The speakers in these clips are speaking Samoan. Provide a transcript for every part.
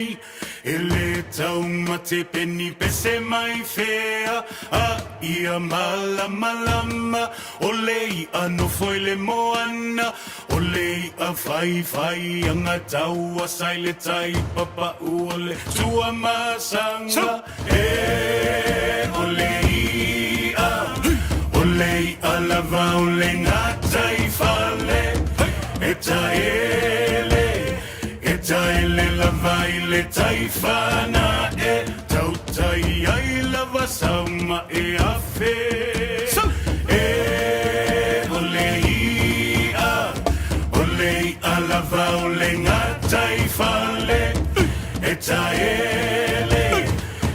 E le taumate peni pese mai fea a ia malamalama o le i'a nofo i le moana o le i'a faifai aga sa i le tai papa'u o le Tuamasaga e o le i'a o le i'a lava o le gataifale e taele e taele lava i le taifana e tautai ai lava sauma e afe e o le i'a o le i'a lava o le gataifale e taele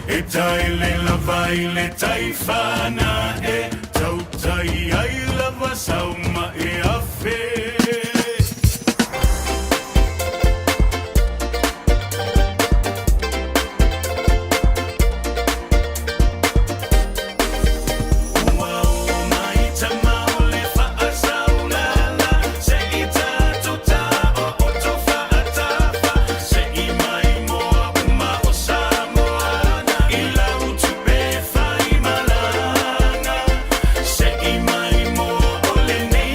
e taele lava i le taifana e tautai ai lava sauma e afe. Ua o mai tama o le faasaulala se i tatou taooto faatafa se i maimoa uma o Samoana i lau tupe faimalaga se i maimoa o lenei.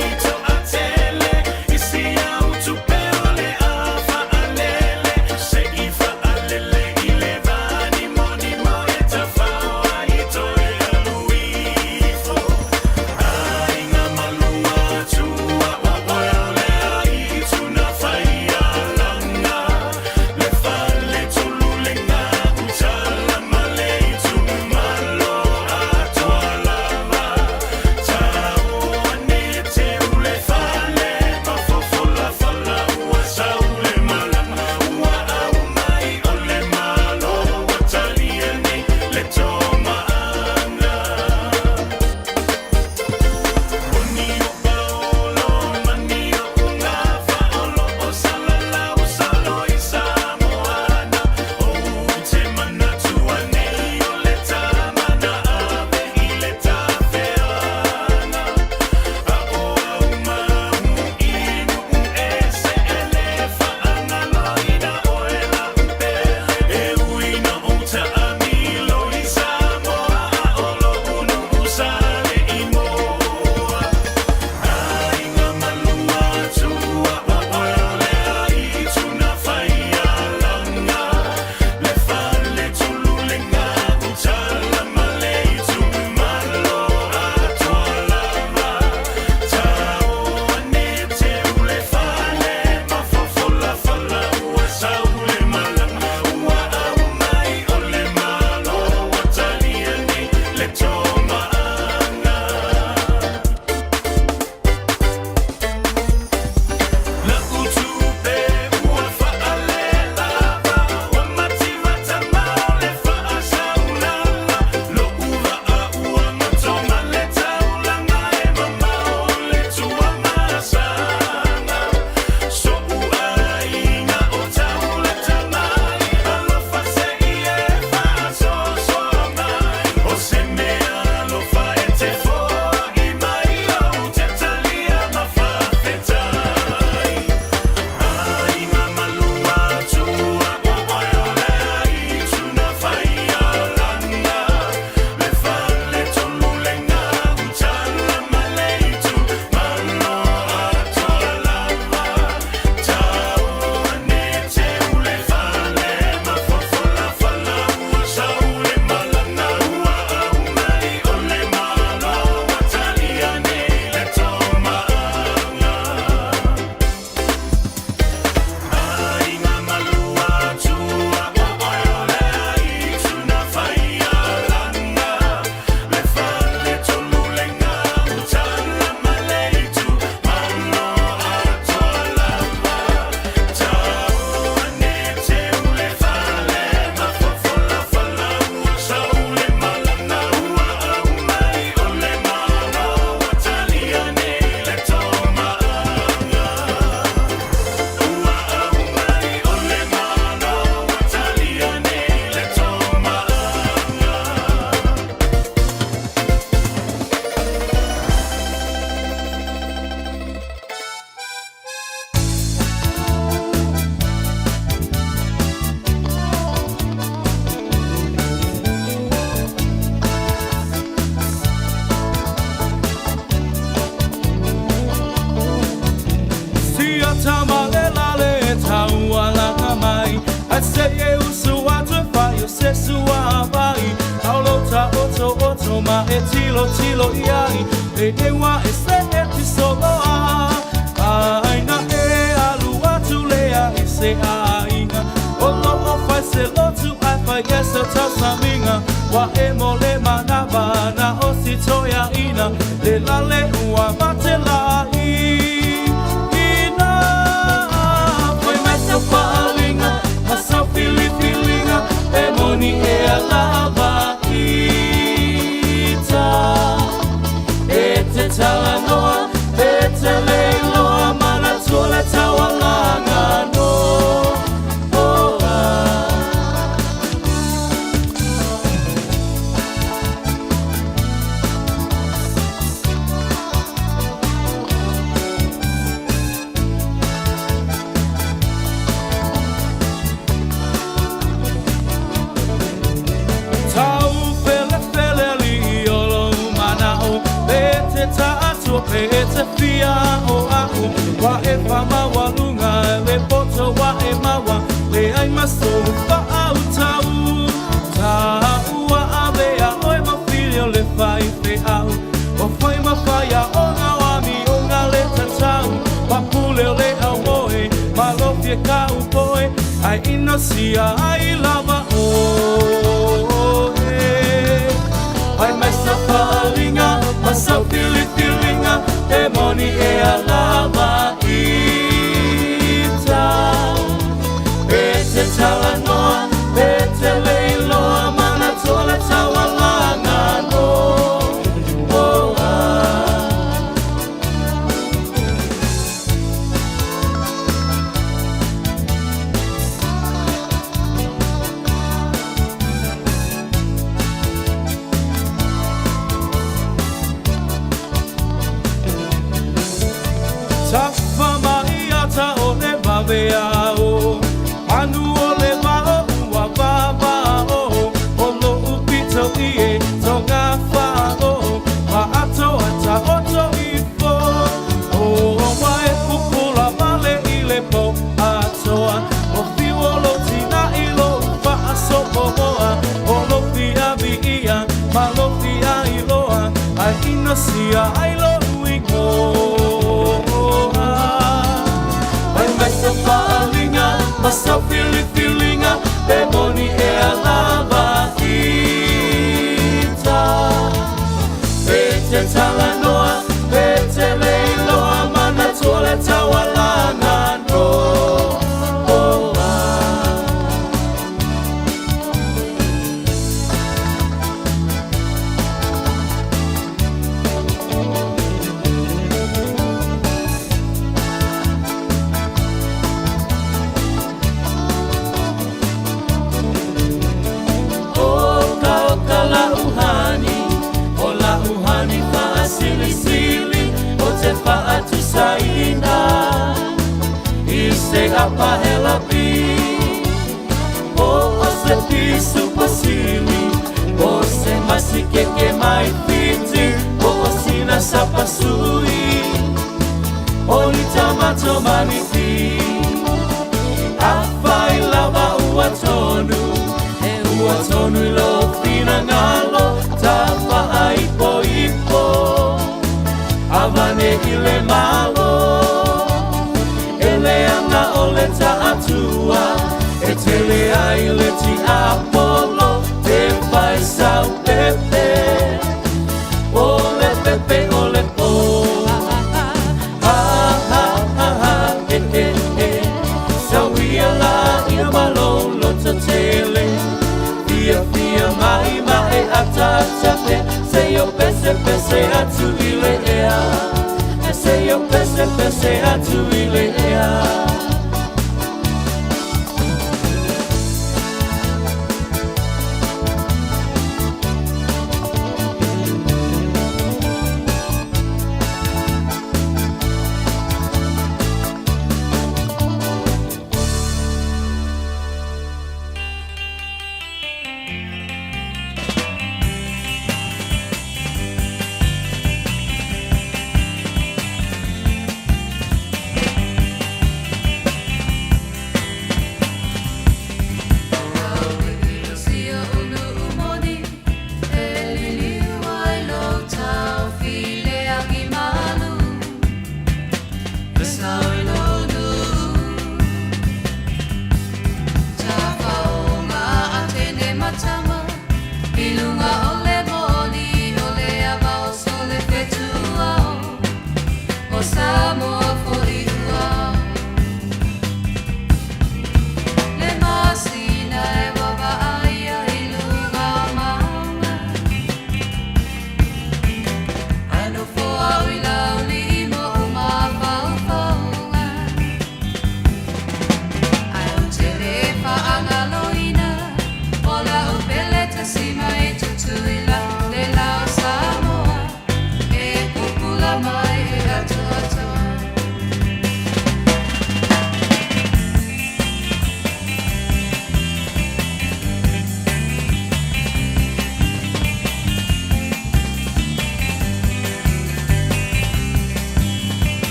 Ai se e usu atu e fai o se sua vai. Taulo ta oto oto ma e tilo tilo iai. Le ewa e se e ti soloa. Ai na e alu atu lea i se aiga. O lo o fai se lotu ai fai e se tausaminga. Wa e mo le manava na o si toia ina. Le lale ua mate la i ina. Foi mai sau faalinga, ma sau filifilinga, e moni e alava ita. E te talanoa, e te leiloa, mana tua le taualaga no. Oh, ah. Tau fele fele li i o lou manao, pe te taatua, pe te fia o au. Wa e whamawaluga, le poto wa e maua, le ai maso whaautau. Tāua avea oe mawhili o le whai wheau. O whai mawhaia o ngā wami o ngā le tatau. Papule o le au moe, malofia ka upoe, ai inosia ai lava oe. Ai mai sa faalinga, ma sa filifilinga, e moni e alava ita. E te talanoa, e te leiloa, mana toa le taualaga no. Oh, ah. Tafa mai ata o le vavea o, manu o le vao ua vava o, o lo upito i e tonga fa o, ma ato ata oto ifo. O wa e pupula vale i le po atoa, o fiu o lo tina i lo faasopomoa, o lo fia vi ia, ma lo fia iloa, ai inosia ai lo uigoa. Ai mai sa faalinga, ma sa filifilinga, e moni e alava ita. E te talanoa, e te leiloa, mana tua le taualaga no. Oh, ah. Oka oka la uhani, o la uhani faasilisili, o te faatusaina i se apahelapi. O o se pisu pasili, o se masikeke mai fiti, o o sina sapasui, o ni tamato maniti. Afai lava ua tonu, e ua tonu i lo finangalo, tafa ai po ipo, avane i le malo. E le anga o le taatua, e tele ai le ti apolo, te fai sau pepe, o le pepe o le po. Ha ha ha ha, e e e, sauia la ia malolo tele. Fia fia mai mai ata ata pe, se yo pese pese atu i le ea. E se yo pese pese atu i le ea.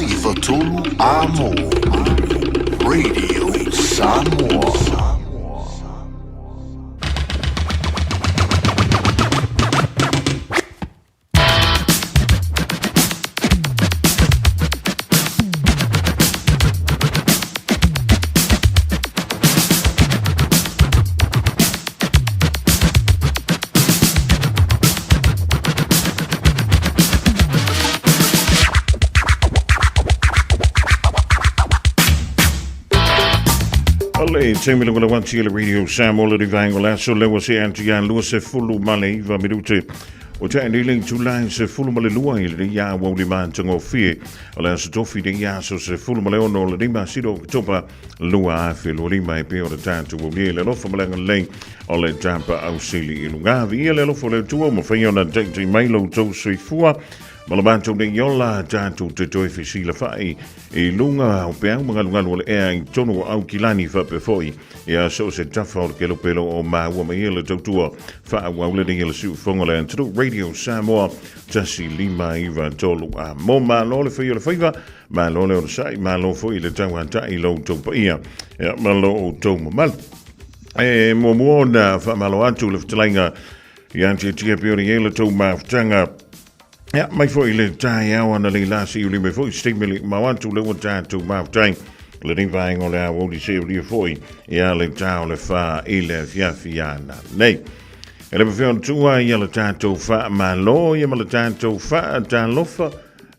5 93 Amo Radio Samoa. Ale, taimi le wala wanti le Radio Samoa le rivaengo le aso lewa se anti ia 29 minute. O te ni le tulae 12 i le ia wa uli mātangofie. O le aso tofi le ia aso 16 le 5 siro Oketopa 2025 e pei o le tatou aulia i le alofa ma le agalelei o le tapa ausili i luga. Viia le alofa o le Atua ua mafai ona taitai mai lo outou soifua ma le matou nei ola tatou te toe fesilafai i luga o peau ma galugalu o le ea i totonu o Aukilani faapea foi ia so o se tafa o le kelopelo o maua mai ai le tautua faaauau lenei e le siufofoga o le atunuu Radio Samoa 1593 a mo malo le fai o le faiva Malo le onosai, malo foi le tauatai i lo outou paia ia, ma lo outou mamalu. E muamua ona faamalo atu le fetalaiga ia tiatia pei ona i ai le tou mafutaga. Ia, mai foi le taeao ana lei la se ulime foi se taimi le mau atu le ua tatou mafutai lenei vaega o le aoauli se ulia foi ia le tao le whā i le afiafi ana nei. E le mawhea o tua ia le tatou whaamalo ia ma le tatou whaatalofa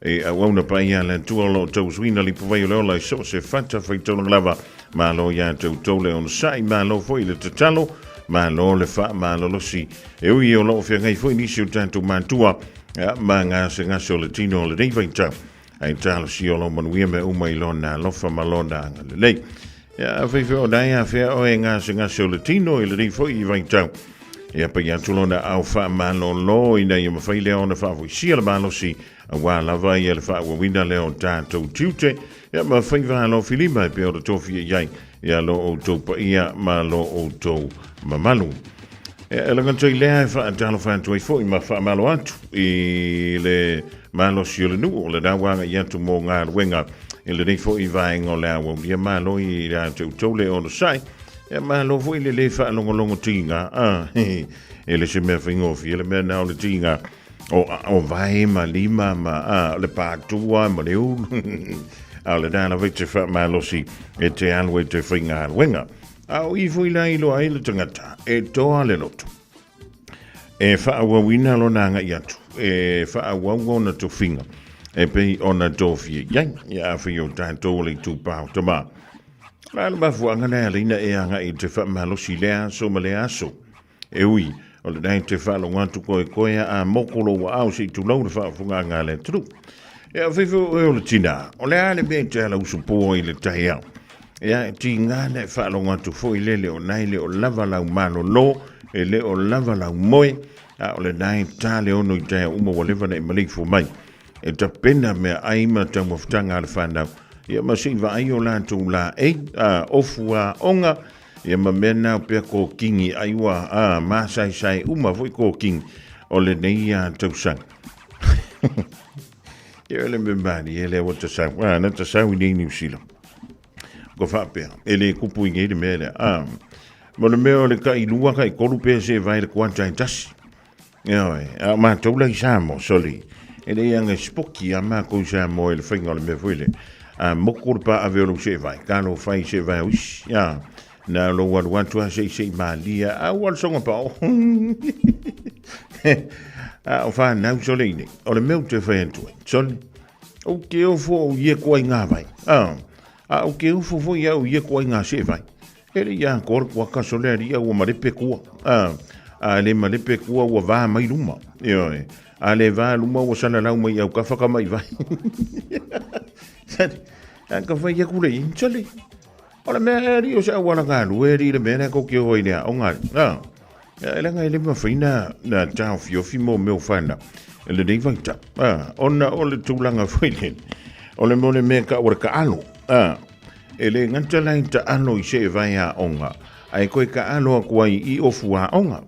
E auauna paia a le Atua o lo o tausuina lipuvai o le ola i so o se fata faitaulaga lava. Malo iā te outou le onosai, malo foi le tatalo, malo le faamalolosi. E ui o lo o feagai foi nisi o tatou matua ma gasegase o le tino o lenei vaitau, ae talosia o lo o manuia mea uma i Lona alofa ma Lona agalelei. Ia, afai foi o nae afea oe gasegase o le tino i lenei foi vaitau, ia pai atu lona ao faamalolo ina ia mafai lea ona faafoisia le malosi auā lava ia le faaauauina lea o tatou tiute, ia ma faiva alofilima e pei ona tofia i ai ia lo outou paia ma lo outou mamalu. E lagata i lea e faatalofa atu ai foi ma faamalo atu i le malosi o le nuu o le ua agai atu mo galuega i lenei foi vaega o le aoauli. Ia malo i ia te outou le onosai. Ia malo foi le le faalogologo tiga. Ah, e le se mea faigofie le mea na o le tiga o vae ma lima ma ah, le pātua ma le ulu. A o le nā lava i te faamalosi e te alu e te faigaluega. A o i foi la i loa ai le tangata e toa le loto. E faaauauina lona agai atu, e faaauau ona tofiga, e pei ona tofia i ai, ia afai o tatou o le itupa o tama. O le a le mafuaaga lea e ala ai ona e agai i te faamalosi i lea aso ma lea aso? E ui, o lena e te faalogo atu koekoe a moko lou aao se i tulou le faafofogaaga a le atunuu. Ia, afai foi o oe o le tinā, o le a le mea e te ala usupoa i le taeao? Ia, e tiga na e faalogo atu foi le le o na e le o lava lau malolo, e le o lava lau moe, a o lena e ta le 6 i taeao uma ua leva ona e maleifua mai. E tapena meaai ma taumafataga a le fanau, ia ma se i vaai o latou laei, a, ofu aoga, ia ma mea na o pea kōkini ai ua, a, māsaesae uma foi kōkini o lenei tausaga. Ia le mea malie lea ua tasau, a, na tasau i nei Niu Sila. Ko faapea, e le kupu i nei le mea lea. A, mo le mea o le tai lua, tai tolu pea se vai le kuata e tasi. Ia oe, a o matou la i Samoa, sorry. E le anga e sipoki a mākou i Samoa i le faiga o le mea foi lea. A moko le pā ave o lou seevai, ka lo fai seevai o isi. Ia, na lou alu atu a sei sei malia, a ua le songa pa o. A o whanau sole i nei. O le mea o te whai atu ai, sole. O ke ofo o ie koa i ngā vai. A, a o ke ofo foi au ie koa i ngā seevai. E le ia kor kua kaso le ari ua malepe kua. A, a le malepe kua ua vā mai luma. Ioe. A le vā luma ua sala lau mai au ka whaka mai vai. Sale, a ka whai aku le sale. O le mea e ari o se auala galue ari le mea lea ko ke o ai le aoga. A, e leaga e le mafai na, na taofiofi mo mea o whanau. E lenei vaitau. A, ona o le tulaga foi le, o le mea o le mea ka ua le kaalo. A, E le gata la i taalo i seevae aoga, ae koe taalo aku ai i ofu aoga.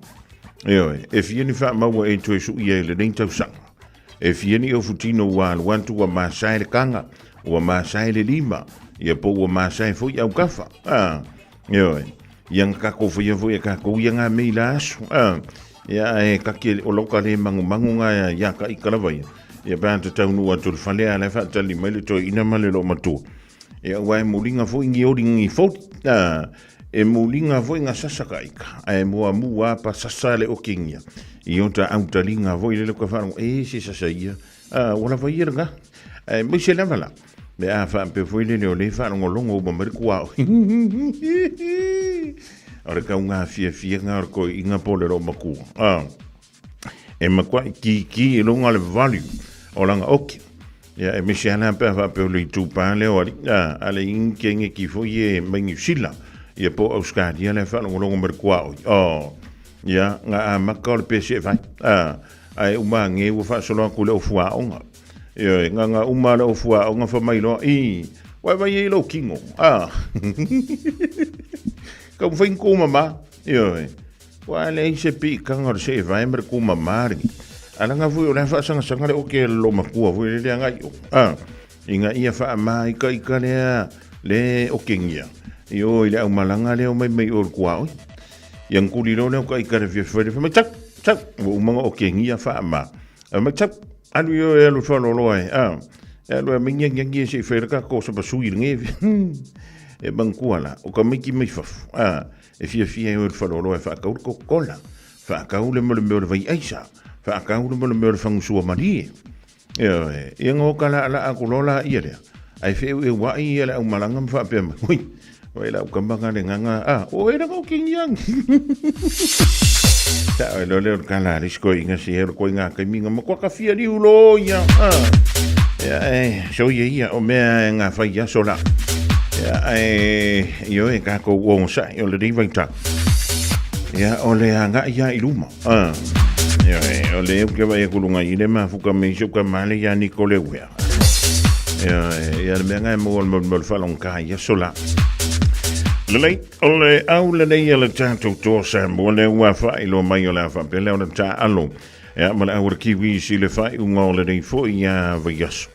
Ioe, e fia ni faamaua e toe suia i lenei tausaga. E fia ni ofu tino ua alu atu ua masae le kanga, Ua masae le lima, ia po ua masae foi autafa, a. Ioe, ia nga kakou faia foi e kakou ia nga mea i la aso, a. Ia ae kake o lau ka le magumagu nga ia ka ika lava ia. Ia pe a te taunuu atu i le fale a la e faatali mai le toeaina ma le loomatua. Ia aua e muliga foi ni oli ni foli, a. E muliga foi nga sasa ka ika, ae muamua a pa sasa le okigia. I ota autaliga foi lele ka faalogo, e se sasa ia, a ua lava ia lena. Ae maise lava la, me a faapea foi lele o lea e faalogologo uma mai le kuao. O le kauga fiafiaga o le toeaina po o le loomatua. A, e matuai kiki i luga o le volume o lana oki. Ia, e misi ana pe a faapea o le itupa lea o alii, a, a le inigegeki foi e mai Niu Sila, ia po o Australia lea e faalogologo mai le kuaoi. Oh, ia, nga amata o le pese e fai. A, ae uma age ua faasolo atu i le ofuaoga. Ioe, nga nga uma le ofuaoga fa mai loa, i, ua e vai ai lou kino. A, kau fai ni kūmama. Ioe, ua leai se piitaga o le seevae ma le kūmama lenei. A leaga foi o le a faasagasanga le oke a le loomatua foi lele agai i o. A, ina ia faamāikaika lea le okegia i o i le aumalaga lea o mai mai o le tuaoi. Ia na tuli loa lea o taita i le afiafi fai lea, fai mai, Tau, tau, ua uma ona okegia faamā. Fai mai, Tau, alu i o e alu e faaloloa e, a, e alu e aumai ni agiagi e se i fai ai le tatou sapasui i lenei afiafi. E manatua la, o tamaiti mai fafo, a, e fiafia e o i le faleoloa e faatau le Coca-Cola, faatau le mea o le vai aisa, faatau le mea o le fagusua malie. Ioe, ia na oka laalaa atu loa laia lea, ae feeueuai ia le aumalaga ma faapea mai, ui, oi lau tama na le gaga, a, o oe lana o kingi angi. Sa oe loa lea o le tala a le isi toeaina se o le koiga taimi na matua tafia liu loa ia, a. Ia, e, soia ia, o mea e ngā whai aso la. Ia, e, ioe, kākou onosai o lenei vaitau. Ia, o le agai ia i luma. A, ioe, o le ou te vaai atu i luga i le mafuta me isi o ka male ia Niko Leuea. Ioe, ia le mea nga e maua le mo le whalongka i aso la. Lelei, o le au lenei a le tatou toa Samoa lea ua faailoa mai o le a faapea lea o le taalo. Ia, ma le au o le Kiwis i le faaiuga o lenei foi ia vaiaso.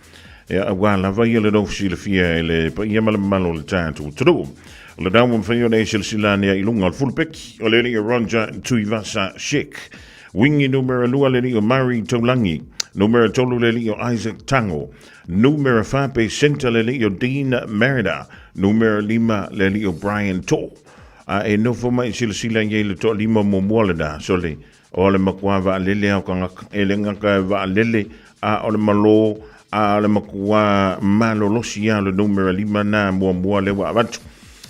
Ia, auā lava ia le nofo silafia e le paia ma le mamalu o le tatou atunuu. O le ua mafai ona e silasila ane ai i luga o le fulupeki o le alii o Roger Tuivasa Sheck. Wingi numera 2 le alii o Murray Taulagi. Numera 3 le alii o Isaac Tango. Numera 4 pe centre le alii o Dean Mariner. Numera 5 le alii o Brian To. A e nofo mai silasila i ai le toalima muamua lena, sole, O le matua vaalele a o tagata, e le gata e vaalele, a o le malo, a o le matua malolosi a o le numera 5 na muamua lea ua avatu.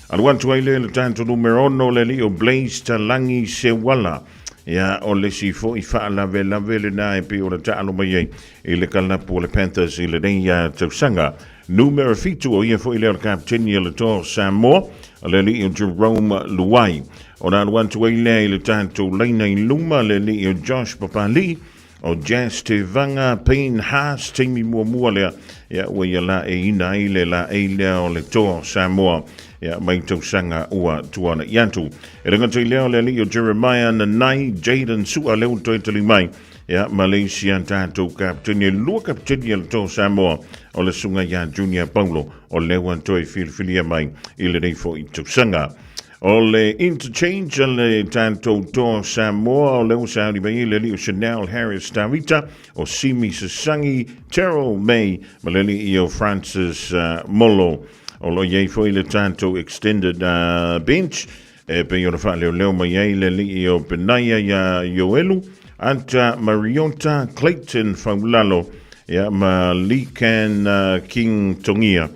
Alu atu ai lea i le tatou numera 6 le alii o Blaise Talagi Seuala. Ia, o le isi foi faalavelave lena e pei ona taalo mai ai i le kalapu o le Panthers i lenei tausaga. Numera 7, o ia foi lea o le kapeteni o le Toa o Samoa, o le alii o Jerome Luai. Ona alu atu ai lea i le tatou laina i luma, le alii o Josh Papali'i, o Jazz Tevaga, Payne Haas, taimi muamua lea, ia ua ia la e ina ai le laei lea o le Toa o Samoa, ia mai tausaga ua tuana'i atu. E le gata i lea o le alii o Jeremiah Nanai, Jayden Su'a lea ua toe tali mai, ia ma le isi a tatou kapeteni, e lua kapeteni a le Toa o Samoa, o le susuga ia Junior Paulo, o lea ua toe filifilia mai i lenei foi tausaga. O le interchange a le tatou Toa Samoa, o lea ua sauni mai ai le alii o Chanel Harris Tavita, o Simi Sasangi, Terrell May, ma le alii o Francis Molo. O lo o i ai foi le tatou extended bench, e pei ona faaleoleo mai ai le alii o Penaia ia Ioelu, Ata Mariota, Clayton Faulalo, ia, ma Likan King Tongia.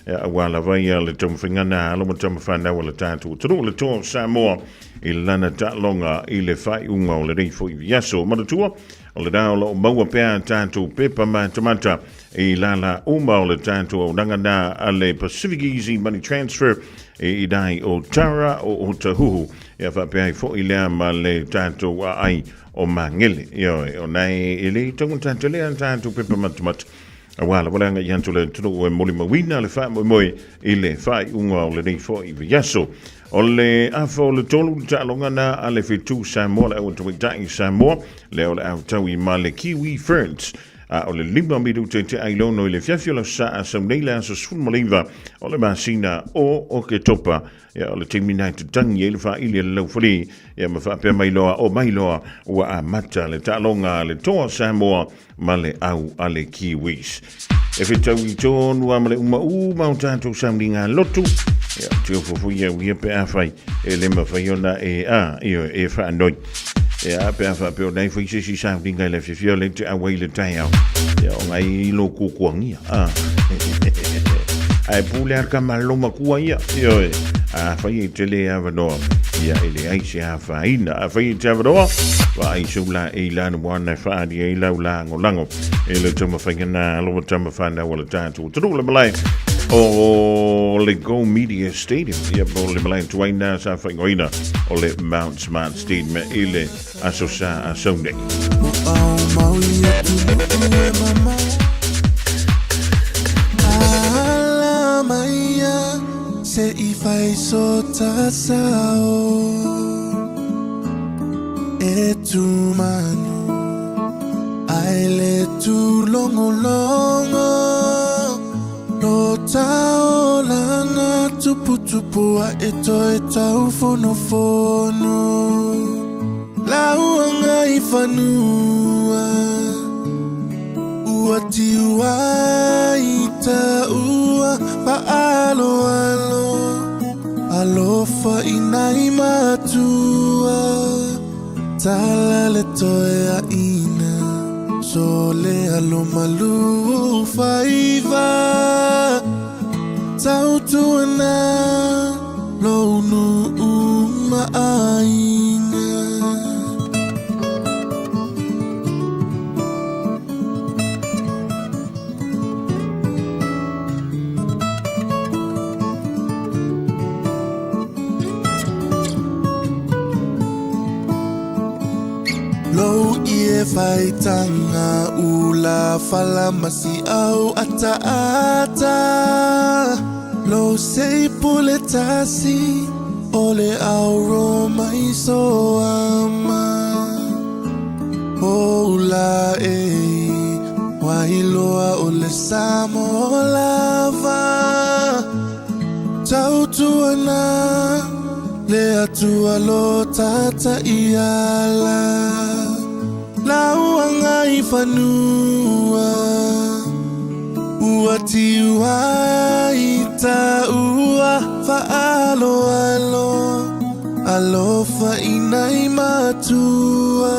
Ia, aua lava ia le taumafaiga na alo ma tamafanau a le tatou atunuu, le Toa o Samoa i lana taaloga i le faaiuga o lenei foi vaiaso. Manatua, o lena o lo o maua pea a tatou pepa matamata i lala uma o le tatou auaunaga na a le Pacific Easy Money Transfer i inai o Tara o Otahuhu. Ia faapea ai foi lea ma le tatou aai o Magele. Ioe, o nai e le taugata tele a tatou pepa matamata. Aua lava le agai atu le atunuu e molimauina le faamoemoe i le faaiuga o lenei foi vaiaso. O le afa o le tolu le taaloga na a le Fetu Samoa, le au tamaitai Samoa, lea o le a fetaui ma le Kiwi Ferns. A o le 5 minute te ailono i le fiafia o le Aso Sa a sau nei le aso 19 o le masina o Oketopa. Ia, o le taimi na e tatangi ai le faaili a le laufali, ia ma faapea mai loa, o mai loa ua amata le taaloga a le Toa Samoa ma le au a le Kiwis. E fetau i tonu a ma le uma uma o tātou sauniga lotu. Ia, te ofo foi au ia pe afai e le mawhai ona e a, io, e whaanoi. Ia, pe a whaapea ona e whai se si sauniga i le whiwhia le te awai le taiao. Ia, o ngai lo kukuangia. A. Ae pule a ka malo makua ia. Io e. A whai e te le awanoa. Ia, e le ai se a whaina. A whai e te awanoa. Wa ai sau la e ilana wana e whaari e lau la lango. E le taumafaiga na alofa tamawhanau o le tātou atunuu le malae o le Go Media Stadium. Ia po le malae tuaina sa whaingoina o le Mount Smart Stadium i le aso sa aso nei. Se i fai so ta sao E tumanu Ai le tūlongolongo Lo taolanga tuputupu a e toe tau fonofono Lauanga i whanua Ua tiua i ta ua Faaloalo Alofa i nai matua Tala le toe aina So le alo malu faiva Tautuana Lo nu'u ma'aiga. Lou ie faitanga ula fala masi au ataata Lou sei pule tasi o le au mai so ama O ula e Wailoa o le samo lava Tautuana le Atua lo tata iala Lauanga i fanua Ua tiua i ta ua Faaloalo Alofa i nai matua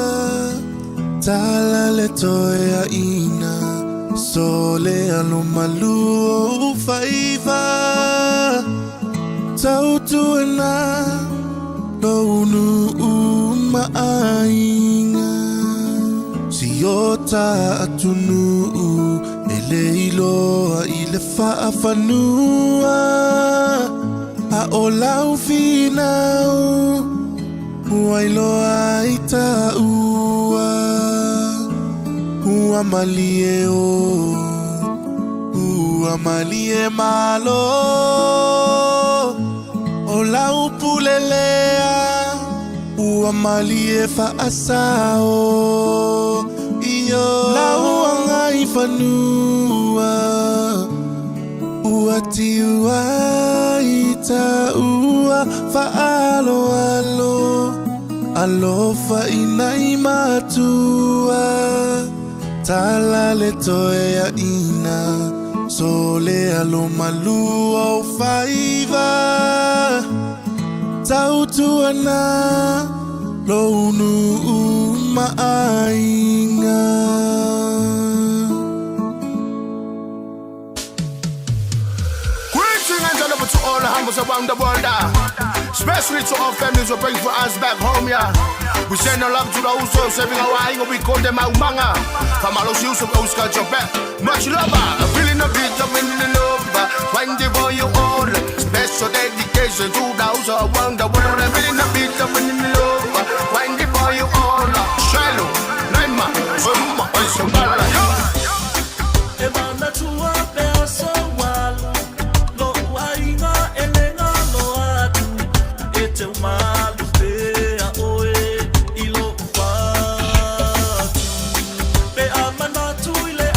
Tala le toe aina So le alo malu o faiva Tautuana Lo nu'u ma'aiga Si o ta atunu'u E le iloa i le faafanua A o lau finau Ua iloa i taua Ua malie o Ua malie malo O lau pule lea Ua malie faasao Io lau aga i fanua Ua tiu ai ta ua faaloalo Alofa i nai matua Tala le toe aina So le alo malu o faiva Tautuana Lou nu'u ma'aiga. Greetings and love to all the humbles around the world. Especially to our families who are praying for us back home, yeah. We send our love to those who are serving our ainga, we call them Aumaga. From all those use of those culture back. Much love, I'm feeling a bit of in the love. 24 you all. Special dedication to those around the world. I'm feeling a bit of in the love. 24 you all. Shallow, Naima, Summa, Summa, E manatua pe aso walu Lo'u aiga e le galo atu E teu malu pea oe i lo'u fatu Pe a manatu i le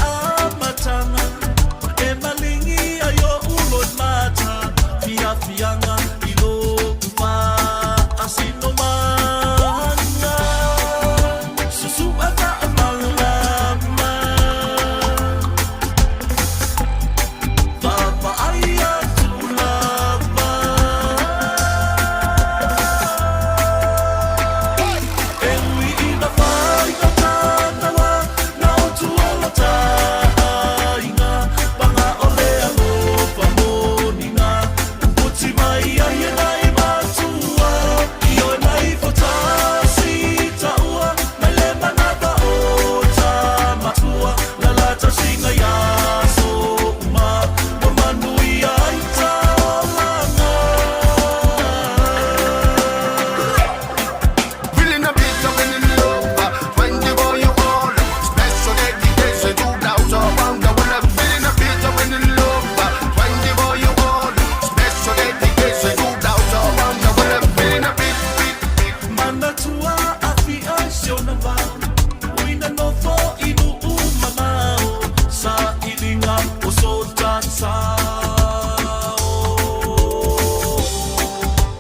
so tasao.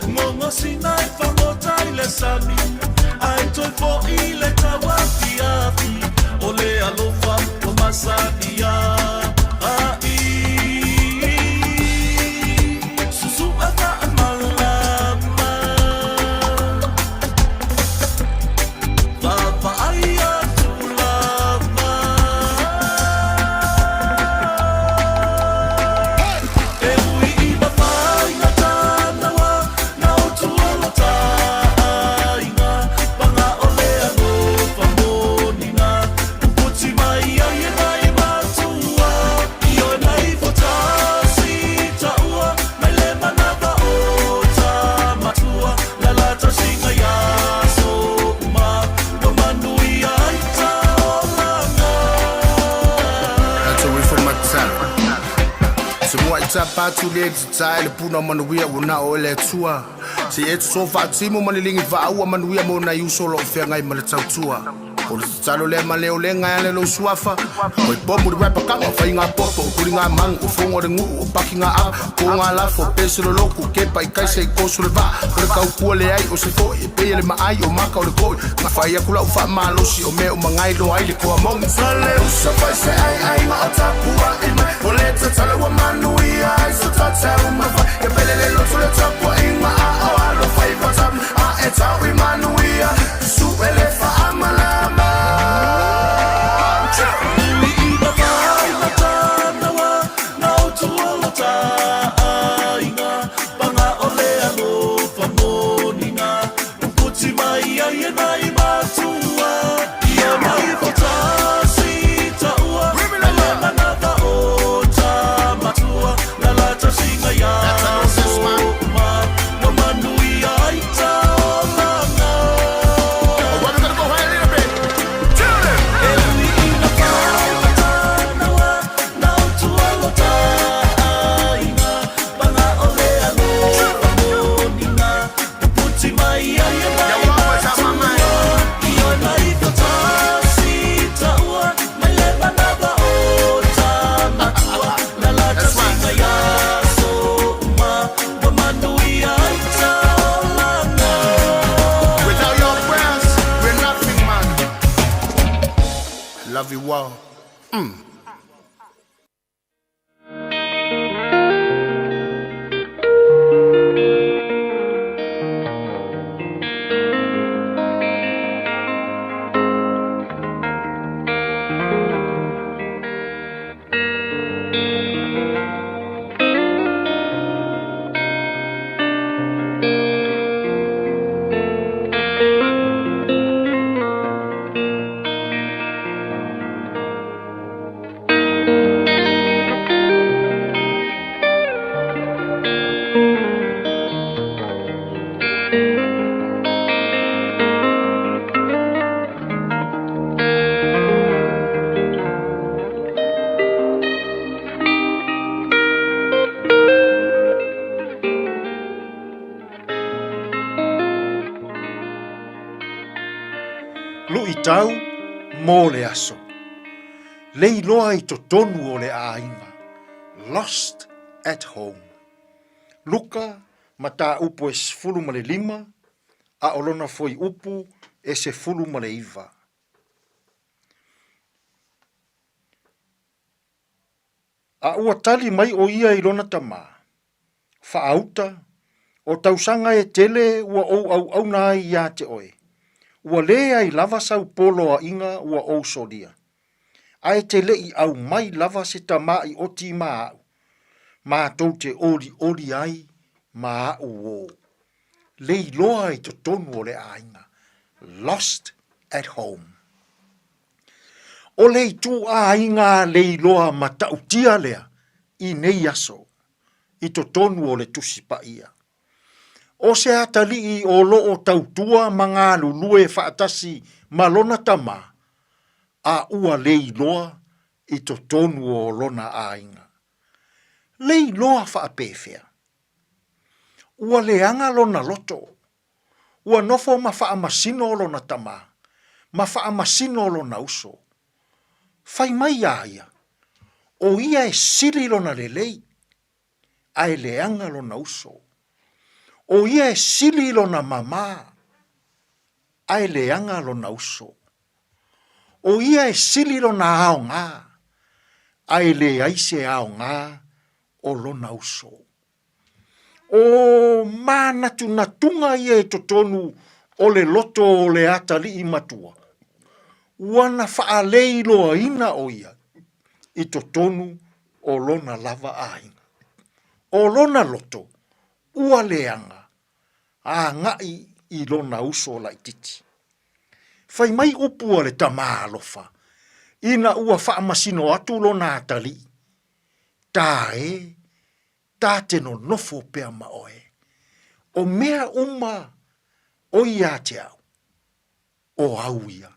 Ngongosina e fagota i le sami, ae toe fo'i le tauafiafi, o le alofa ua masani ai. Susu'a fa'amalama, vaavaai atu lava. E ui i mafai na tanawa, na o tua lo ta'aiga, paga o le alofa moniga, puputi mai ai e nai matua. Ioe mai fotasi ta'ua, mai le manava o tamatua, le la tausiga iā so uma, ua manuia ai taolaga. That's away from my town. Se mua i tapa atu le tae le puna manuia ua na o le Atua. Se e soso faatimu ma le ligi faaua manuia mo nai uso o lo o feagai ma le tautua. O le tatalo lea ma le olega e ala i lou suafa. Oi pomu le rapper kanga, fai ngā poto, kuri ngā mangu, o fongo le nguu, o paki ngā ava, ko ngā lafo, pese le loku, kepa i kaisa i kosu le vaa, o le kaukua le ai, o se fo'i, e peia le maai, o maka o le koi, nga fai aku lau faamalosi, o mea uma ngai loa ai le koa moni. Sa le uso fai se ai aiga o tapua'i mai, o le tatalo ua manuia ai so tatau mafai, ia pele le loto le tapuaiga a o alofa i vatama, a e tau i manuia, su'e le faamalama. Ui i mafai na tanawa, na o tua lo ta'aiga, paga o le alofa moniga, puputi mai ai e nai matua. Ia mai fotasi ta'ua, mai le manava o tamatua, le la tausiga iā so uma, ua manuia ai taolaga. Alright, we're gonna go high a little bit. Tell them. E ui i mafai na tanawa, na o tua lo ta'aiga, paga o le alofa moniga, puputi mai ai e Yo, nai always on my matua. mind. Ioe mai fotasi ta'ua, mai le manava o tamatua, le la That's right. tausiga iā so uma, ua manuia ai taolaga. Without your prayers, we're nothing, man. Love you all. Luʻitau mo le aso. Leiloa i totonu o le aiga, lost at home. Luka, mataupu e 15, a o lona fuaiupu e 19. A ua tali mai ʻo ia i lona tamā, Faauta, o tausaga e tele ua ou auauna ai iā te oe. Ua leai lava sau poloaiga ua ou solia. A e te leʻi aumai lava se tamaʻi oti ma aʻu, matou te olioli ai ma aʻu uō. Leiloa i totonu o le aiga, lost at home. O le ituaiga leiloa matautia lea i nei aso i totonu o le Tusi Paia. O se atalii o lo o tautua ma galulue faatasi ma lona tama, a ua leiloa i totonu o lona aiga. Leiloa faapefea? Ua leaga lona loto. Ua nofo ma faamasino lona tama, ma faamasino lona uso. Fai mai iā ia, O ia e sili lona lelei, ae leaga lona uso. O ia e sili lona mama, ae leaga lona uso. O ia e sili lona aoga, ae leai se aoga o lona uso. O manatunatuga ia i totonu o le loto o le atalii matua, ua na faaleiloaina o ia i totonu o lona lava aiga. O lona loto ua leaga agai i lona uso laititi. Fai mai upu a le tama alofa ina ua faamasino atu lona atalii, Ta e, ta te nonofo pea ma oe. O mea uma o ia te au, o au ia.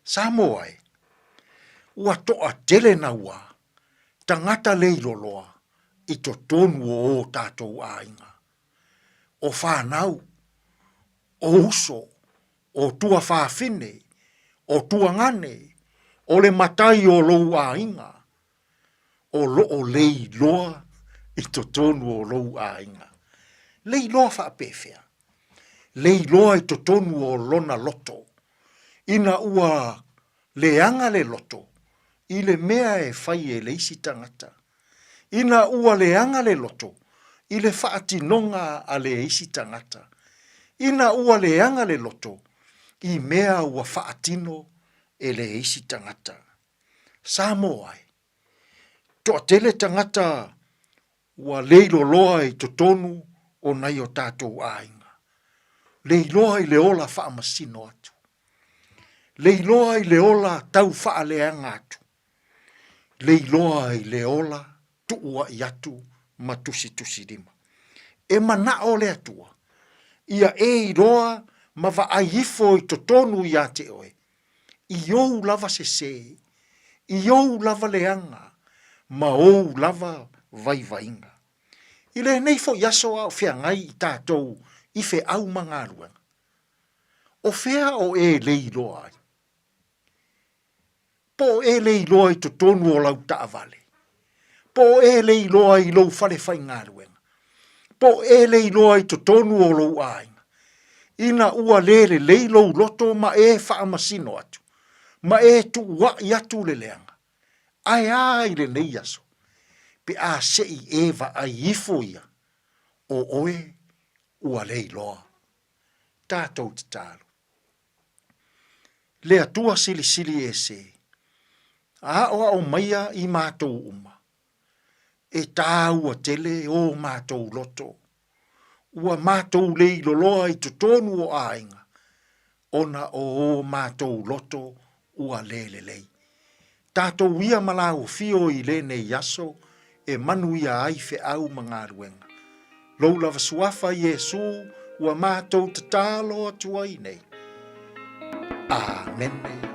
Samoa e, ua toatele naua tagata leiloloa i totonu o o tatou aiga, o fanau, o uso, o tuafafine, o tuagane, o le matai o lou aiga, o loo leiloa i totonu o lou aiga. Leiloa faapefea? Leiloa i totonu o lona loto, ina ua leaga le loto i le mea e fai e le isi tagata. Ina ua leaga le loto i le faatinoga a le isi tagata. Ina ua leaga le loto i mea ua faatino e le isi tagata. Samoa e, toatele tagata ua leiloloa i totonu o nai o tatou aiga, leiloa i le ola faamasino atu, leiloa i le ola tau faaleaga atu, leiloa i le ola tuuai atu ma tusitusilima. E manao le Atua ia e iloa ma vaai ifo i totonu ia te oe, i ou lava sesē, i ou lava leaga, ma ou lava vaivaiga. I lenei foi aso a o feagai i tatou i feau ma galuega, o fea o e leiloa ai? Po o e leiloa i totonu o lau taavale? Po o e leiloa i lou fale faigaluega? Po o e leiloa i totonu o lou aiga? Ina ua le lelei lou loto ma e faamasino atu, ma e tuuai atu le leaga, ae a i lenei aso, pe a se i e vaai ifo ia, o oe ua leiloa. Tatou tatalo. Le Atua Silisili Ese, aoao maia i matou uma, e tāua tele ō matou loto, ua matou leiloloa i totonu o aiga, ona o ō matou loto ua le lelei. Tatou ia ma lauofio i lenei aso e manuia ai feau ma galuega. Lou lava suafa Iesu ua matou tatalo atu ai nei. Amene.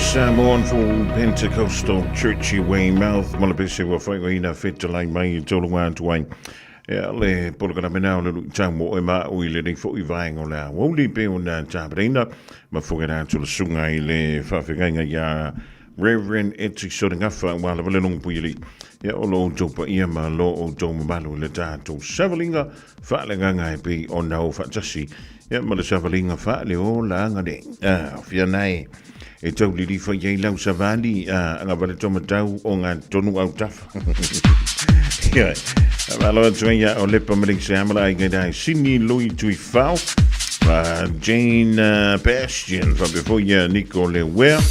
Samoan Full Pentecostal Church i Weymouth, ma le pese ua whaiwaina whetalai mai i tolu atu ai. Ea le polokalame nā o le luitau mo e ma ui le nei fo'i vaenga o le aoauli pe o nā tāpereina ma foke rā atu le sunga i le whawhengainga i a Reverend Eti Soringafa ua lava le longo puiali. Ia o lo outou paia ma lo outou mamalu i le tātou savalinga whaalenganga e pei o na o whaatasi. Ia ma le savalinga whaale o laanga nei. Ah, fia nei e tau lilifa i ei lau savali a anga vale tō matau o ngā tonu au tafa. Ia, malo atu ai o lepa maring se amala ai ngai dai sini lui tui whao. Jane Bastian, whapefo ia Nico Le Wea.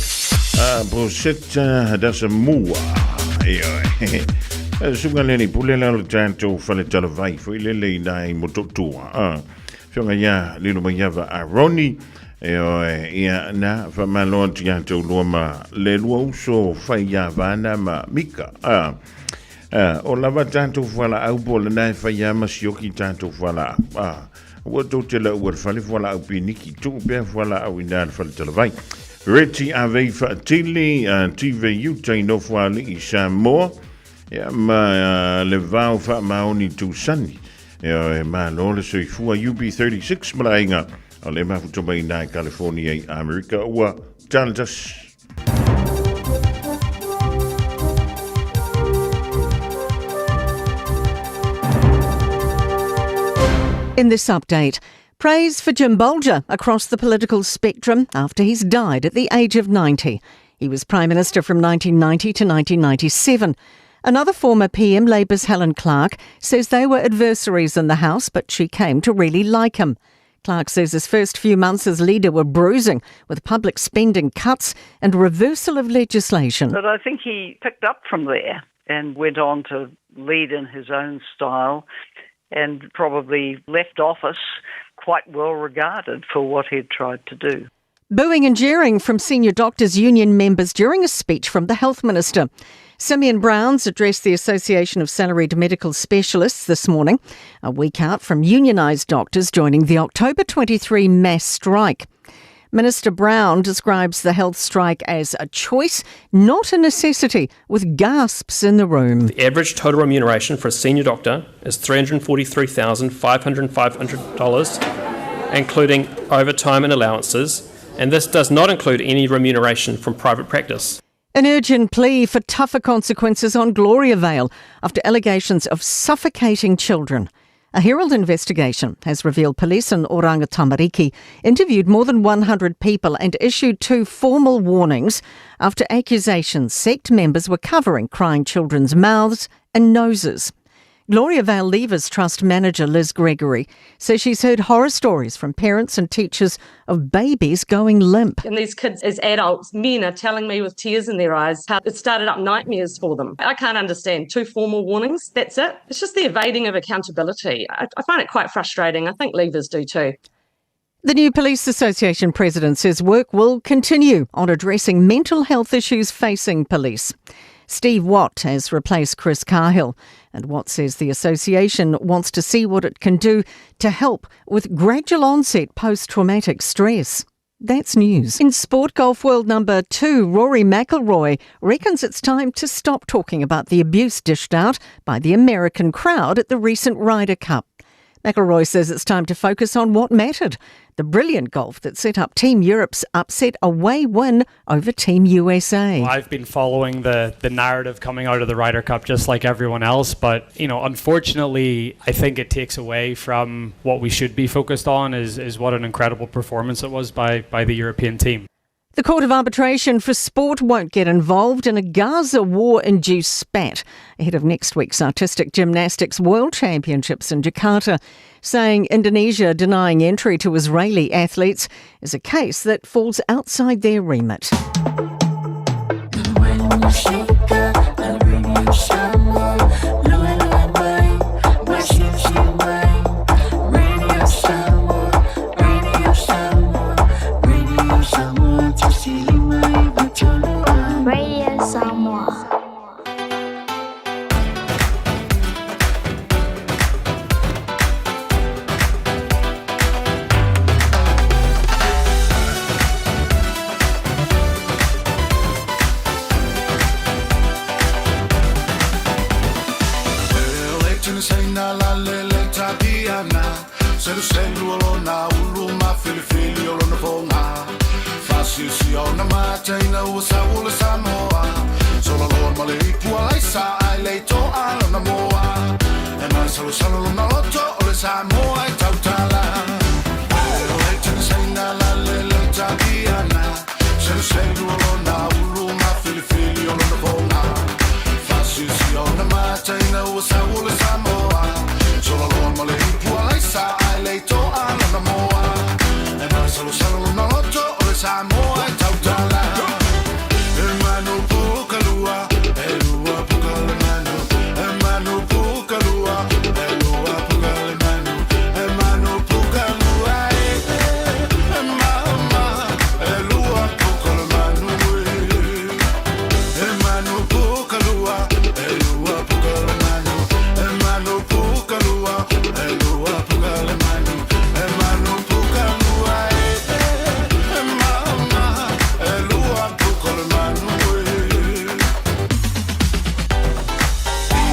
Poseta Hadasa Mua. Ia, sunga leni pule la le tātou whale talavai fo i lele i nai mototua. Whionga ia lilo mai ava a Roni. E oe, ia na, whamalo atu ia tau lua ma le lua uso whai ia vana ma Mika. O lava tātou whala au po le nai whai ia ma sioki tātou whala au. Ua tau te la ua whale whala au piniki, tuku pea whala au i nā le whale talavai. Reti Avei Whaatili, TV Uta i Nofoali i Samoa, ia ma le vao wha maoni tūsani. Ia e malo le soifua UB36 malainga o le mafuta mai nā California i Amerika ua talatasi. In this update, praise for Jim Bolger across the political spectrum after he's died at the age of 90. He was Prime Minister from 1990 to 1997. Another former PM, Labour's Helen Clark, says they were adversaries in the House, but she came to really like him. Clark says his first few months as leader were bruising, with public spending cuts and reversal of legislation. But I think he picked up from there and went on to lead in his own style and probably left office quite well regarded for what he'd tried to do. Booing and jeering from senior doctors union members during a speech from the health minister. Simeon Browns addressed the Association of Salaried Medical Specialists this morning, a week out from unionised doctors joining the October 23 mass strike. Minister Brown describes the health strike as a choice, not a necessity, with gasps in the room. The average total remuneration for a senior doctor is $343,500, including overtime and allowances, and this does not include any remuneration from private practice. An urgent plea for tougher consequences on Gloriavale after allegations of suffocating children. A Herald investigation has revealed police in Oranga Tamariki interviewed more than 100 people and issued 2 formal warnings after accusations sect members were covering crying children's mouths and noses. Gloriavale Leavers Trust manager Liz Gregory says she's heard horror stories from parents and teachers of babies going limp. And these kids as adults, men, are telling me with tears in their eyes how it started up nightmares for them. I can't understand. 2 formal warnings, that's it. It's just the evading of accountability. I find it quite frustrating. I think leavers do too. The new Police Association president says work will continue on addressing mental health issues facing police. Steve Watt has replaced Chris Cahill, and Watt says the association wants to see what it can do to help with gradual onset post-traumatic stress. That's news. In sport, golf world number 2, Rory McIlroy, reckons it's time to stop talking about the abuse dished out by the American crowd at the recent Ryder Cup. McIlroy says it's time to focus on what mattered, the brilliant golf that set up Team Europe's upset away win over Team USA. I've been following the narrative coming out of the Ryder Cup just like everyone else, but unfortunately, I think it takes away from what we should be focused on is what an incredible performance it was by the European team. The Court of Arbitration for Sport won't get involved in a Gaza war-induced spat ahead of next week's Artistic Gymnastics World Championships in Jakarta, saying Indonesia denying entry to Israeli athletes is a case that falls outside their remit. Radio Samoa. mataina ua sau o le Samoa. Solaloa ma le ipu a laisa ae le i toa lona moa. E masalosalo lona loto o le Samoa e tautala. Le o tanisaina la le le tapiana. Seluselu o lona ulu ma filifili o lona foga. Faasiusia ona mataina ua sau o le Samoa. Solaloa ma le ipu a laisa ae le i toa lona moa. E masalosalo lona loto o le Samoa e tautala. E manu puka lua, e lua puka le manu. E manu puka lua, e lua puka le manu. E manu puka lua, e, e mama, e lua puka le manu, e. E manu puka lua, e lua puka le manu. E manu puka lua, e lua puka le manu. E manu puka lua, e, e mama, e lua puka le manu, e.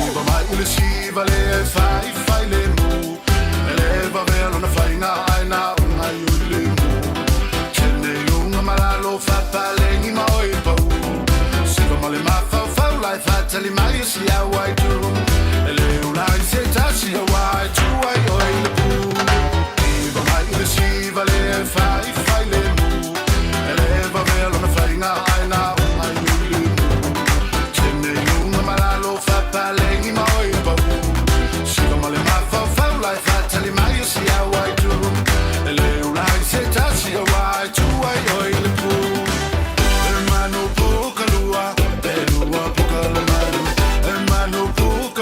Iva mai i le siva le e fai fai le mu. E le vavea lona faiga ai na unga i oi le mu. Tene i lunga malalo fapalengi ma oi pau. Siva ma le mafaufau lai fatali mai e si au ai tu. E le ula i se tasi au ai tu ai oi le pu. Iva mai i le siva le e fai fai le mu. E le vavea lona faiga ai na unga i oi le mu. Tene i lunga malalo fapalengi ma oi pau. Siva ma le mafaufau lai fatali mai e si au ai tu. E le ula i se tasi au ai tu ai oi le pu. E manu puka lua, e lua puka le manu. E manu puka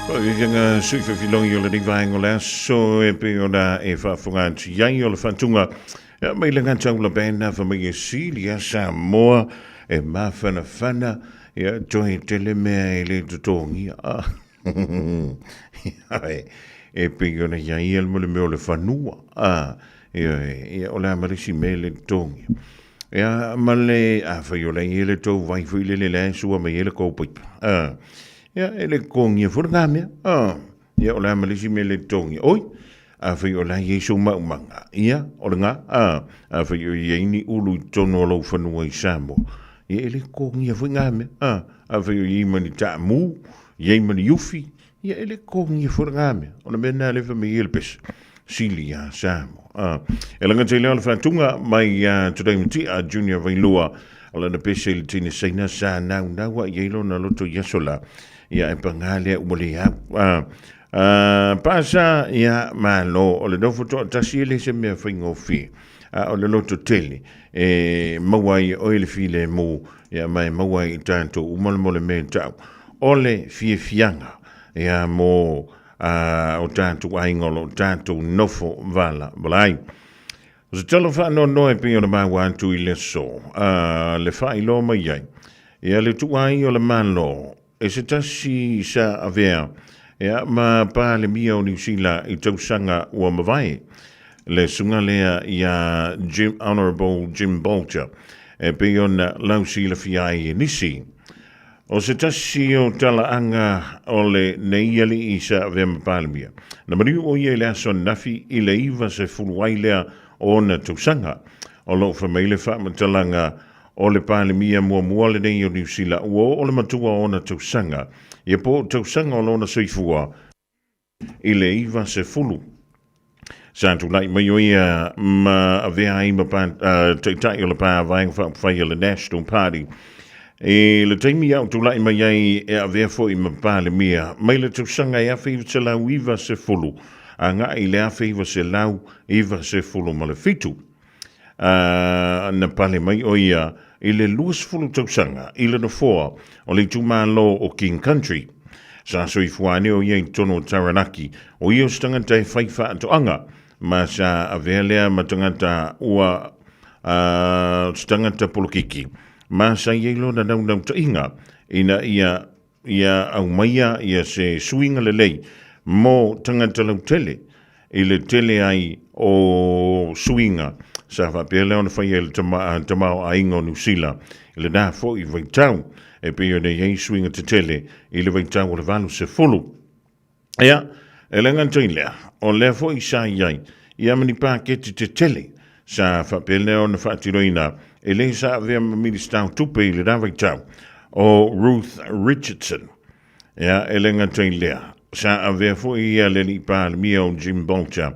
Faafiafiaga sui faafilogi o lenei vaega o le aso e pei ona e faafofoga atu i ai o le faatuga ia mai le gataula band fa mai e sili ia Samoa e mafanafana ia toe tele mea e le totogia. E pei ona i ai le mea o le fanua. Ia, o le a ma le isi mea e le totogia. Ia, ma le, afai o la e i ai le tou vai foi lele la e sua mai ai le kou paipa. Ia, e le totogia foi lena mea. Ia, o le a ma le isi mea e le totogia. Oi, afai o la e i ai sou maumaga, ia, o lena. Afai o i ai ni ulu i totonu o lou fanua i Samoa, ia, e le totogia foi na mea. Afai o i ai ma ni taamu, i ai ma ni ufi, ia e le totogia foi lena mea. O le mea lena lea e fai mai ai le pese, sili ia Samoa. E lagata i lea o le faatuga mai ia Today Matia Junior Vailua, o lana pese i le teine Saina sa naunau i ai lona loto i aso la, ia e pagā lea ua le au. Pasa, ia malo, o le nofo toatasi e le se mea faigofie, a o le loto tele e maua ai e oe le filemu, ia ma e maua ai i tatou uma le mo le mea e tau o le fiafiaga ia mo o tatou aiga o lo o tatou nofo valavala ai. O se tala faanoanoa e pei ona maua atu i le aso, le faailoa mai ai, ia le tuuai o le Malo e se tasi sa avea ia ma Palemia o Niu Sila i tausaga ua mavae, le susuga lea ia Jim, Honourable Jim Bolger, e pei ona lausilafia ai e nisi. O se tasi o talaaga o lenei alii sa avea ma Palemia, na maliu o ia i le aso ananafi i le 90 ai lea o ona tausaga. O lo o fai mai le faamatalaga o le Palemia muamua lenei o Niu Sila ua oo le matua o ona tausaga, ia po o tausaga o lona soifua i le 90. Sa tulai mai o ia ma avea ai ma taitai o le pā Vaega Faaupufai a le National Party. I le taimi a o tulai mai ai e avea foi ma Palemia mai le tausaga e 1990 agai i le 1997. Na pale mai o ia i le 20 tausaga i le nofoa o le itumalo o King Country. Sa soifua ane o ia i totonu o Taranaki, o ia o se tagata e fai faatoaga, ma sa avea lea ma tagata ua se tagata polokiki, ma sa i ai lona naunautaiga ina ia ia aumaia ia se suiga lelei mo tagata lautele i le tele ai o suiga sa faapea lea ona faia e le tamaoaiga o Niu Sila i lena foi vaitau e pei ona i ai suiga tetele i le vaitau o le 80. Ia, e le gata i lea, o lea foi sa i ai ia ma ni paketi tetele sa faapea lea ona faatinoina e le sa avea ma Minisita o Tupe i lena vaitau, o Ruth Richardson. Ia, e le gata i lea, sa avea foi ia le alii Palemia o Jim Bolger,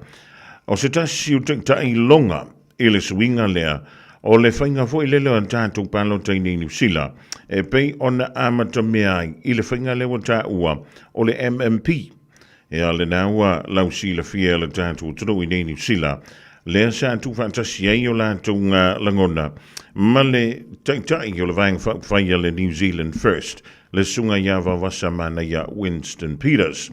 o se tasi o taitai loga i le suiga lea o le faiga foi lele o tatou palota i nei Niu Sila, e pei ona amatamea ai i le faiga lea ua taua o le MMP. Ia, lena ua lausilafia e le tatou atunuu i nei Niu Sila, lea sa tuufaatasi ai o latou lagona ma le taitai o le Vaega Faaupufai a le New Zealand First, le Susuga ia Vaovasa Manaia Winston Peters.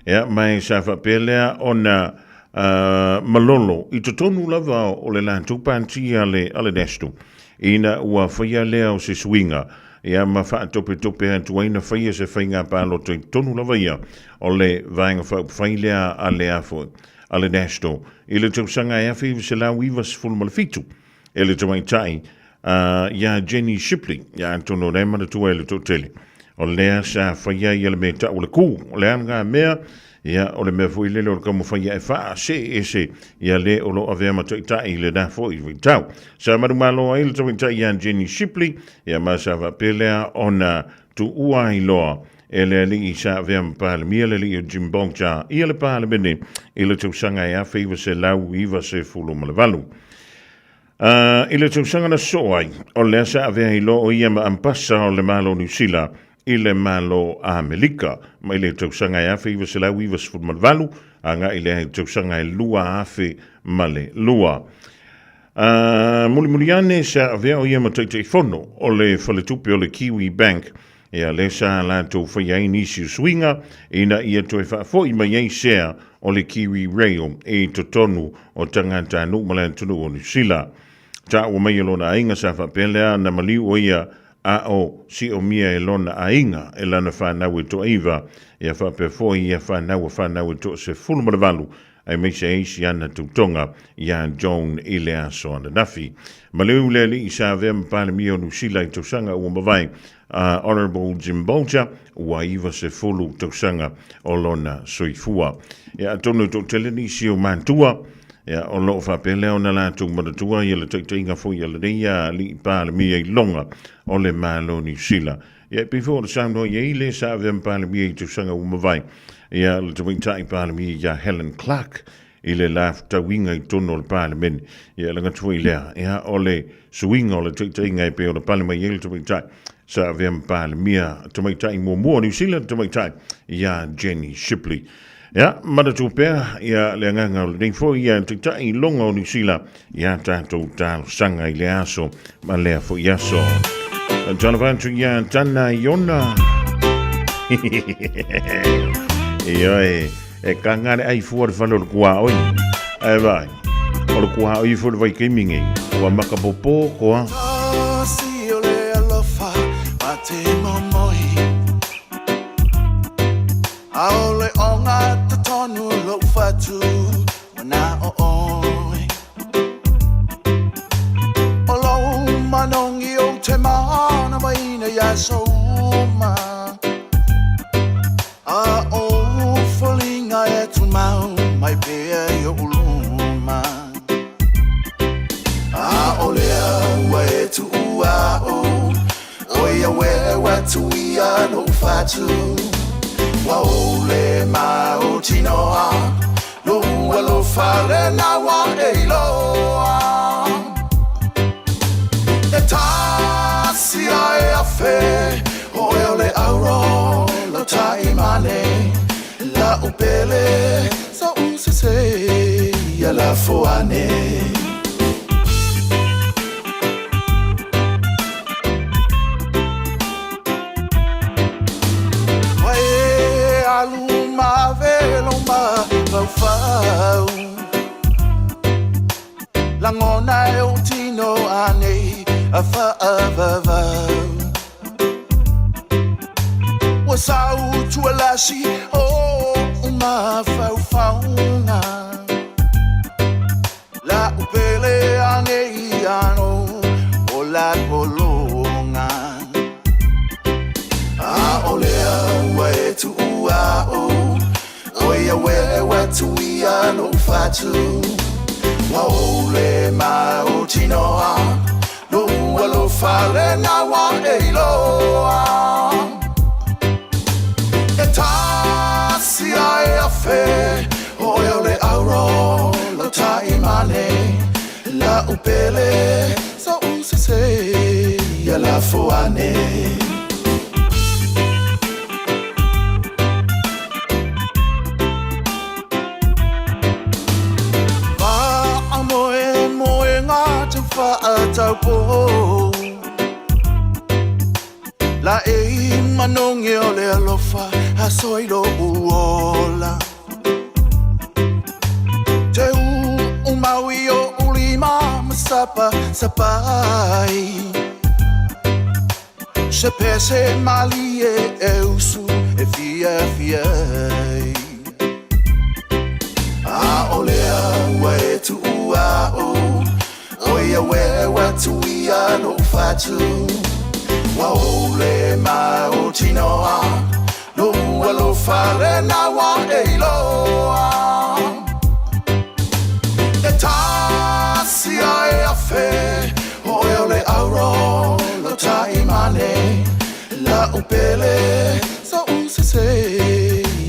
Ia, ma e sa faapea lea ona malolo i totonu lava o le latou pati a le, a le National, ina ua faia lea o se suiga, ia ma faatopetope atu ai na faia se faiga palota i totonu lava ia o le Vaega Faaupufai lea a le a foi, a le National i le tausaga e 1997 e le tamaitai iā Jenny Shipley, ia atonu o lea e manatua e le toatele. O lea sa faia ia le mea e tau o le kū. O le a lena mea, ia o le mea foi lele o le taumafai e faasee ese ia le o lo o avea ma taitai i lena foi vaitau. Sa manumalo ai le tamaitai iā Jenny Shipley, ia ma sa faapea lea ona tuua ai loa e le alii sa avea ma Palemia le alii o Jim Bolger ia le Palemene i le tausaga e 1998. A, i le tausaga na sosoo ai, o lea sa avea ai loa o ia ma Ambasa o le Malo o Niu Sila i le Malo Amerika, mai le tausaga e 1998 agai lea i le tausaga e 2002. A, mulimuli ane sa avea o ia ma Taitaifono o le Faletupe o le Kiwi Bank. Ia, lea sa latou faia ai nisi o suiga ina ia toe faafoi mai ai sea o le Kiwi Rail i totonu o tagatanuu ma le atunuu o Niu Sila. Taua mai e lona aiga sa faapea lea na maliu o ia a o siomia e lona aiga e lana fanau e toaiva, ia faapea foi ia fanau a fanau e toa-18, aemaise ai si ana tautoga iā Joan i le aso ananafi. Maliu le alii sa avea ma Palemia o Niu Sila i tausaga ua mavae, a Honourable Jim Bolger, ua 90 tausaga o lona soifua. Ia, atonu e toatele nisi o matua, ia, o lo o faapea lea ona latou manatua ia le taitaiga foi a lenei alii Palemia i loga o le Malo o Niu Sila. Ia, e pei foi ona saunoa i ai le sa avea ma Palemia i tausaga ua mavae, ia, le Tamaitai Palemia ia Helen Clark, i le la fetauiga i totonu o le Palemene. Ia, e lagata foi lea, ia, o le suiga o le taitaiga e pei ona pale mai ai le Tamaitai sa avea ma Palemia Tamaitai muamua o Niu Sila, le Tamaitai ia Jenny Shipley. Ia, manatua pea ia le agaga o lenei foi ia Taitai loga o Niu Sila ia tatou talosaga i le aso ma lea foi aso. Talofa atu ia Tana Iona. Ioe, e kanga le ai fua le fale o le kuaoi. Ai vai, o le kuaoi fua le vaikaimi nei. Ua makapopo koa. Si o le alofa ma te momoi Aole o ngā tonu lou fatu Wana o oi O lou manongi o te mana maina ia souma A o folinga e tumau mai pea i o uluma A o lea ua e tuua o O ia we wa tuia no fatu Wa o le ma o tinoa Lo ua lo fale na wa e iloa E tasi a e afe O e o le auro lo taimane La upele sa usese ia la foane. Ua e alu ma velo ma faufau Langona e o tino anei a whaavavau Ua sau tualasi o mafaufauga La upele ane i ano o la pologa A o lea ua e tuua o O ia we ua tuia no fatu Ua o le ma o tinoa Lo ua lo fale na wa e iloa E tasi a e afe O e o le auro lo taimane La upele sa usese ia la foane. Faamoemoega tau faataupou La e manogi o le alofa aso i lou ola Te uumau i ou lima ma sapa sapai Se pese malie e usu e fiafia ai A o lea ua e tuua o O ia we ua tuia lou fatu Ua ou le ma o tinoa Lou alofa lena ua e iloa E tasi a e afe O e o le auro lo taimane La upele sa usese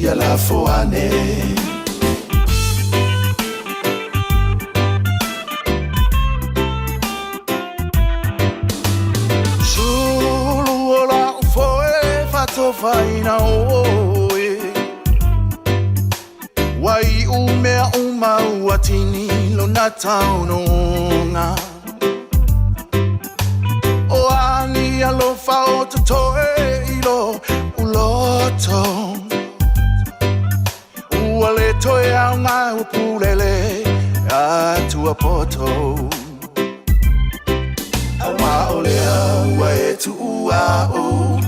ia la foane. Sulu o lau foe fatofaina oe Ua iu mea uma ua tini lona taunuuga O ani alofa o totoe i lo poto Ua le toe aoga upu lele atua poto Aua o lea ua e tuua au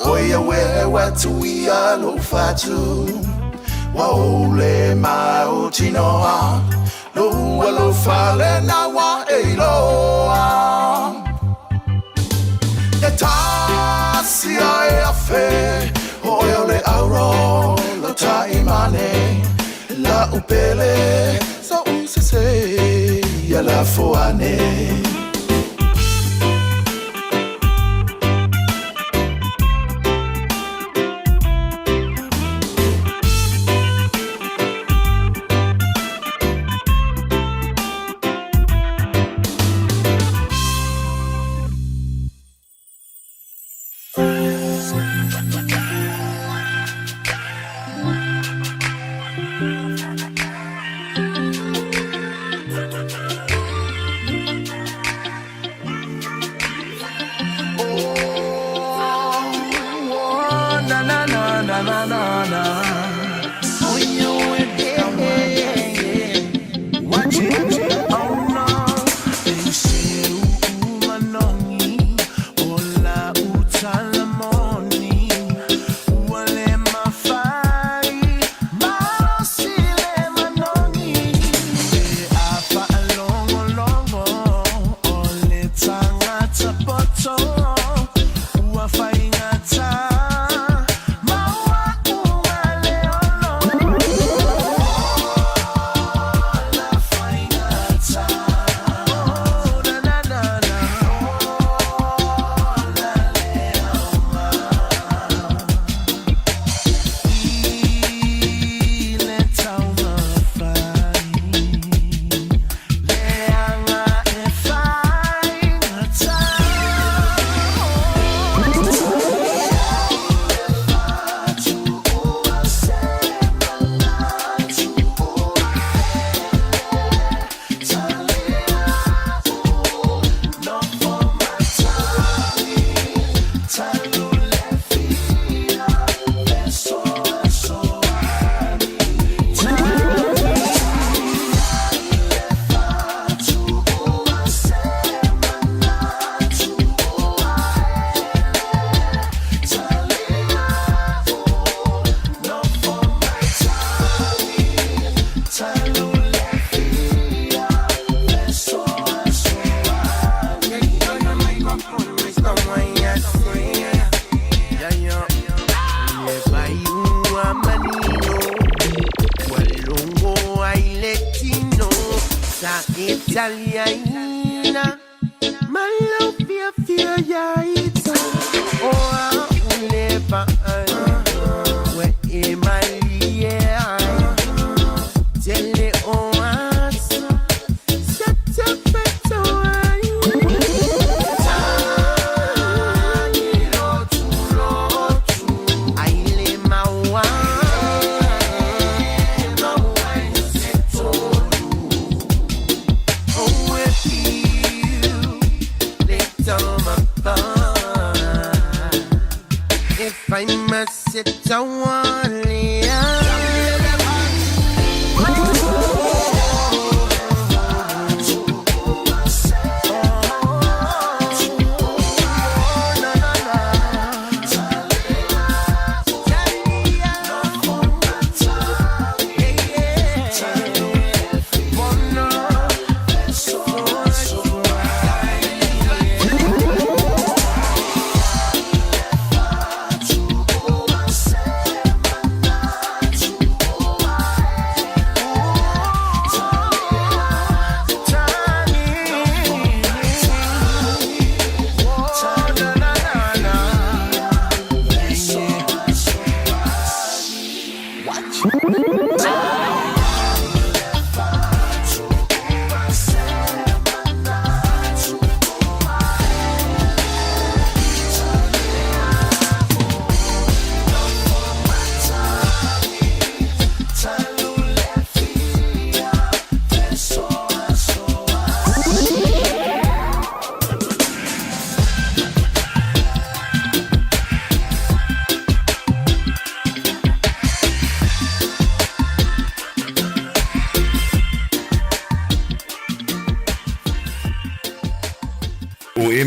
O ia ue atu ia lou fatu Ua ou le mautinoa Lou alofa lena ua e iloa E tasi a e afe O oe o le auro lau taimane La'u pele so'u sese ia lafo ane. Feel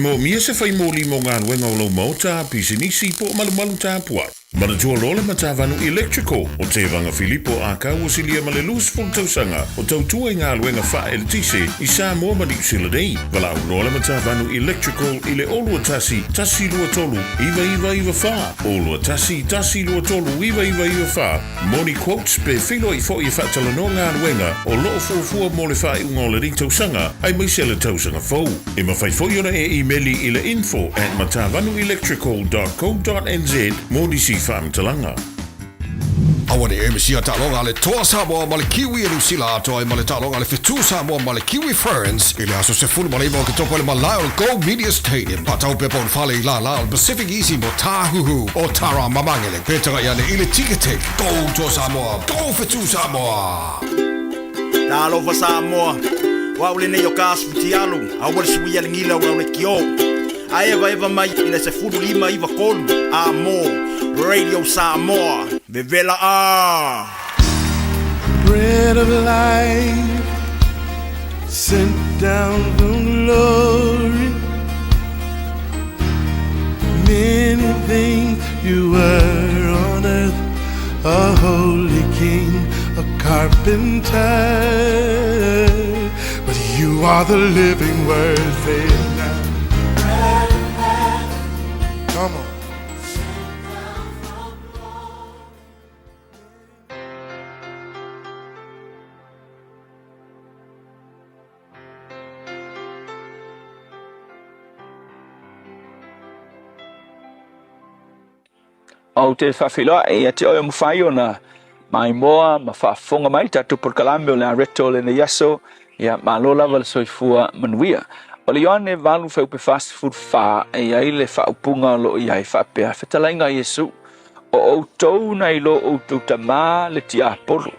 moomia se fai moli mo galuega o lou maota, pisinisi po o malumalu tapuai? Manatua loa le Matavanu Electrical o Tevaga Filipo Akau ua silia ma le 20 tausaga o tautua i galuega faa-eletise i Samoa ma Niu Sila nei. Valaau loa le Matavanu Electrical i le 0 21 123 9994, 0 21 123 9994 mo ni quotes pe feiloai foi e faatalanoa galuega o lo o fuafua mo le faaiuga o lenei tausaga aemaise le tausaga fou. E mafai foi ona e imeli i le info at matavanuelectrical dot co dot nz mo nisi faamatalaga. Aua ne i misia taaloga a le Toa Samoa ma le Kiwi e Niu Sila atoa ai ma le taaloga a le Fetu Samoa ma le Kiwi Ferns i le aso 19 o Oketopa i le malae o le Go Media Stadium. Faatau pepa o le fale i lālā o le Pacific Easy mo Tāhuhu o Tara Mamangele. Pe tagaʻi ane i le Ticketek. Go Toa Samoa! Go Fetu Samoa! Talofa Samoa, o au lenei o ka asu futialu, aua le suia le gila o le kio. A evaeva mai i le 15 93 a mo Radio Samoa, vevela a! Bread of life sent down from glory. Many things you were on earth, a holy king, a carpenter. But you are the living word, say it now. Come on. Ou te faafeiloai ia te oe o mafai ona maimoa ma faafofoga mai tatou polokalame o le Areto lenei aso. Ia, malo lava le soifua manuia. O le Ioane 8 fuaiupe 44 e i ai le faaupuga o lo o i ai faapea, Fetalaiga a Iesu, o outou na i lo outou tamā le tiapolo,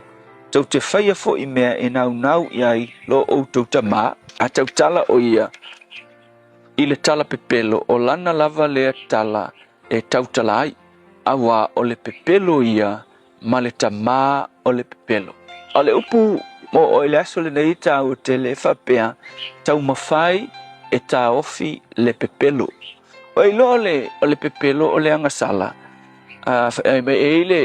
tou te faia foi mea e naunau i ai lo outou tamā, a tautala o ia i le tala pepelo, o lana lava lea tala e tautala ai, auā o le pepelo ia ma le tamā o le pepelo. O le upu mo oe i le aso lenei e tāua tele e faapea, taumafai e taofi le pepelo. Ua iloa le, o le pepelo o le agasala, a, e i ai le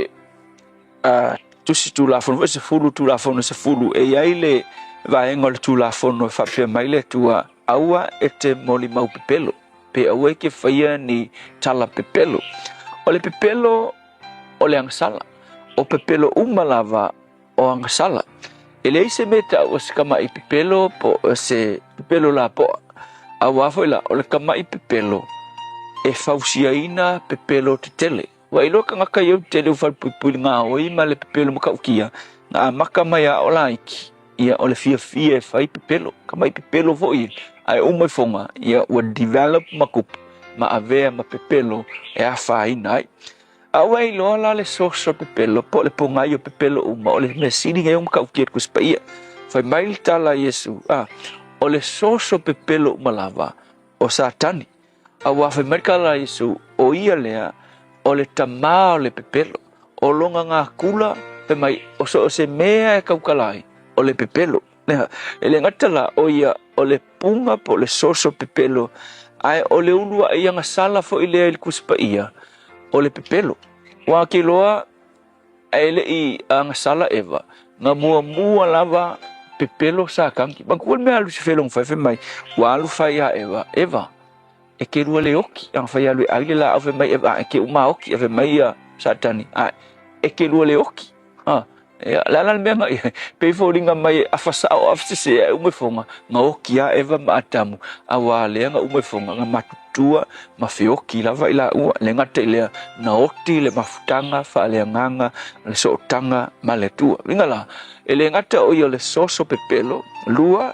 a, tusi tulafono foi 10 tulafono 10 e i ai le vaega o le tulafono e faapea mai le Atua, aua e te molimau pepelo. Pe aua e te faia ni tala pepelo. O le pepelo o le agasala. O pepelo uma lava o agasala. E leai se mea e taua o se kamaʻi pepelo po o se pepelo lapoa. Auā foi la, o le kamaʻi pepelo e fausiaina pepelo tetele. Ua iloa tagata ia tele o falepuipui le gaoi ma le pepelo matautia, na amata mai a o laiti, ia o le fiafia e fai pepelo, kamaʻi pepelo foi ia, ae uma ifoga, ia ua develop ma kupu ma avea ma pepelo e afaina ai. A ua iloa la le soso pepelo po o le pogai o pepelo uma, o le mea sili nei o matautia i le Tusi Paia. Fai mai le tala a Iesu, a, o le soso pepelo uma lava o Satani. Auā fai mai le tala a Iesu, o ia lea, o le tamā o le pepelo, o lona gakula, fai mai, o so o se mea e tautala ai, o le pepelo. E le gata la, o ia, o le puga po o le soso pepelo, ae o le uluaʻi agasala foi lea i le Tusi Paia, o le pepelo. Ua ke iloa, ae le i agasala Eva, na muamua lava pepelo Satani. Manatua le mea a Lusifelo na fai, fai mai, ua alu fai ia Eva, Eva, e te lua le oki. A na fai alu e ai le laau, fai mai Eva, e te uma oki. A fai mai ia Satani, ae, e te lua le oki. Ha, ia, le a la le mea na i ai? Pei foliga mai e afa sao afa sese ae uma ifoga, na oki lava Eva ma Atamu, auā lea na uma ifoga, na matutua ma feoki lava i laua. Le gata i lea, na oti le mafutaga faaleagaga, le sootaga ma le Atua. Uiga la, e le gata o ia o le soso pepelo, lua,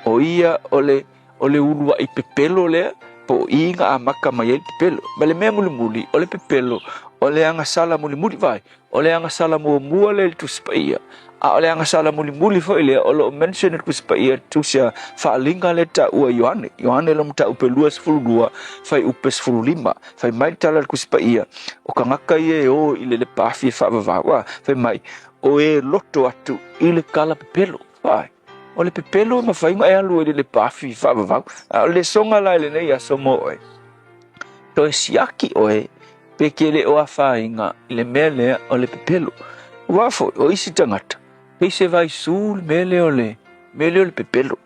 o ia o le, o le uluaʻi pepelo lea, po o i na amata mai ai le pepelo. Ma le mea mulimuli, o le pepelo, o le agasala mulimuli, vaai, O le agasala muamua lea i le Tusi Paia, a o le agasala mulimuli foi lea o lo o mention i le Tusi Paia, tusi a faaaliga lea e taua e Ioane. Ioane lona mataupu e 22, fuaiupe 15. Fai mai le tala a le Tusi Paia, o tagata ia e o i le lepa afi e faavavau, a, fai mai, o e loto atu i le tala pepelo. Vaai. O le pepelo e mafai ona e alu ai i le pafi faavavau. A o le lesoga la i lenei aso mo oe, toe siaki oe pe ke le o afaina i le mea lea o le pepelo. Aua foi, o isi tagata, pei se vaisu le mea lea o le mea lea o le pepelo.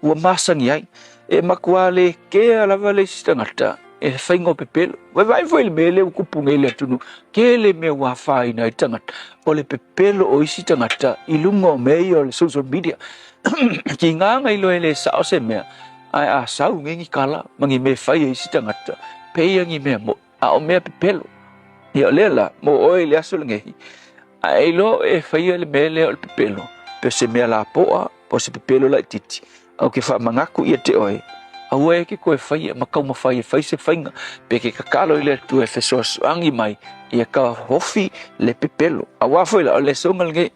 Ua masani ai. E matua le kea lava le isi tagata e faiga o pepelo. Vaivai foi le mea lea ua tupu nei i le atunuu, tele mea ua afaina ai tagata, o le pepelo o isi tagata i luga o mea ia o le social media. Tiga na iloa e le sao se mea, ae a sau nei ni tala ma ni mea e fai e isi tagata, pei ni mea moni, a o mea pepelo. Ia o lea la, mo oe i le aso lenei, a e iloa oe e faia le mea lea o le pepelo, pe o se mea lapoa, po o se pepelo laitiiti, a ou te faamanatu ia te oe, aua e te toe faia ma taumafai e fai se faiga, pe te tatalo i le Atua e fesoasoani mai ia taofi le pepelo. Aua foi la, o le lesoga lenei,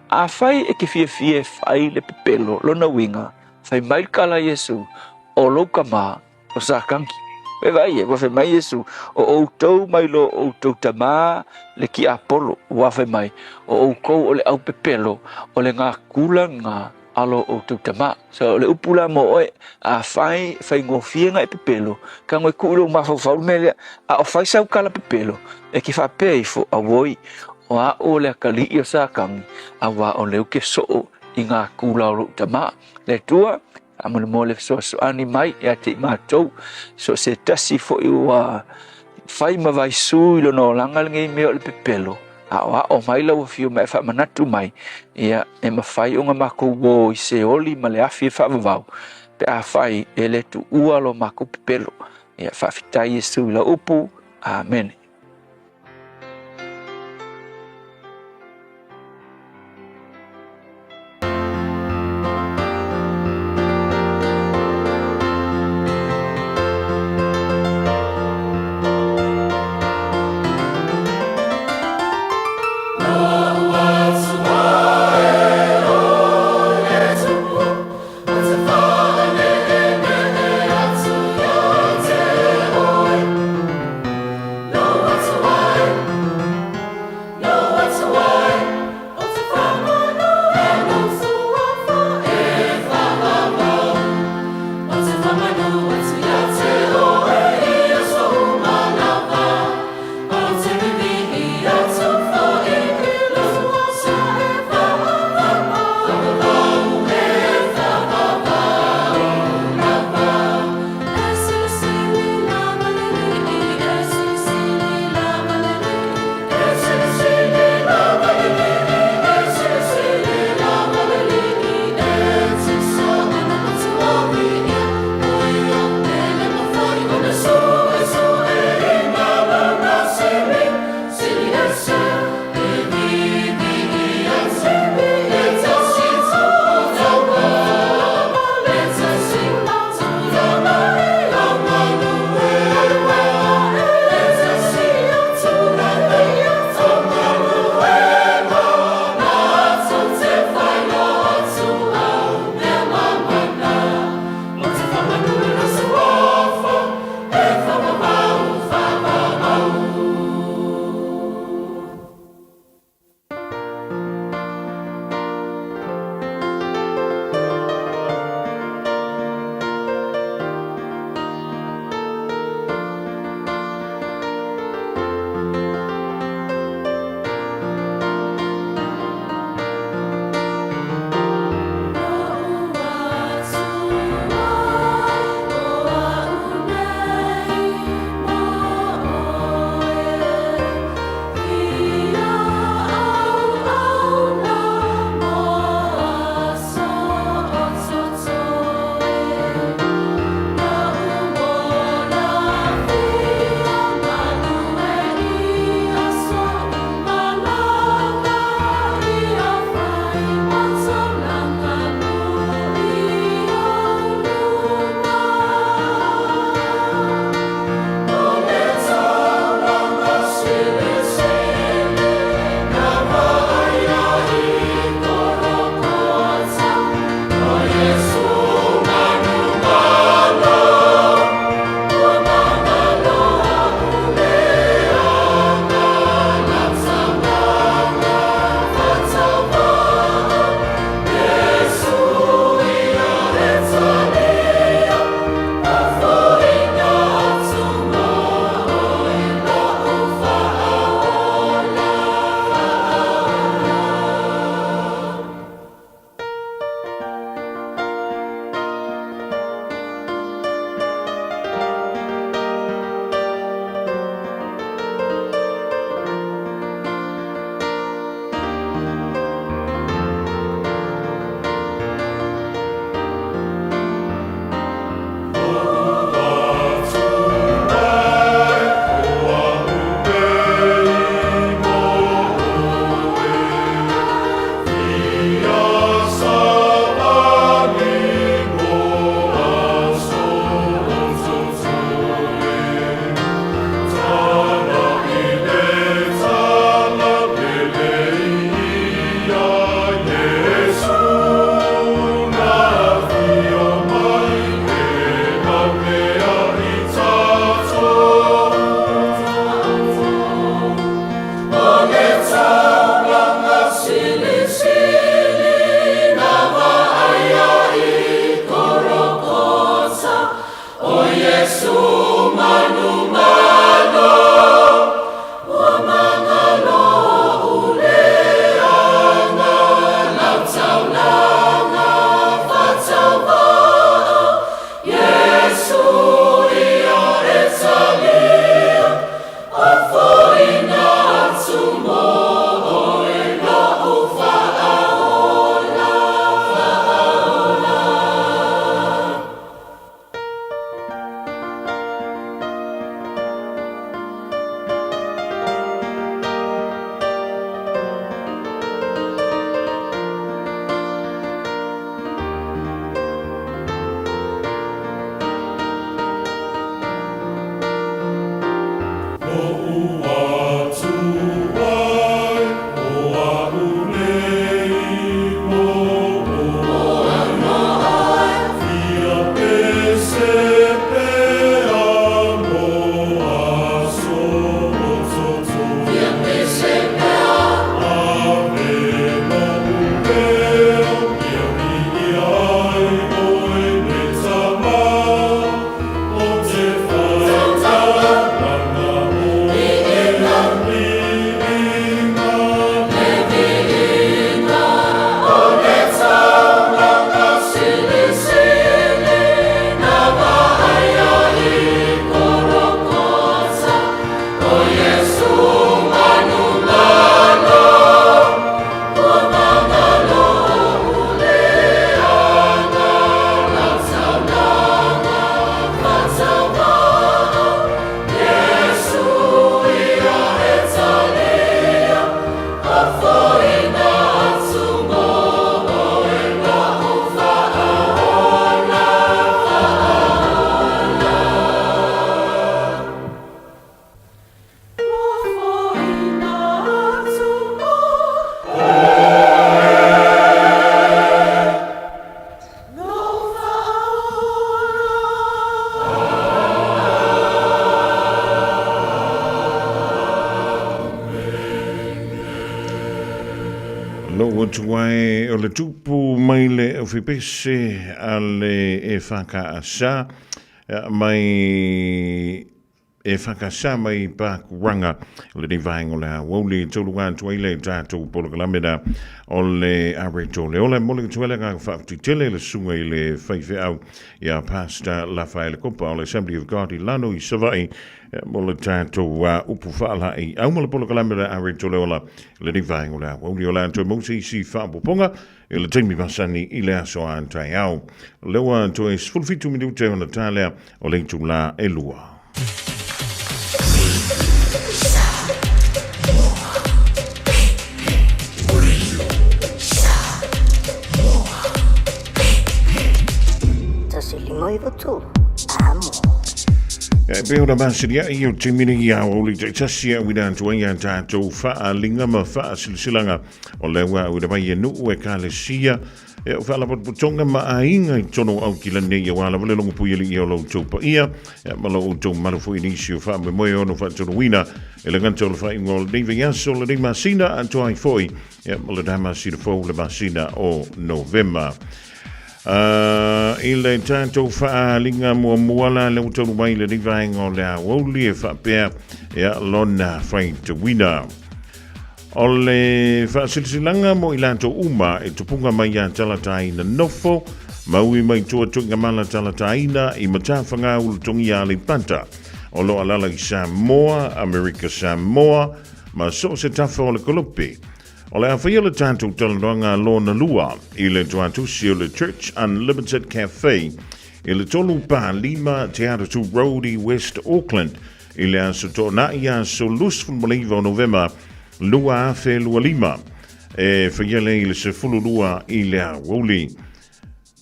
afai e te fiafia e fai le pepelo, lona uiga, fai mai le tala a Iesu, o lou tama, o Satani. E vaai e, ua fai mai Iesu, o outou mai lo outou tamā le tiapolo, ua fai mai, o outou o le aupepelo, o le gakula lena a lo outou tamā. So, o le upu la mo oe, afai e faigofie na e pepelo, tago e tuu i lou mafaufau le mea lea, a o fai sau tala pepelo, e te faapea ifo, auoi, o a'u o le atalii o Satani, auā o lea ou te soo i gakula o lou tamā. Le Atua, Faamolemole fesoasoani mai ia te i matou, so o se tasi foi ua fai ma vaisu i lona olaga lenei mea o le pepelo, aoao mai lau afio ma e faamanatu mai, ia e mafai ona matou uo i Seoli ma le afi e faavavau, pe afai e le tuua lo matou pepelo. Ia faafetai Iesu i lau upu. Amene. Lou atu ai o le tupu mai le ofipese a le EFKS mai EFKS mai Pakuranga o lenei vaega o le aoauli e tauluga atu ai le tatou polokalame la o le Areto le Ola. E momoli atu ai le agaga faafetai tele i le susuga i le faifeau ia Pastor Lafaele Kopa o le Assembly of God i Lano i Savaii mo le tatou upu faalai au ma le polokalame o le Areto le Ola i lenei vaega o le aoauli. O le a toe maua se isi faaopoopoga i le taimi masani i le aso a taeao. O lea ua toe 17 minute ona ta lea o le itulā e 2. E pei ona masiliaʻi o taimi nei aoauli taitasi a uina atu ai a tatou faaaliga ma faasilasilaga o lea ua auina mai e nuu ekalesia e o faalapotopotoga ma aiga i totonu o Aukilani nei aua lava le logopui alii o lo outou paia e ma lo outou mamalu foi i nisi o faamoemoe ono faatonuina e le gata o le faaiuga o lenei vaiaso lenei masina atoa ai foi e ma le masina fou le masina o Novema. I le tatou faaaliga muamua la lea ua taunuu mai i lenei vaega o le aoauli e faapea ia lona faitauina. O le faasilasilaga mo i latou uma e tupuga mai ia Talataina nofo, maui mai tua tuigamala Talataina i Matafagā Ulutogia Aleipata, o lo alala i Samoa, Amerika Samoa, ma so o se tafa o le kolope. O le a faia le tatou talanoaga lona lua i le tuatusi o le Church Unlimited Cafe i le 3 pa 5 Te Atatu Road i West Auckland i le aso Toonai aso 29 o Novema 2025 e faia lea i le 12 i le aoauli.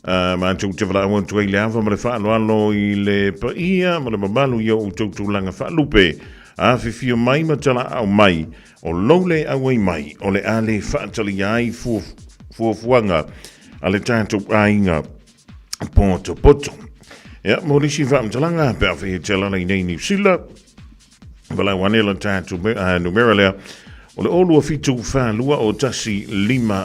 Matou te valaau atu ai le ava ma le faaaloalo i le paia ma le mamalu i o outou tulaga faalupe, afifio mai ma talaau mai, o lou le auai mai o le a le faatalia ai fuafuaga a le tatou aiga potopoto. Ia, mo nisi faamatalaga pe a fai e te alala i nei Niu Sila, Valaau ane la tatou numera lea o le 0 2 7 4 2 o 1 5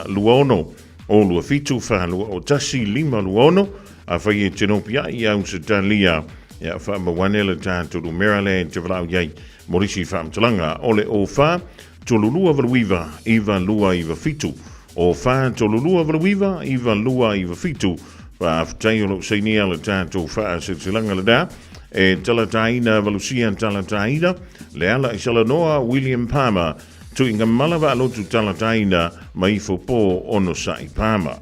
2 6. 0 2 7 4 2 o 1 5 2 6. Afai e te nopiai i Ausetalia, ia faamau ane le tatou numera lea e te valaau i ai mo nisi faamatalaga o le 04 32 89 92 97. 04 32 89 92 97. Faafetai o lou sainia le tatou faasilasilaga lena. E talataina valusia talataina le ala i Salanoa William Palmer tuiga mala vaalotu talataina ma ifo po onosai Palmer.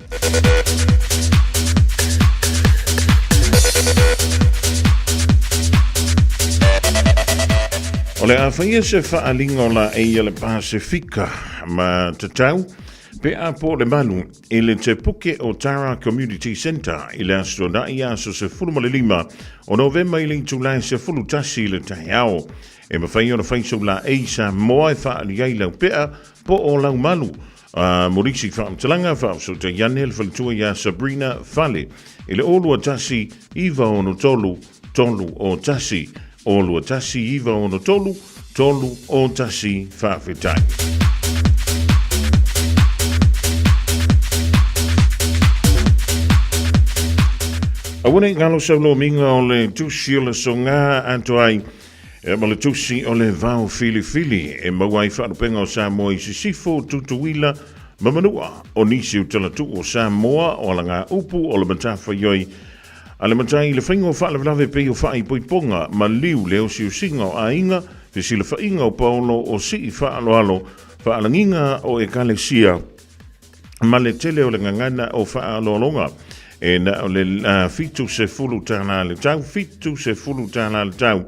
O le a faia se faaaliga o laei a le Pasefika ma tatau pe a po le malu i le Te Puke o Tara Community Centre i le Aso Toonai aso 15 o Novema i le itula e 11 i le taeao. E mafai ona fai sou laei Samoa e faaali ai lau pea po o lau malu. A mo nisi faamatalaga, faafesootai ane le faletua iā Sabrina Fale i le 0 2 1 9 6 3 0 1, 0 2 1 9 6 3 o 1. Faafetai. Aua nei galo sau lomiga o le tusi o le soga atoa ai e ma le tusi o le vao filifili e maua ai faalupega o Samoa i Sisifo, Tutuila ma Manua o nisi o talatuu o Samoa o alagaupu o le matafaioi A le matai i le faiga o faalavelave pei o faaipoipoga, maliu, le osiosiga o aiga, fesilafaiga o paolo o sii faaaloalo, faalagiga o ekalesia, ma le tele o le gagana o faaaloaloga. E na o le 70 tālā le tau, 70 tālā le tau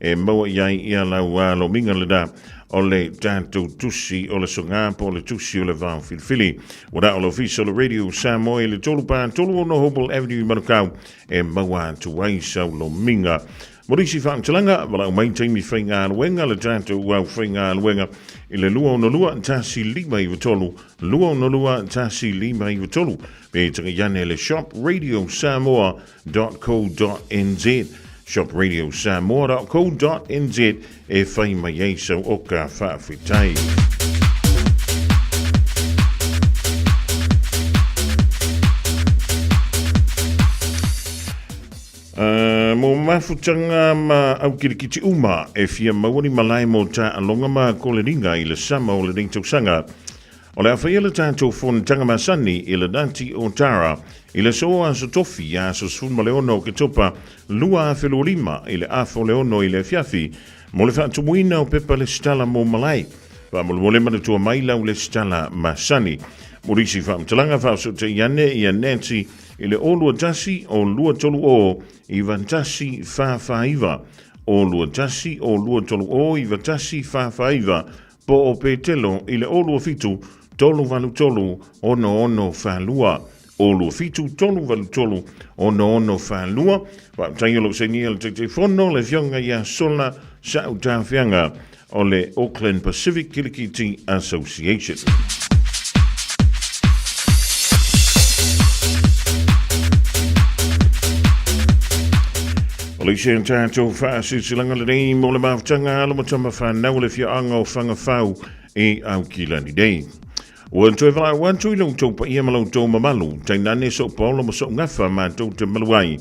e maua i ai ia lau lomiga lena o le tatou tusi o le soga po o le tusi o le vao filifili. Ua na o le ofisa o le Radio Samoa i le 3 pa 36 Hobel Avenue i Manukau e maua atu ai sau lomiga. Mo nisi faamatalaga, valaau mai taimi faigaluega le tatou au faigaluega i le 262 1593, 262 1593, pe tagai ane le shop radio samoa .co.nz shopradiosamoa.co.nz e whai mai ai sau oka faafetai. mafutaga ma au kilikiti uma e fia maua ni malae mo taaloga ma koleniga i le sama o lenei tausaga. O le a faia le tatou fonotaga masani i le Nati o Tara i le aso Aso Tofi aso 16 Oketopa 2025 i le afa o le 6 i le afiafi mo le faatumuina o pepa lesitala mo malae. Faamolemole manatua mai lau lesitala masani. Mo nisi faamatalaga faaosootai ane ia Nancy i le 021 o 230 9149, 021 o 230 9149, po o Petelo i le 027 383 6642, 027 383 6642. Faafetai o lou sainia le Taitaifono, le Afioga ia Sola Sautafiaga o le Auckland Pacific Kilikiti Association. O le isi o tatou faasilasilaga lenei mo le mafutaga alo ma tama whanau o le fiaanga o Whangawhau i Aukilani nei. Ua toe valaau atu i lo outou paia ma lo outou mamalu, tainane sou paolo ma sou gafa matou te malu ai.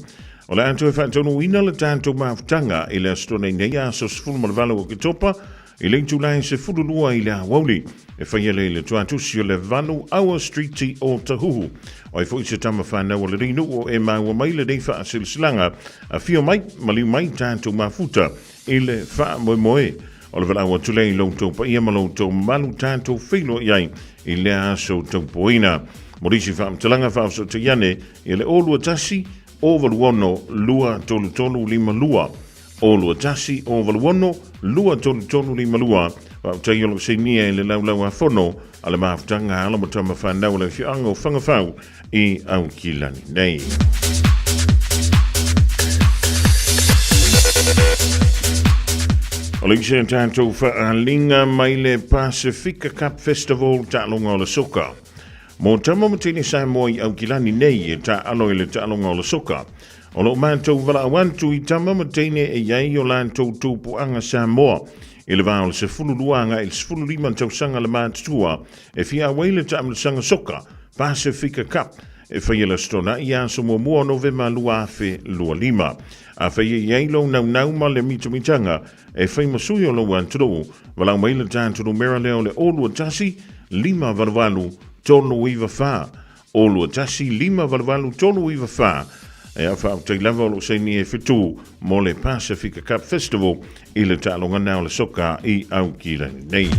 O le a toe faataunuuina le tatou mafutaga i le Aso Toonai nei aso 18 o Oketopa i le itula e 12 i le aoauli e faia lea i le tuatusi o le 8 Aua Street o Tahuhu. O ai foi se tama whanau o lenei nuu o e maua mai lenei faasilasilaga, afio mai, maliu mai tatou mafuta i le faamoemoe. O le valaau atu lea i lo outou paia ma lo outou mamalu tatou feiloai ai i lea aso taupoina. Mo nisi faamatalaga faaosootai ane i le 021 086 23352 021 086 23352 Faafetai o lou sainia i le laulau a fono a le mafutaga alo ma tama whanau o le afioaga o Whangawhau i Aukilani nei. O le isi o tatou faaaliga mai le Pasifika Cup Festival taaloga o le soka. Mo tama ma teine Samoa i Aukilani nei e taalo i le taaloga o le soka. O lo o matou valaau atu i tama ma teine e i ai o latou tupuaga Samoa i le va o le 12 agai i le 15 tausaga le matutua e fia auai le taamilosaga soka Pasifika Cup e faia le Aso Toonai aso muamua o Novema 2025. Afai e i ai lou naunau ma le mitamitaga e fai ma sui o lou atunuu, valaau mai le tatou numera lea o le 021 588 394, 021 588 394. E a faafetai lava o lou saini e fetu mo le Pasifika Cup Festival i le taaloga na o le soka i Aukilani nei.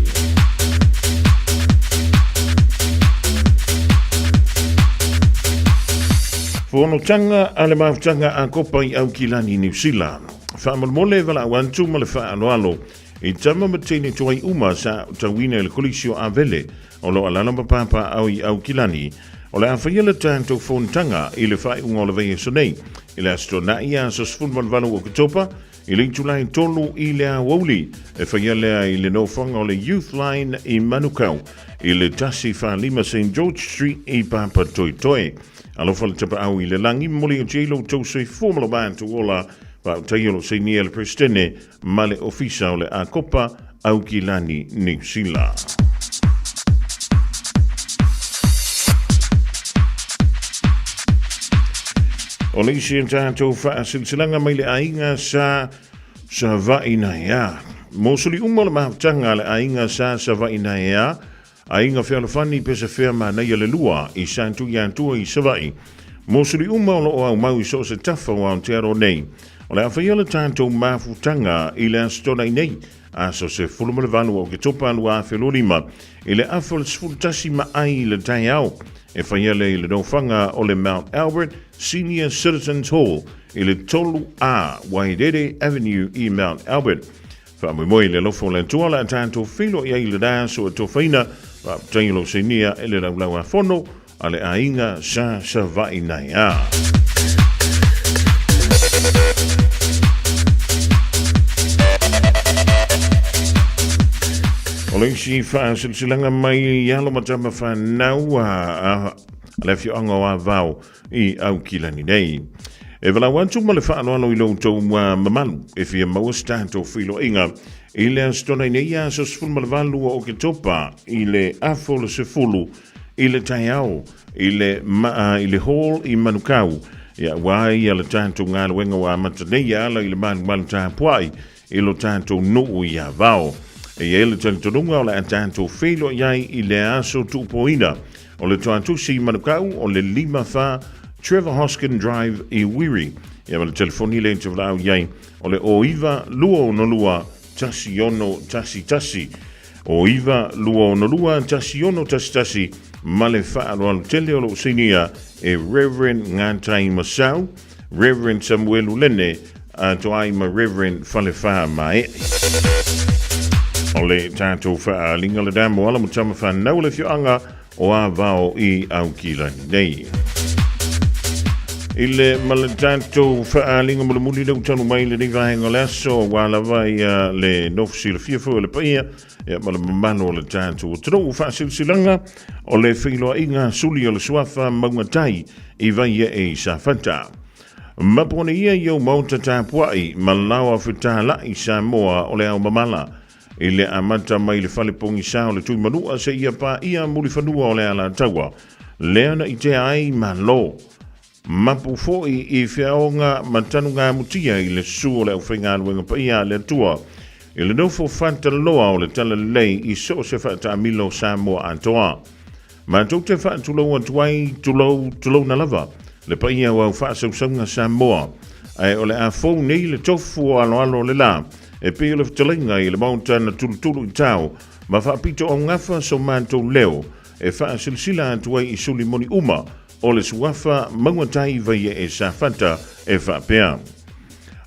Fonotaga a le mafutaga a Kopa i Aukilani, Niu Sila. Faamolemole valaau atu ma le faaaloalo i tama ma teine tuai uma sa tauina i le Kolisi o Avele o lo o alaala ma papaaao i Aukilani. O le a faia le tatou fonotaga i le faaiuga o le vaiaso nei i le Aso Toonai aso 18 o Oketopa i le itula e 3 i le aoauli e faia lea i le nofoaga o le Youth Line i Manukau i le 145 St George Street i Papatoetoe. Alofa le tapaau i le lagi, momoli atu ai lo outou soifua ma lo matou ola, faafetai o lo o sainia e le Peresetene ma le Ofisa o le Akopa Aukilani Niu Sila. O le isi o tatou faasilasilaga mai le aiga sa Savainaea. Mosoli uma le mafutaga a le aiga sa Savainaea, aiga fealofani pesefea manaia le lua i Satuiatua i Savaii. Mosoli uma o lo o aumau i so o se tafa o Aotearoa nei. O le a faia le tatou mafutaga i le Aso Toonai nei, aso 18 o Oketopa 2025, i le afa o le 11 ma ai i le taeao, e faia lea i le nofoaga o le Mount Albert Senior Citizens Hall i le 3A Wairere Avenue i Mount Albert. Faamoemoe i le alofa o le Atua o le a tatou feiloai ai i lena aso e tofaina, faafetai o lo o sainia e le Laulau-a-Fono a le aiga sa Savainaea. O le isi faasilasilaga mai i alo ma tama whanau a le afioaga o Avao i Aukilani nei. E valaau atu ma le faaaloalo i lo outou mamalu e fia maua se tatou feiloaiga i le Aso Toonai nei aso 18 o Oketopa i le afa o le 10 i le taeao i le, i le hall i Manukau. Ia, aua ia le tatou galuega ua amata nei e ala i le malumalu tapuai i lo tatou nuu i Avao. E i ai le talitonuga o le a tatou feiloai ai i le aso tuupoina o le Toatusi i Manukau o le 54 Trevor Hoskin Drive i Wiri. Ia ma le telefoni lea e te valaau i ai o le 09 262 1611. O 9 262 1611 ma le faaaloalo tele o loo sainia e Reverend Ngatai Masau, Reverend Samuelu Lene, atoa ai ma Reverend Falefā Mae'e. O le tatou faaaliga le damo ala mo tama whanau le fioanga o Avao i Aukilani nei. I le ma le tatou faaaliga mulimuli le utanu mai lenei vaega o le aso, ua lava ia le nofo silafia foi o le paia ia ma le mamalu o le tatou atunuu. Faasilasilaga o le feiloaiga suli o le suafa Maugatai i Vaiee i Safata. Mapone ia i ou maota tapuai ma laoa fetalai Samoa o le ao mamala. I le amata mai le fale pogisa o le Tuimanua seia paia Mulifanua o le Alataua, lea na itea ai Malo. Mapu foi i feaoga ma tanugamutia i le susu o le aufaigaluega paia a le Atua i le nofo fataloa o le Talalelei i so o se faataamilo o Samoa atoa. Matou te faatulou atu ai, tulou, tulouna lava, le paia o au faasausauga Samoa. Ae o le a fou nei le tofu o aloalo o le la, e pei o le fetalaiga i le maota na tulutulu i tao ma faapito augafa so matou leo e faasilasila atu ai i suli moni uma o le suafa Mauatai Vaiee Safata e faapea.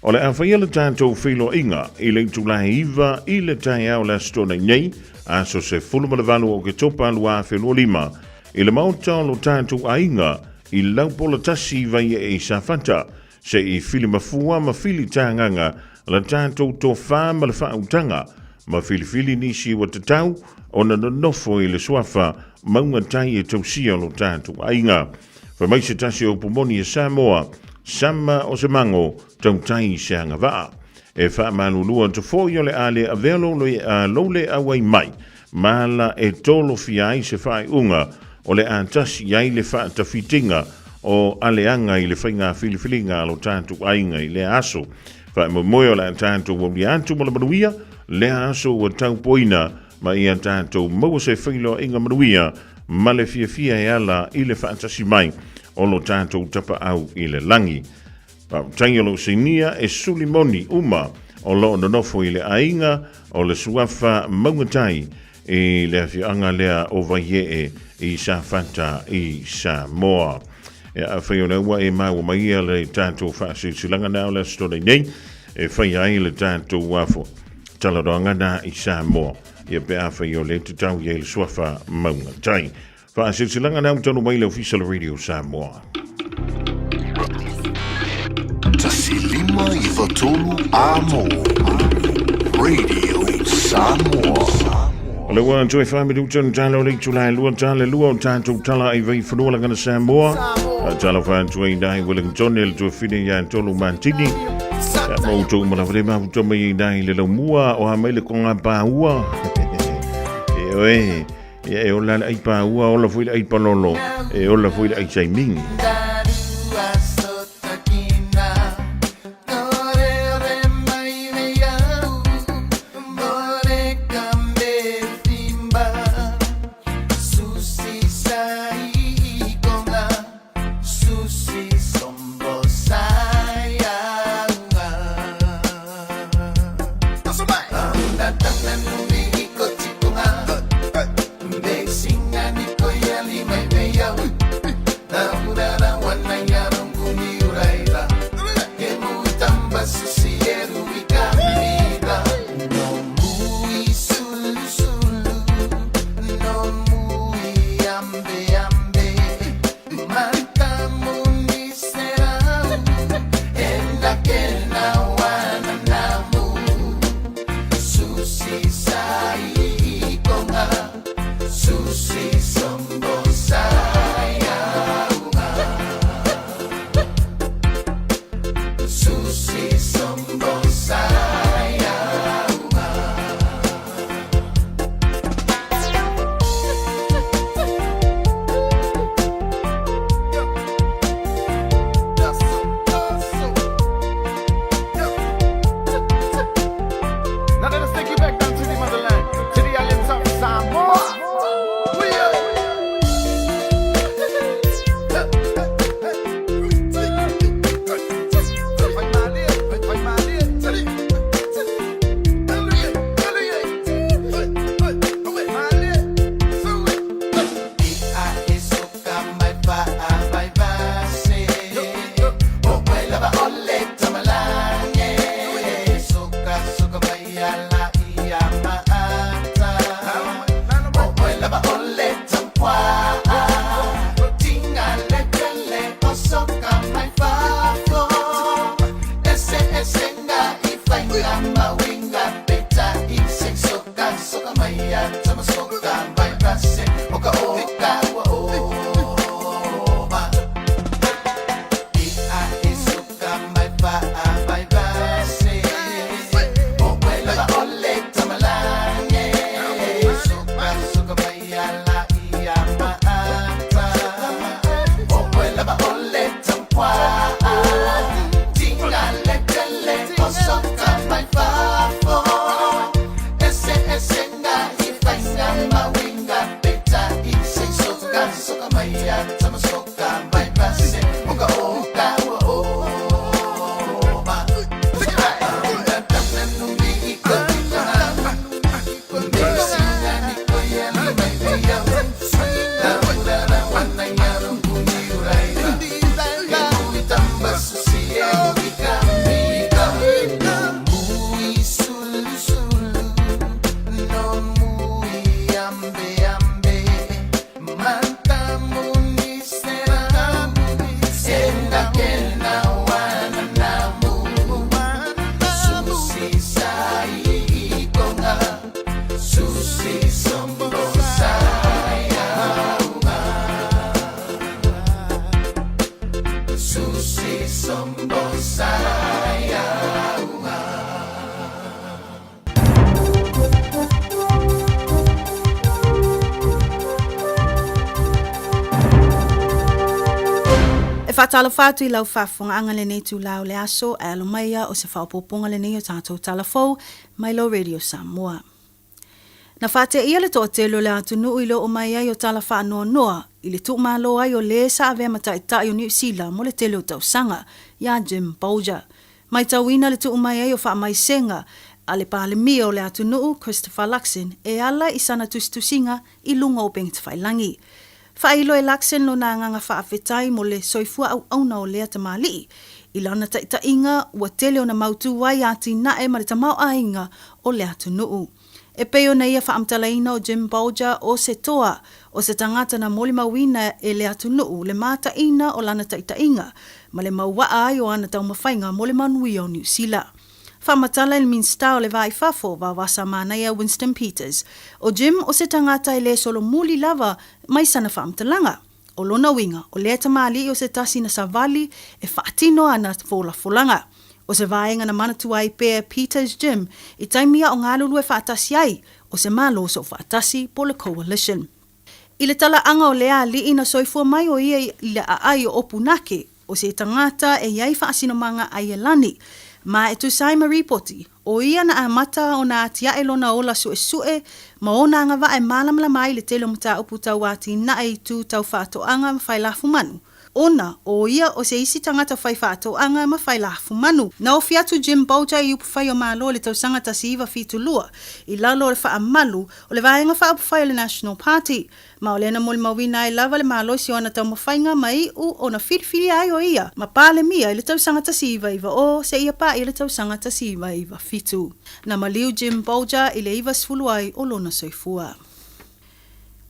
O le a faia le tatou feiloaiga i le itula e 9 i le taeao o le Aso Toonai nei, aso 18 o Oketopa 2025, i le maota o lo tatou aiga i Laupola 1 Vaiee i Safata, se i filimafua ma filitagaga la tatou tofā ma le faautaga, ma filifili nisi ua tatau ona nonofo i le suafa mauga tai e tausia lo tatou aiga. Fai mai se tasi o upu moni a Samoa, Sama o se mago, tautai i se agavaa. E faamalulu atu foi o le a le avea lou le auai mai, ma ala e tolofia ai se faaiuga o le a tasi ai le faatafitiga o aleaga i le faiga filifiliga a lo tatou aiga i lea aso. Faamoemoe o le a tatou aulia atu ma le manuia lea aso ua taupoina ma ia tatou maua se feiloaiga manuia ma le fiafia e ala i le faatasi mai o lo tatou Tapaau i le lagi. Faafetai o lou sinia e suli moni uma o loo nonofo i le aiga o le suafa Maugatai i le afioaga lea o Vaiee i Safata i Samoa. E afai o lea ua e maua mai ia le tatou faasilasilaga na o le Aso Toonai nei e faia ai le tatou afo talanoaga na i Samoa ia pe afai o lea te tau i ai le suafa Maugatai. Faasilasilaga na ua taunuu mai le Ofisa o le Radio Samoa. 1 5 9 3 Amo Radio Samoa. O le ua toe wha minuta na tala o le itula e lua tala lua o tātou tala ai vai whanua langana Samoa. A tala wha atu ai nai Wellington e le tuafine ia tolu mantini. Ia mau tō umala whare mahuta mai i nai le laumua o ha mai le konga pāua. E oe. Ia e ola le ai pāua, ola foi le ai palolo, e ola foi le ai saimingi. E faatalofa atu i lau faafofogaaga lenei itula o le aso, ae alo mai ia o se faaopoopoga lenei o tatou tala fou mai lou Radio Samoa. Na faateia le toatele o le atunuu i le oo mai ai o tala faanoanoa i le tuumalo ai o le sa avea ma taitai o Niu Sila mo le tele o tausaga, iā Jim Bolger. Maitauina le tuu mai ai o faamaisega a le Palemia o le atunuu, Christopher Luxon, e ala i sana tusitusiga i luga o upegatafailagi. Faailo e Luxon lona agaga faafetai mo le soifua auauna o lea tamalii i lana taitaiga ua tele ona mautū ai atinae ma le tamaoaiga o le atunuu. E pei ona ia faamatalaina o Jim Bolger o se toa, o se tagata na molimauina e le atunuu le mataina o lana taitaiga ma le mauaa ai o ana taumafaiga mo le manuia o Niu Sila. Faamatala i le Minisita o le Va i Fafo, Vaovasa Manaia Winston Peters, o Jim o se tagata e le solomuli lava mai sana faamatalaga. O lona uiga, o lea tamalii o se tasi na savali e faatino ana folafolaga. O se vaega na manatua ai pea Peters Jim i taimi a o galulue faatasi ai o se Malo Soofaatasi po o le Coalition. I le talaaga o lea alii na soifua mai o ia i le aai o Opunake, o se tagata e i ai faasinomaga Aielani, ma e tusa ai ma ripoti, ʻo ia na amata ona atiaʻe lona ola suʻesuʻe ma ona agavaa e mālamalama ai le tele o mataupu tau atinae i tū tau faatoaga ma fai lafumanu, ona ʻo ia o se isi tagata fai faatoaga ma fai lafumanu. Na ofi atu Jim Bolger i upufai o Malo i le tausaga 1972 i lalo o le faamalu o le Vaega Faaupufai o le National Party, Ma o lea na molimauina ai lava le malosi o ana taumafaiga ma iʻu ona filifilia ai o ia ma Palemia i le tausaga 1990 seia paia le tausaga 1997. Na maliu Jim Bolger i le 90 ai o lona soifua.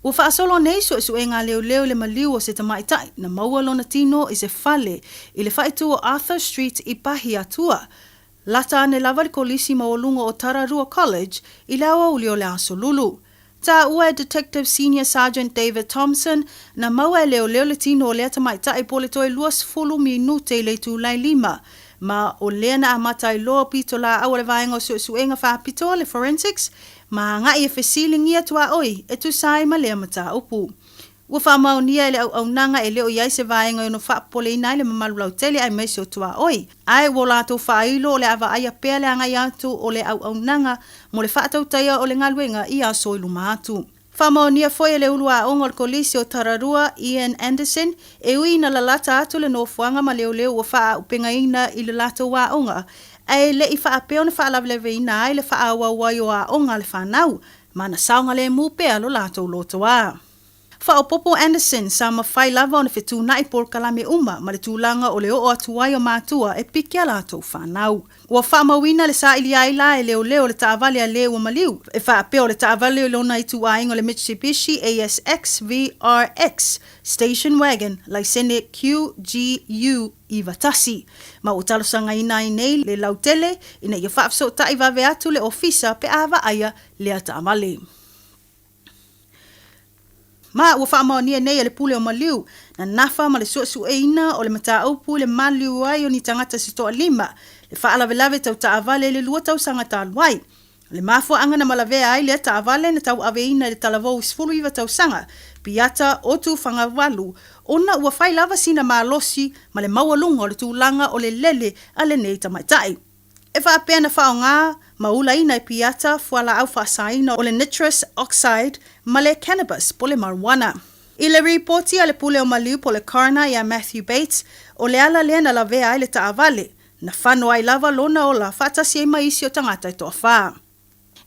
Ua faasolo nei suesuega a leoleo i le maliu o se tamaitai na maua lona tino i se fale i le faaitu o Arthur Street i Pahiatua. Lata ane lava le kolisi maualuga o Tararua College i le aoauli o le Aso Lulu. Taua e Detective Senior Sergeant David Thompson, na maua e leoleo le tino o lea tamaitai po o le toe 20 minute i le itulai lima, ma o lea na amata ai loa pitolaau a le Vaega o Suesuega Faapitoa, le Forensics, ma agai e fesiligia tuaoi e tusa ai ma lea mataupu. Ua faamaonia e le auaunaga e le o i ai se vaega e ono faapopoleina ai le mamalu lautele aemaise o tuaoi, ae ua o latou faailo o le a vaaia pea le agai atu o le auaunaga mo le faatautaia o le galuega i aso i luma atu. Faamaonia foi e le ulu aoga o le Kolisi o Tararua, Ian Anderson, e ui ina lalata atu le nofoaga ma leoleo ua faaaupegaina i le latou aoga, ae le i faapea ona faalavelaveina ai le faaauau ai o aoga a le fanau, ma na saogalemu pea lo latou lotoa. Faaopoopo Anderson, sa mafai lava ona fetuunai polokalame uma ma le tulaga o le oo atu ai o matua e piki a latou fanau. Ua faamauina le sailia ai la e leoleo le taavale a le ua maliu, e faapea o le taavale o lona ituaiga o le Mitsubishi ASX VRX Station Wagon, laisene QGU 91. Ma ua talosagaina ai nei le lautele ina ia faafesootai vave atu le ofisa pe a vaaia lea taavale. Ma ua faamaonia nei e le Pule o Maliu, na nafa ma le suesueina o le mataupu i le maliu ai o ni tagata se toalima, le faalavelave tau taavale i le lua tausaga talu ai. O le mafuaaga na malavea ai lea taavale na tauaveina i le talavou 19 tausaga, Piata o Tufagawalu, ona ua fai lava sina malosi ma le maualuga o le tulaga o le lele a lenei tamaitai. E faapea na faaaoga ma ulaina e Piata fualaau faasaina o le nitrous oxide ma le cannabis po le marijuana. I le ripoti a le Pule o Maliu po le Coroner iā Matthew Bates, o le ala lea na lavea ai le taavale, na fano ai lava lona ola faatasi ai ma isi o tagata e toawhā.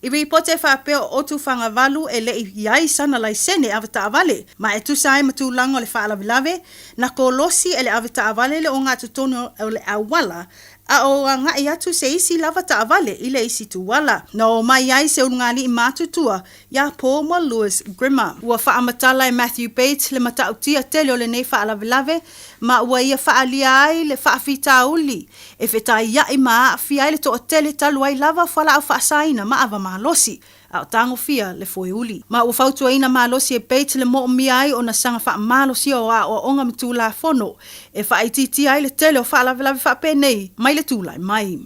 I ripoti e faapea o Otufagavalu e le i i ai sana laisene avetaavale, ma e tusa ai ma tulaga o le faalavelave, na kolosi e le avetaavale le ogatotonu o le auala, a o agai atu se isi lava taavale i le isi tuala. Na oo mai ai se ulugalii matutua iā Paul ma Louis Grimmer. Ua faamatala e Matthew Bates le matautia tele o lenei faalavelave, ma ua ia faaalia ai le faafitauli e fetaiaʻi ma aafia ai le toatele talu ai lava fualaau faasaina ma ava malosi. a o tagofia le foeuli. Ma ua fautuaina malosi e Bates le moomia ai ona saga faamalosia o aoaoga ma tulafono e faaitiitia ai le tele o faalavelave faapenei mai le tulai mai.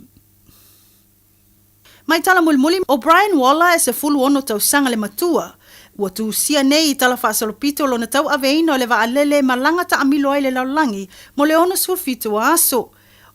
Mai tala mulimuli, ʻO Brian Waller e 16 tausaga le matua, ua tusia nei i tala faasolopito lona tauaveina o le vaalele e malaga taamilo ai le lalolagi mo le 67 o aso.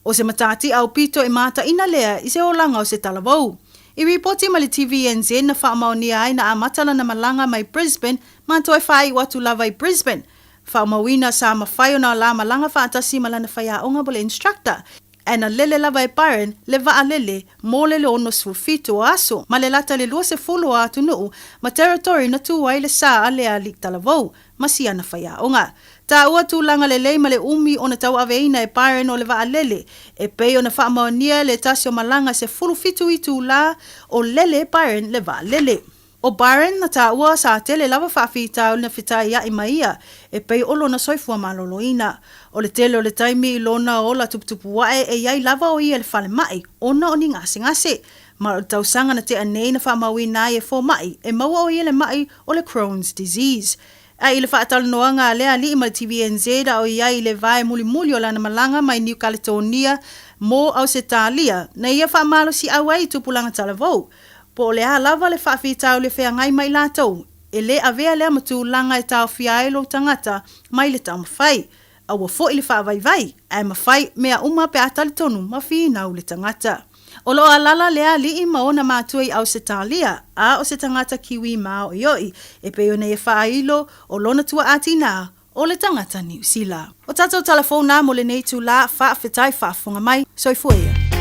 ʻO se matatia aupito e mataina lea i se olaga o se talavou. I ripoti mai le TVNZ na faamaonia ai na amata lana malaga mai Brisbane ma toe faaiu atu lava i Brisbane. Faamauina sa mafai ona la malaga faatasi ma lana faiaoga mo le instructor Ae na lele lava e Byron le vaalele mo le 67 o aso ma le lata le 20 o atunuu ma territory na tu ai le sa a le alii talavou ma siana faiaoga. Taua tulaga lelei ma le umi ona tauaveina e Byron o le vaalele e pei ona faamaonia le tasi o malaga 17 itulā o lele e Byron le vaalele. ʻO Byron na taua sa tele lava faafitauli na fetaiaʻi ma ia e pei o lona soifua maloloina. O le tele o le taimi i lona ola tuputupu aʻe e i ai lava o ia i le falemai ona o ni gasegase. Ma o le tausaga na tea nei na faamauina ai e fomai e maua o ia le maʻi o le Crohn's disease. A i le faatalanoaga a lea alii ma le TVNZ a o i ai i le vae mulimuli o lana malaga mai Niu Kaletonia mo Ausetalia, na ia faamalosiau ai i tupulaga talavou. Po o le a lava le faafitauli e feagai ma i latou, e le avea lea ma tulaga e taofia ai lou tagata mai le taumafai. Aua foi le faavaivai, ae mafai mea uma pe a talitonu ma finau le tagata. O lo o alala lea alii ma ona matua i Ausetalia, a o se tagata Kiwi māoʻiʻoʻi, e pei ona ia faailo o lona tuaʻā tinā, o le tagata Niu Sila. O tatou tala fou nā mo lenei itulā, faafetai faafofoga mai. Soifua ia.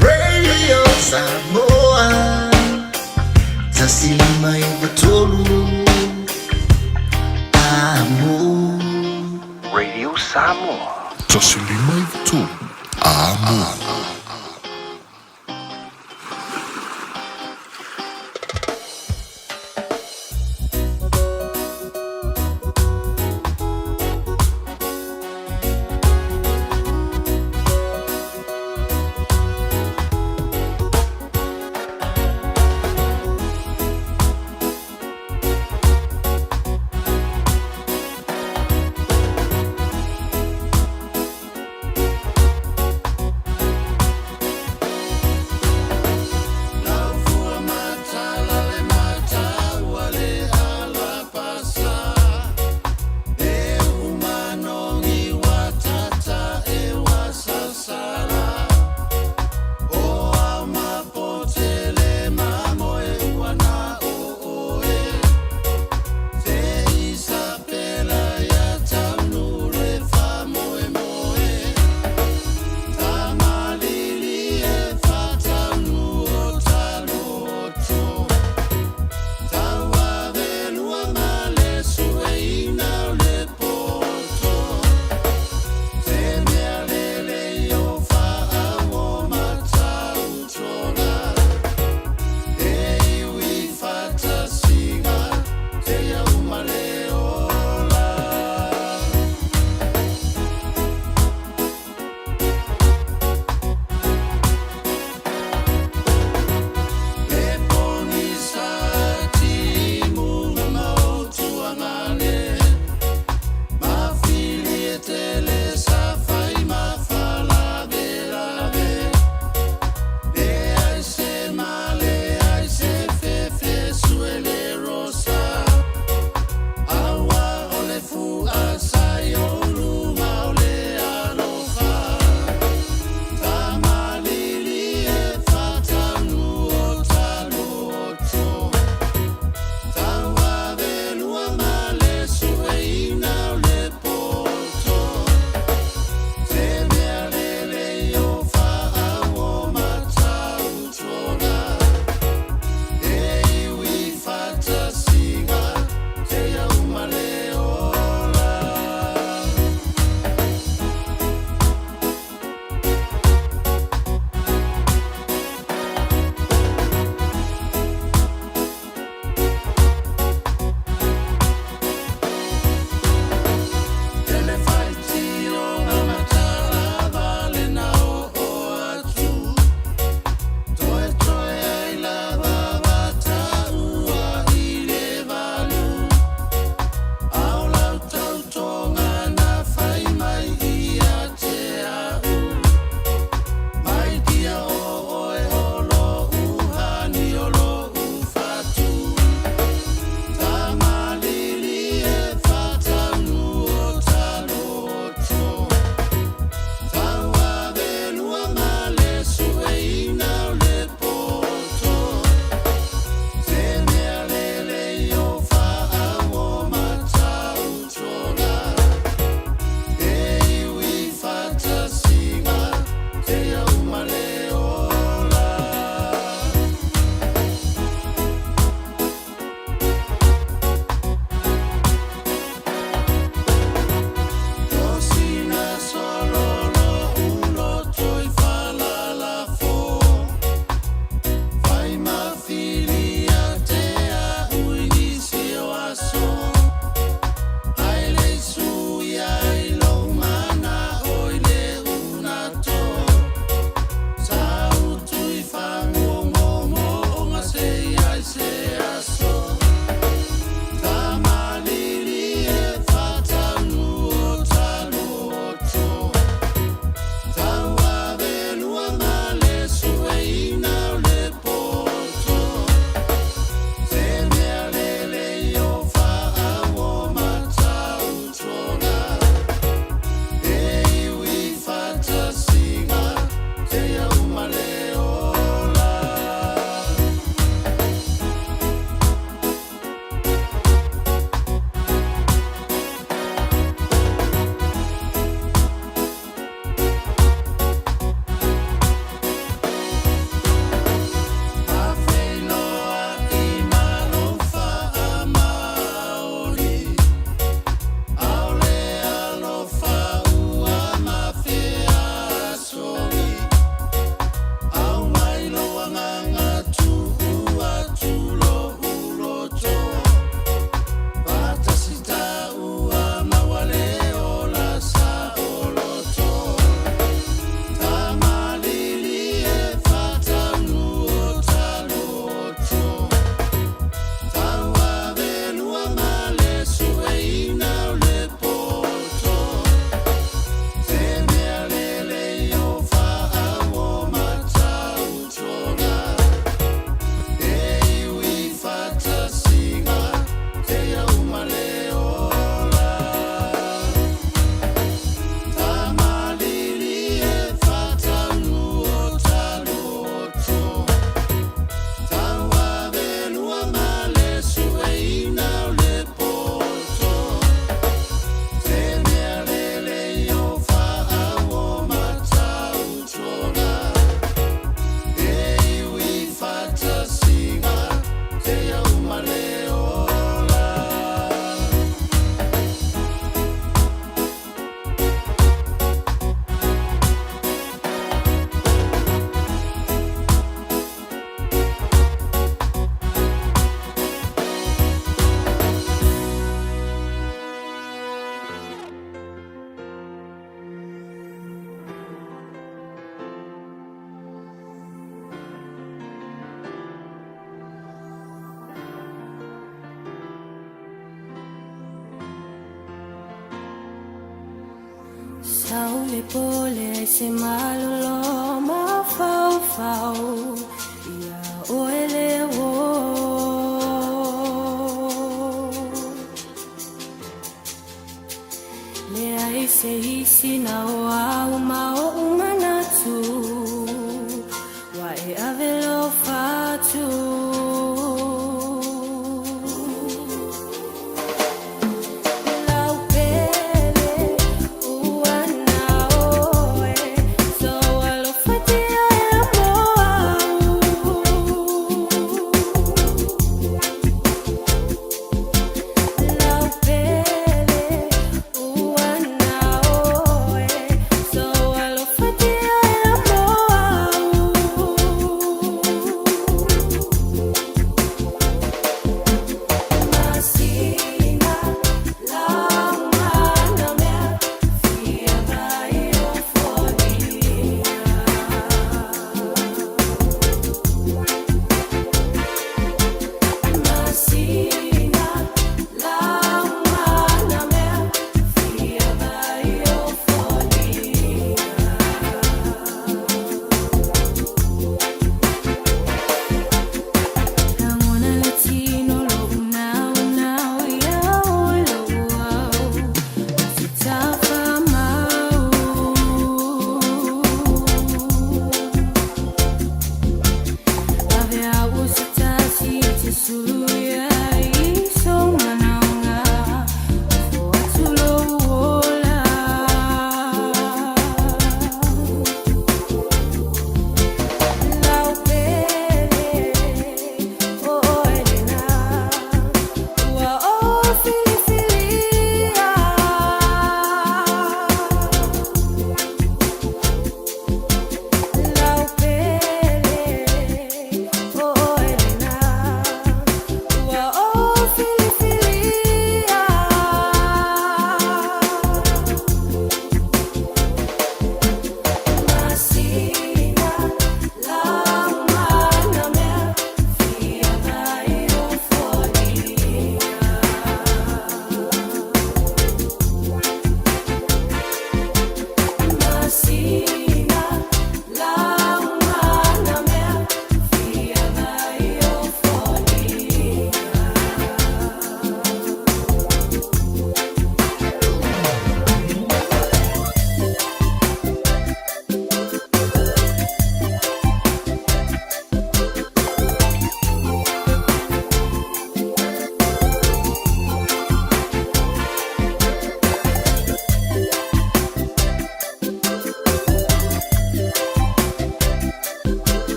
Radio Samoa 153 Amo. Radio Samoa. 153 Amo.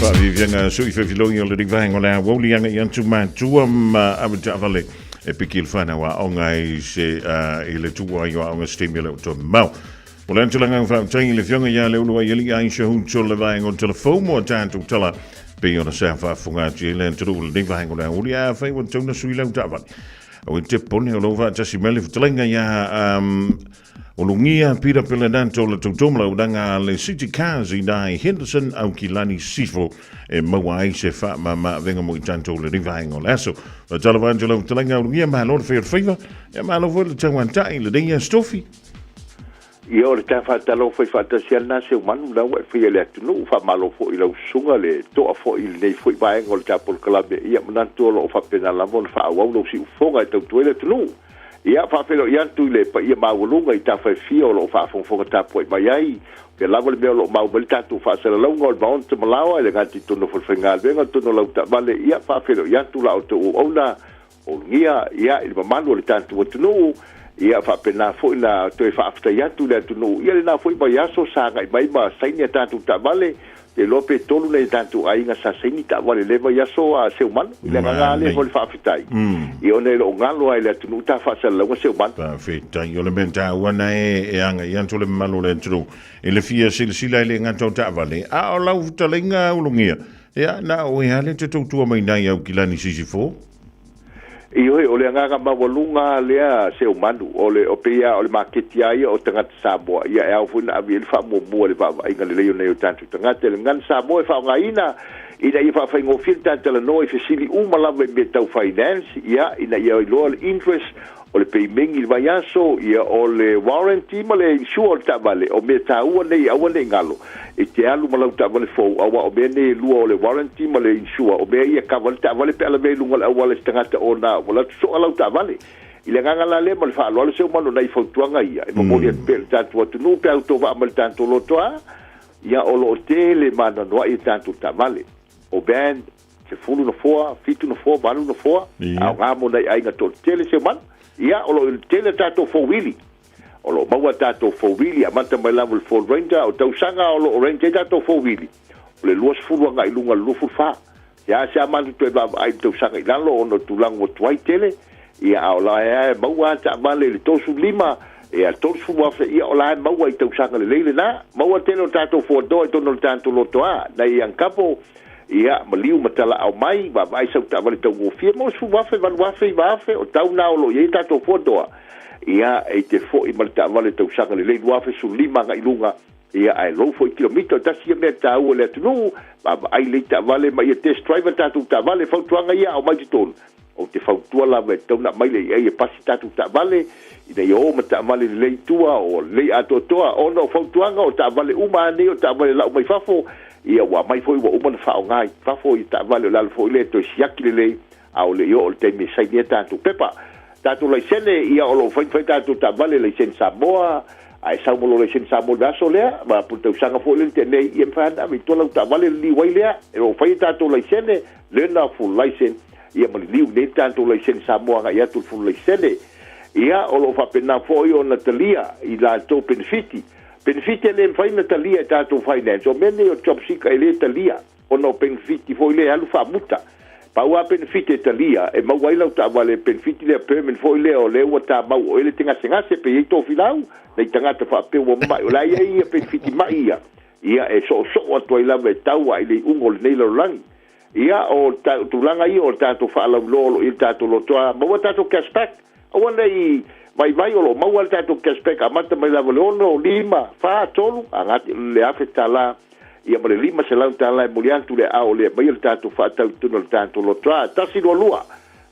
Faaviaviaga sui fefilogi o le vaega o le aoauli agai atu matua ma avetaavale e piki le whanau aoga i se i le tuua ai o aoga se taimi e le o toe mamao. O le atu le agaga faafetai i le Afioga ia Leuluaialii Aisha Huto le vaega o le telefou mo a tatou tala pei ona sa faafofoga atu i ai le atunuu i lenei vaega o le aoauli. Afai ua tatau ona sui lau taavale, aua e te pone o lou faatasi mai le fetalaiga ia Ulugia Peter Pelenato le tautomo launaga a le City Cars i nai Henderson Aukilani Sifo e maua ai se faamama-avega mo i tatou lenei vaega o le aso. Faatalofa atu lau fetalaiga Ulugia, malo le fai o le faiva, ia malo foi le tauantai lenei aso tofi. Ia o le ta faatalofa i faatasi ai lena Seumanu la ua e faia i le atunuu, faamalo foi i lau susuga le toa foi i lenei foi vaega o le ta polokalame, ia manatu o lo o faapena lava ona faaauau lau siufofoga e tautua ai le atunuu. Ia, faafeiloai atu i le paia maualuga i tafa e fia o lo o faafogafoga tapuai mai ai. O fea lava le mea o lo o mau mai le tatou faasalalauga o le Maota Malaoa i le gata i totonu o falefaigaluega, o totonu o lau taavale, ia, faafeiloai atu la outou auauna, ulugia, ia, i le mamalu o le tatou atunuu, ia, faapena foi ona toe faafetai atu i le atunuu, ia, lena foi vaiaso sa agai mai ma saini a tatou taavale, Te iloa pe tolu nai tatou aiga sa saini taavale i lea vaiaso a Seumanu. I le agaga lava lea foi o le faafetai, ia ona e le o galo lava i le atunuu ta faasalalauga Seumanu. Faafetai. O le mea taua na e agai atu le mamalu o le atunuu i le fia silasila i le gata o taavale, a o lau fetalaiga Ulugia, ia na o oe lava lea e te tautua mai nai Aukilani Sisifo. Ioe, o le agaga maualuga lava lea Seumanu, o le, o pei lava o le maketi lava ia o tagata Samoa, ia e ao foi ona ave i ai le faamuamua i le vaavaaiga lelei o nai o tatou tagata. I le gagana Samoa e faaaogaina ina ia faafaigofie le ta talanoa i fesili uma lava i mea tau finance, ia, ina ia iloa le interest, o le peimegi i le vaiaso, ia, o le warranty ma le insure o le taavale, o mea taua nei aua ne i galo e te alu ma lau taavale fou, aua o mea nei e lua o le warranty ma le insure, o mea ia e kava ai le taavale pe a lavea i luga o le auala i se tagata ona ua alu atu soa lau taavale. I le agaga la lea ma le faaaloalo Seumanu nai fautuaga ia e momoli atu pea i le tatou atunuu pe a autovaa mai le tatou lotoa, ia o lo o tele ma anoanoai a tatou taavale. O van, 10 nofoa, 7 nofoa, 8 nofoa, aoga mo nai aiga toatele Seumanu. Ia o lo o tele a tatou four-wheelie. O lo o maua a tatou four-wheelie, amata mai lava i le Ford Ranger, o tausaga o lo o rent ai tatou four-wheelie, o le 20 agai i luga i le 24. Ia se a matou toe vaavaai i le tausaga i lalo ona o tulaga ua tuai tele, ia a o la e maua lava taavale i le 35, ia 30,000, ia o la e maua i tausaga lelei lena. Maua tele o tatou fuadoa i totonu o le tatou lotoa, nai young couple, ia maliu ma talaau mai, vaavaai sau taavale taugofie, maua 10,000, 8,000, 9,000, o tau na o lo o i ai tatou fuadoa, ia e te foi ma le taavale tausaga lelei 2015 agai i luga, Ia, ae lou foi kilomita, o tasi ia mea taua i le atunuu, vaavaai lelei taavale ma ia test drive a tatou taavale, fautuaga ia aumai totonu. Ou te fautua lava e tatau ona aumai le AI e pasi tatou taavale, ina ia o ma taavale lelei i tua, o lelei atoatoa, ona o fautuaga o taavale uma lava nei o taavale lau mai fafo, ia ua aumai foi ua uma ona faaaoga i fafo ia taavale, o le ala foi lea e toe siaki lelei, a o le i oo i le taimi e saini ai tatou pepa. Tatou laisene, ia o lo o fai fai tatou taavale laisene Samoa, a e sau ma lou laisene Samoa i le aso lea, ma po o le tausaga foi lea na tea nei, ia e mafai lava ona ave i tua lau taavale liliu ai lea. E o fai a tatou laisene, learner full license, ia ma liliu nei le tatou laisene Samoa agai atu i le full laisene. Ia, o lo o faapena foi ona talia i latou penefiti. Penefiti e le mafai ona talia e tatou finance, o mea nei o job seeker e le talia. Ona o penefiti foi lea e alu faamuta. Pau lava penefiti e talia, e maua ai lau taavale, penefiti lea permanent foi lea o lea ua tamau o oe le te gasegase pe i ai tofilau, nai tagata faapea ua mai, o la e i ai ia penefiti mai ia, ia e soosoo atu ai lava e tau a i le iuga o lenei lalolagi. Ia o tulaga ia o le tatou faalauiloa o lo o i ai le tatou lotoa, maua tatou cash back. Aua ne i vaivai o lo o maua le tatou cash back amata mai lava i le 6, 5, 4, 3, agai i le $1,000 ia ma le $500 e moli atu le aao lea maia le tatou faatau i totonu o le tatou lotoa. 122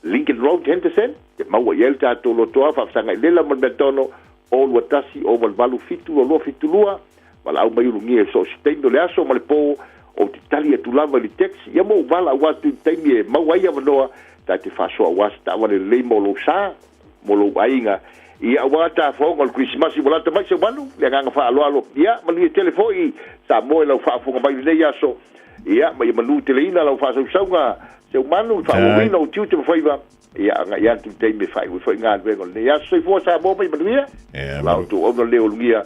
Lincoln Road, Henderson, e maua i ai le tatou lotoa faafesagai lela ma le meatono o 21 088 722 72. Valaau mai ulugia i so o se taimi o le aso ma le po, ou te tali atu lava i le text, ia ma ou valaau atu i le taimi e maua ai avanoa ta te faasoa aua se taavale lelei mo lou sa, mo lou aiga. Ia aua tafoaoga o le Kerisimasi ua lata mai Seumanu, le agaga faaaloalo. Ia manuia tele foi Samoa i lau faafofoga mai i lenei aso. Ia ma ia manuteleina lau faasausauga Seumanu, le faaauauina o tiute ma faiva. Ia agai atu i le taimi e faaiu ai foi galuega o lenei aso. Soifua Samoa ma ia manuia. La outou auauna leo ulugia.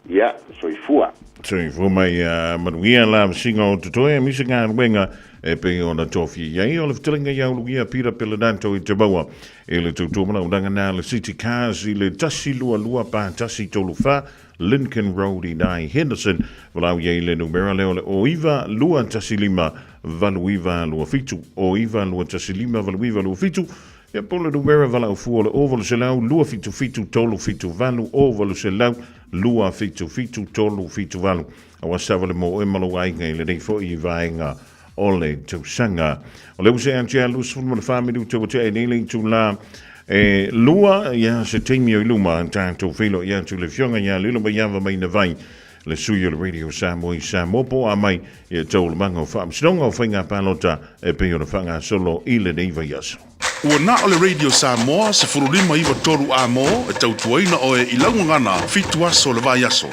Ia, soifua. Soifua mai ia manuia la vasiga o totoe aemaise galuega e pei ona tofia i ai o le fetalaiga ia Ulugia Pira Pelenato i te maua i le tautua manaonaga na le City Cars i le 122 4134 Lincoln Road i Nye Henderson. Valaau i ai le numera lea o le 09 215 8927 09 215 8927 Ia po o le numera valaau fua o le 0800 277 378 0800 277 378. Aua sa vale mo oe ma lou aiga i lenei foi vaega o le tausaga. O lea ua see atu ia 24 minute ua tea i nei le itula e lua, ia se taimi o i luma tatou feiloai atu i le Afioga ia Lilomaiava Mainavai, le sui o le Radio Samoa i Samoa po o a mai ia taualumaga o faamasinoga o faiga palota e pei ona faagasolo i lenei vaiaso. Ua na o le Radio Samoa 15 9 3 A mo e tautuaina oe i lau gagana fitu aso o le vaiaso.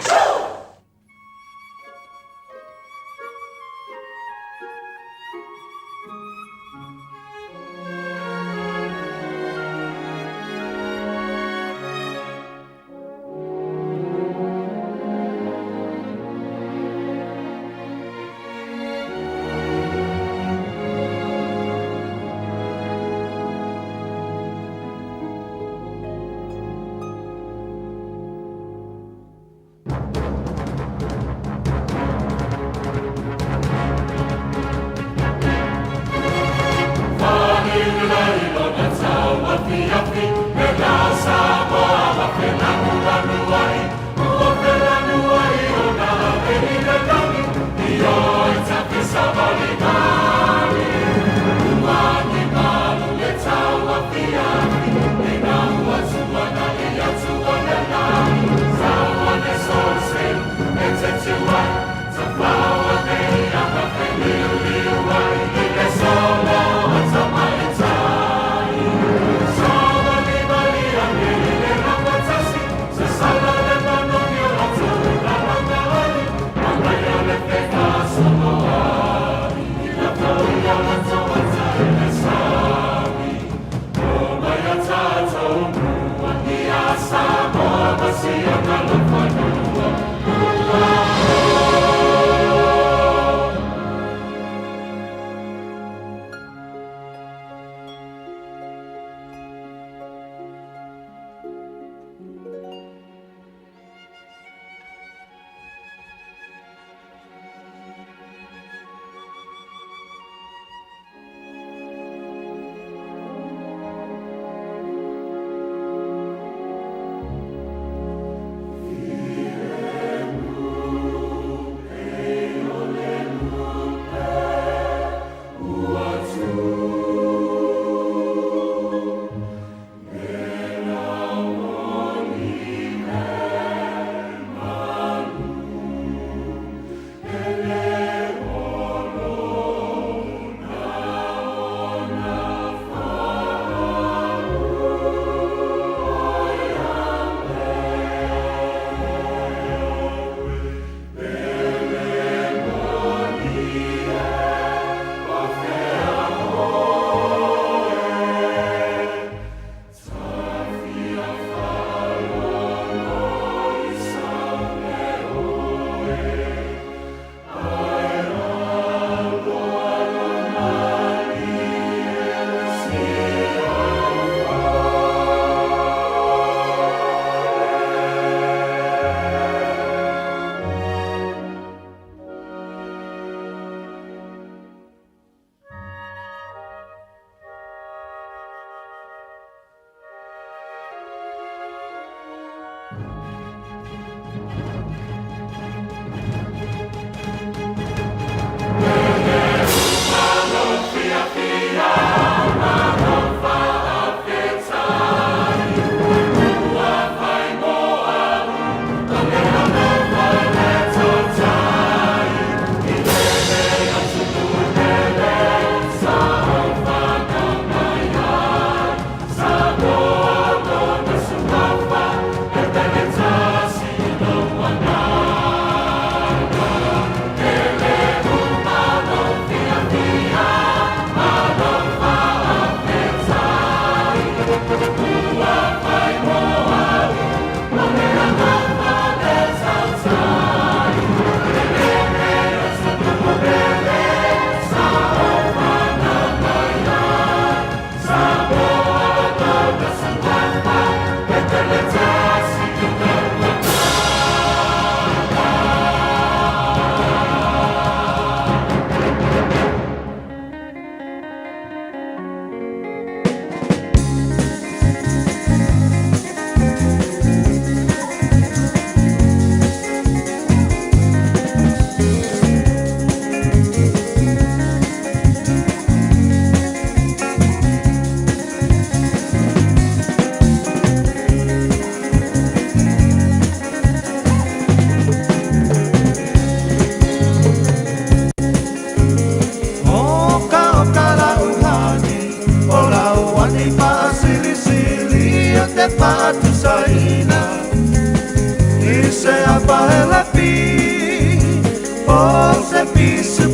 Pisi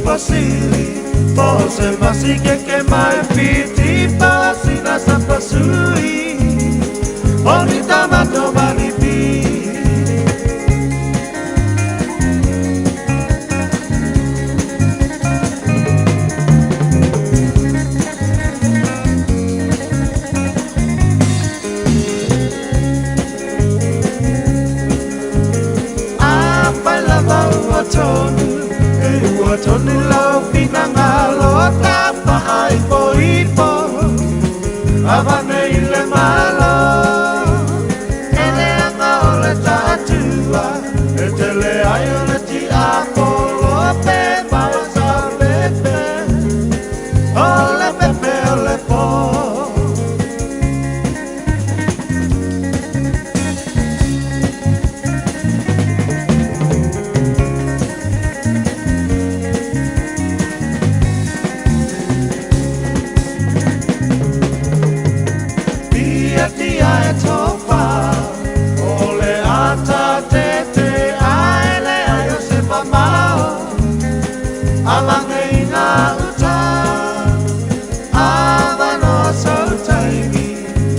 po se masike ke mai piti pasina sa pasui Oni tamato manipi. Afai lava ua tonu e ua tonu lau finagalo tafaaipoipo avane i le malo e leaga o le taatua e tele ai o le tiapolo pe maosalepe o le pepe o le pō. Pia tia e tofa o le ata te te ae le ai o se mamao avange i ngā uta avanoa sautaimi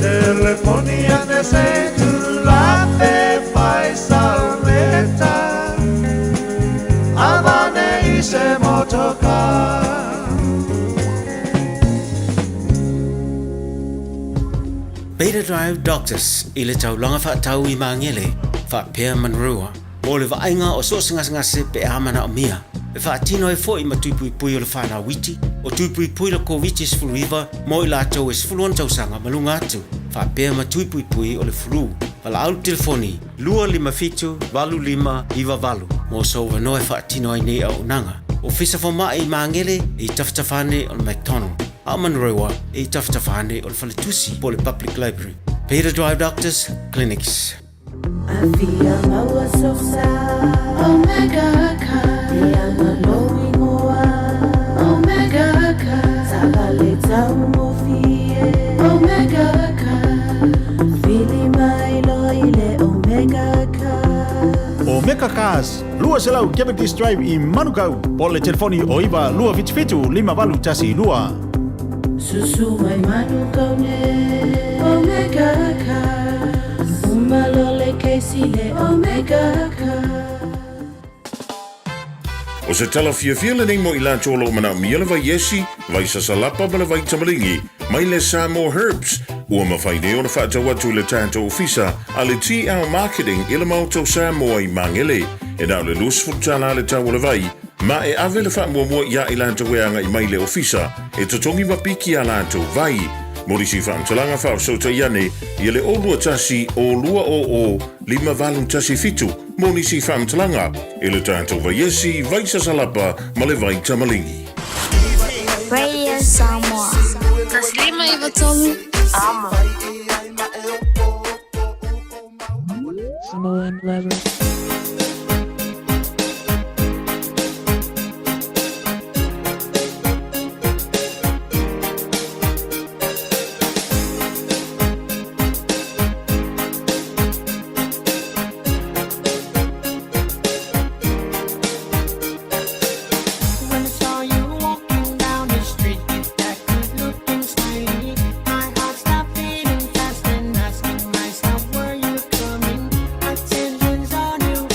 telefoni ane se tulape fai salmeta avane i se motoka. Beta Drive Doctors i le taulaga faatau i Magele faapea Manrua mo le vaaiga o so o se gasegase pe a manaomia e faatino ai foi ma tui puipui o le fanau iti o tui puipui le Koviti-19 mo i latou e 16 tausaga ma luga atu faapea ma tui puipui o le flu. Valaau le telefoni 257 8598 mo sou avanoa e faatino ai nei auaunaga. Ofisa Fomai i Magele e i tafatafa ane o le McDonald. A o Manurewa e i tafatafa ane o le faletusi po o le Public Library. Beta Drive Doctors Clinics. Afia maua sosa Omega Car Leaga lou igoa Omega Car Taavale taugofie Omega Car Vili mai loa i le Omega Car. Omega Cars, 200 Cavendish Drive i Manukau, po o le telefoni o 9 277 5812. Susu mai Manukau nei Omega Cars Uma loa le kesi le Omega Cars. O se tala fiafia lenei mo i latou o lo o manaomia le vai esi, vai sasalapa ma le vai tamaligi mai le Samoa Herbs, ua mafai nei ona faatau atu i le tatou ofisa a le TL Marketing i le Maota o Samoa i Magele. E na o le $20 le tau o le vai, ma e ave le faamuamua iā i latou e agai mai i le ofisa e totogi ma piki a latou vai. Mo nisi faamatalaga faafesootai ane ia le 021 0 200 5817 mo nisi faamatalaga i le tatou vaiesi, vai sasalapa ma le vai tamaligi. Radio Samoa. 1 5 9 3 Amo. Samoan lovers. When I saw you walking down the street with that good looking smiley, my heart stopped beating fast and asking myself, were you coming? Attention's on you.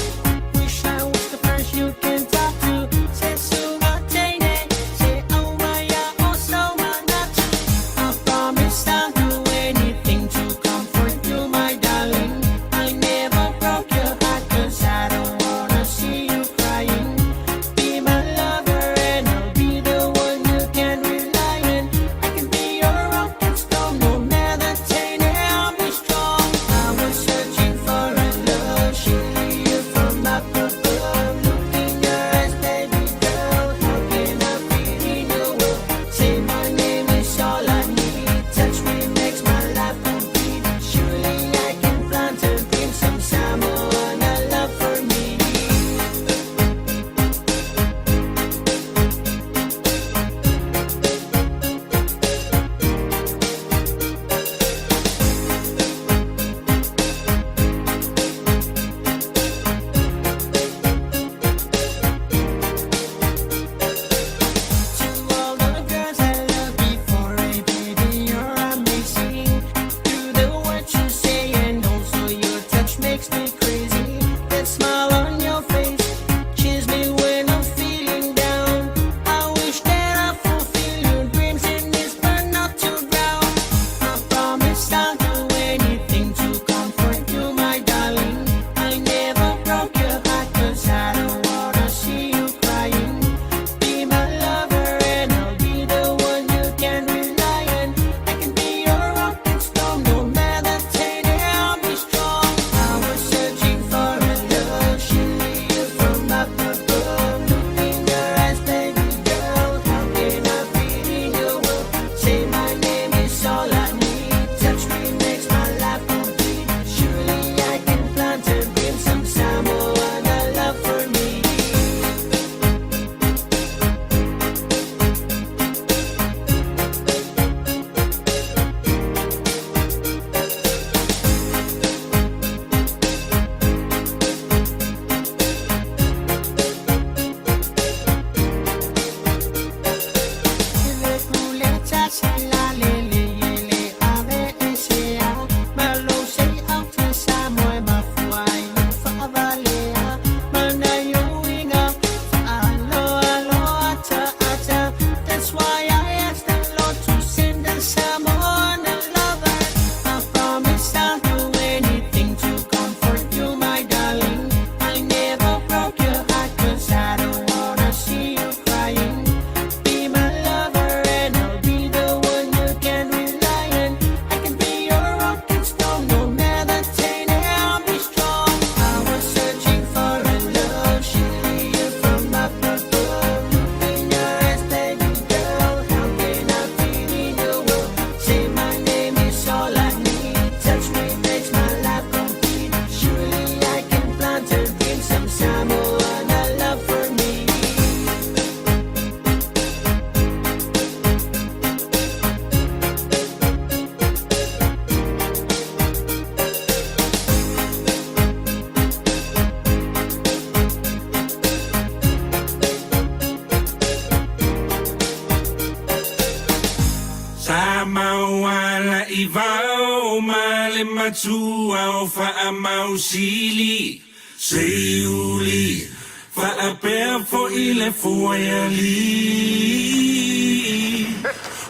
matua o faamausili Seiuli faapea foi le fuaialii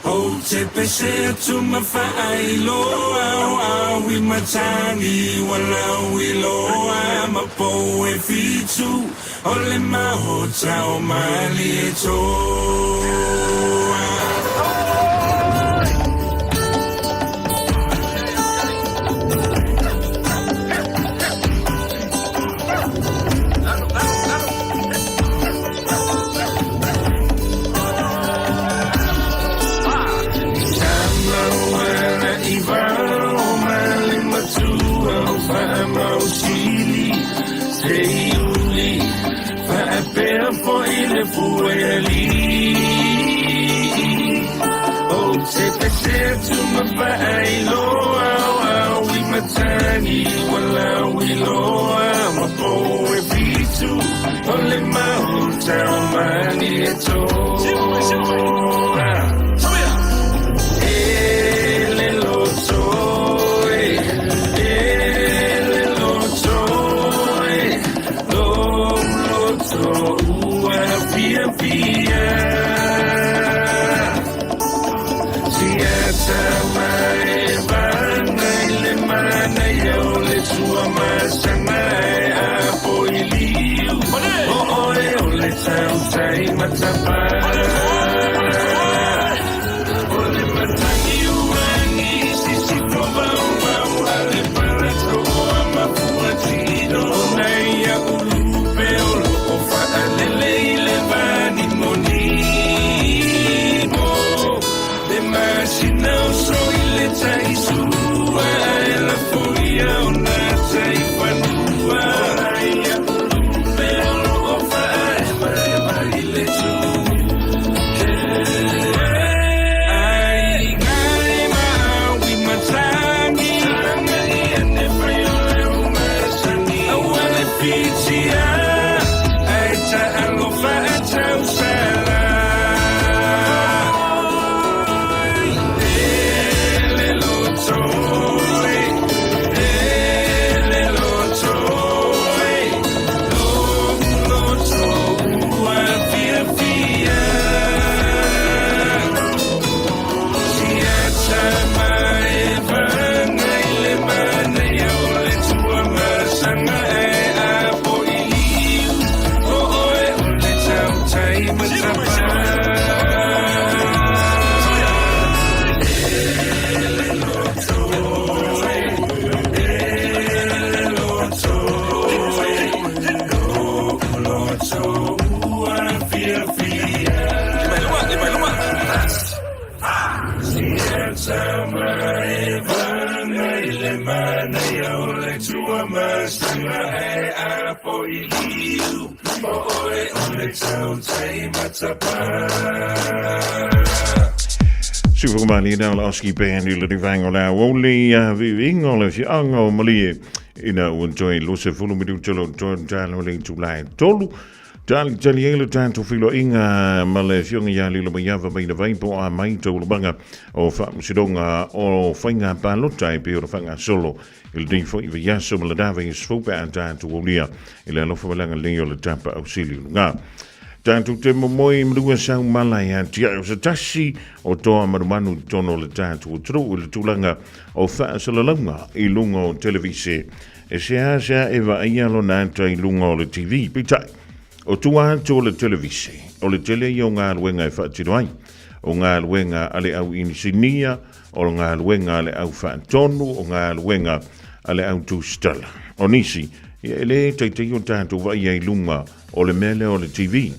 Ou te pese atu ma faailoa o au i matagi ua lauiloa ma pou e fitu o le maota o Malietoa. Sufukumani na la oski band i le rivango la woli a vivingo le fianga o malie ina ua toe lose fulu minuta lo toe talo le tulai tolu tali tali e le tatou filoiga ma le afioga ia Lilo Maiava mai le vai po a mai taulamaga o faamasinoga o faiga palota e pei ona faagasolo i lenei foi vaiaso ma lena vaiaso fou pe a tatou aulia i le alofa malaga lelei o le tapa ausili i luga. Tatou te momoi malua sau mala ia te au se tasi o toa manumanu i totonu o le tatou atunuu i le tulaga o faasalalauga i luga o televise. E seasea e vaaia lona ata i luga o le TV. Peitai, o tua atu o le televise, o le tele ia o galuega e faatino ai. O galuega a le au inisinia, o galuega a le au faatonu, o galuega a le au tusitala. O nisi, ia e le taitai o tatou vaaia i luga o le mea lea o le TV.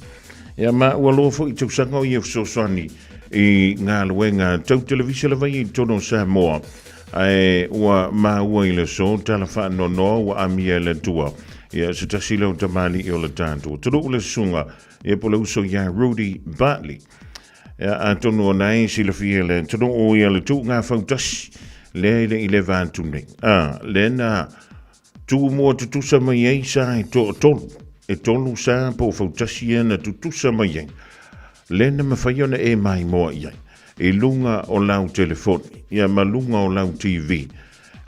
Ia ma ua loa foi tausaga o ia fesoasoani i galuega tau televise lava ia i totonu o Samoa. Ae ua maua i le aso tala faanoanoa ua amia e le Atua ia se tasi lea o tamalii o le tatou atunuu le susuga ia po le uso ia Rudy Bartley. Ia, atonu ona e silafia e le atunuu ia le tuuga fautasi lea i le i leva atu nei. A, lea na tumua tutusa mai ai sa e toatolu. E tolu sa po o fautasi ia na tutusa mai ai. Lea na mafai ona e maimoa i ai i luga o lau telefoni, ia ma luga o lau TV.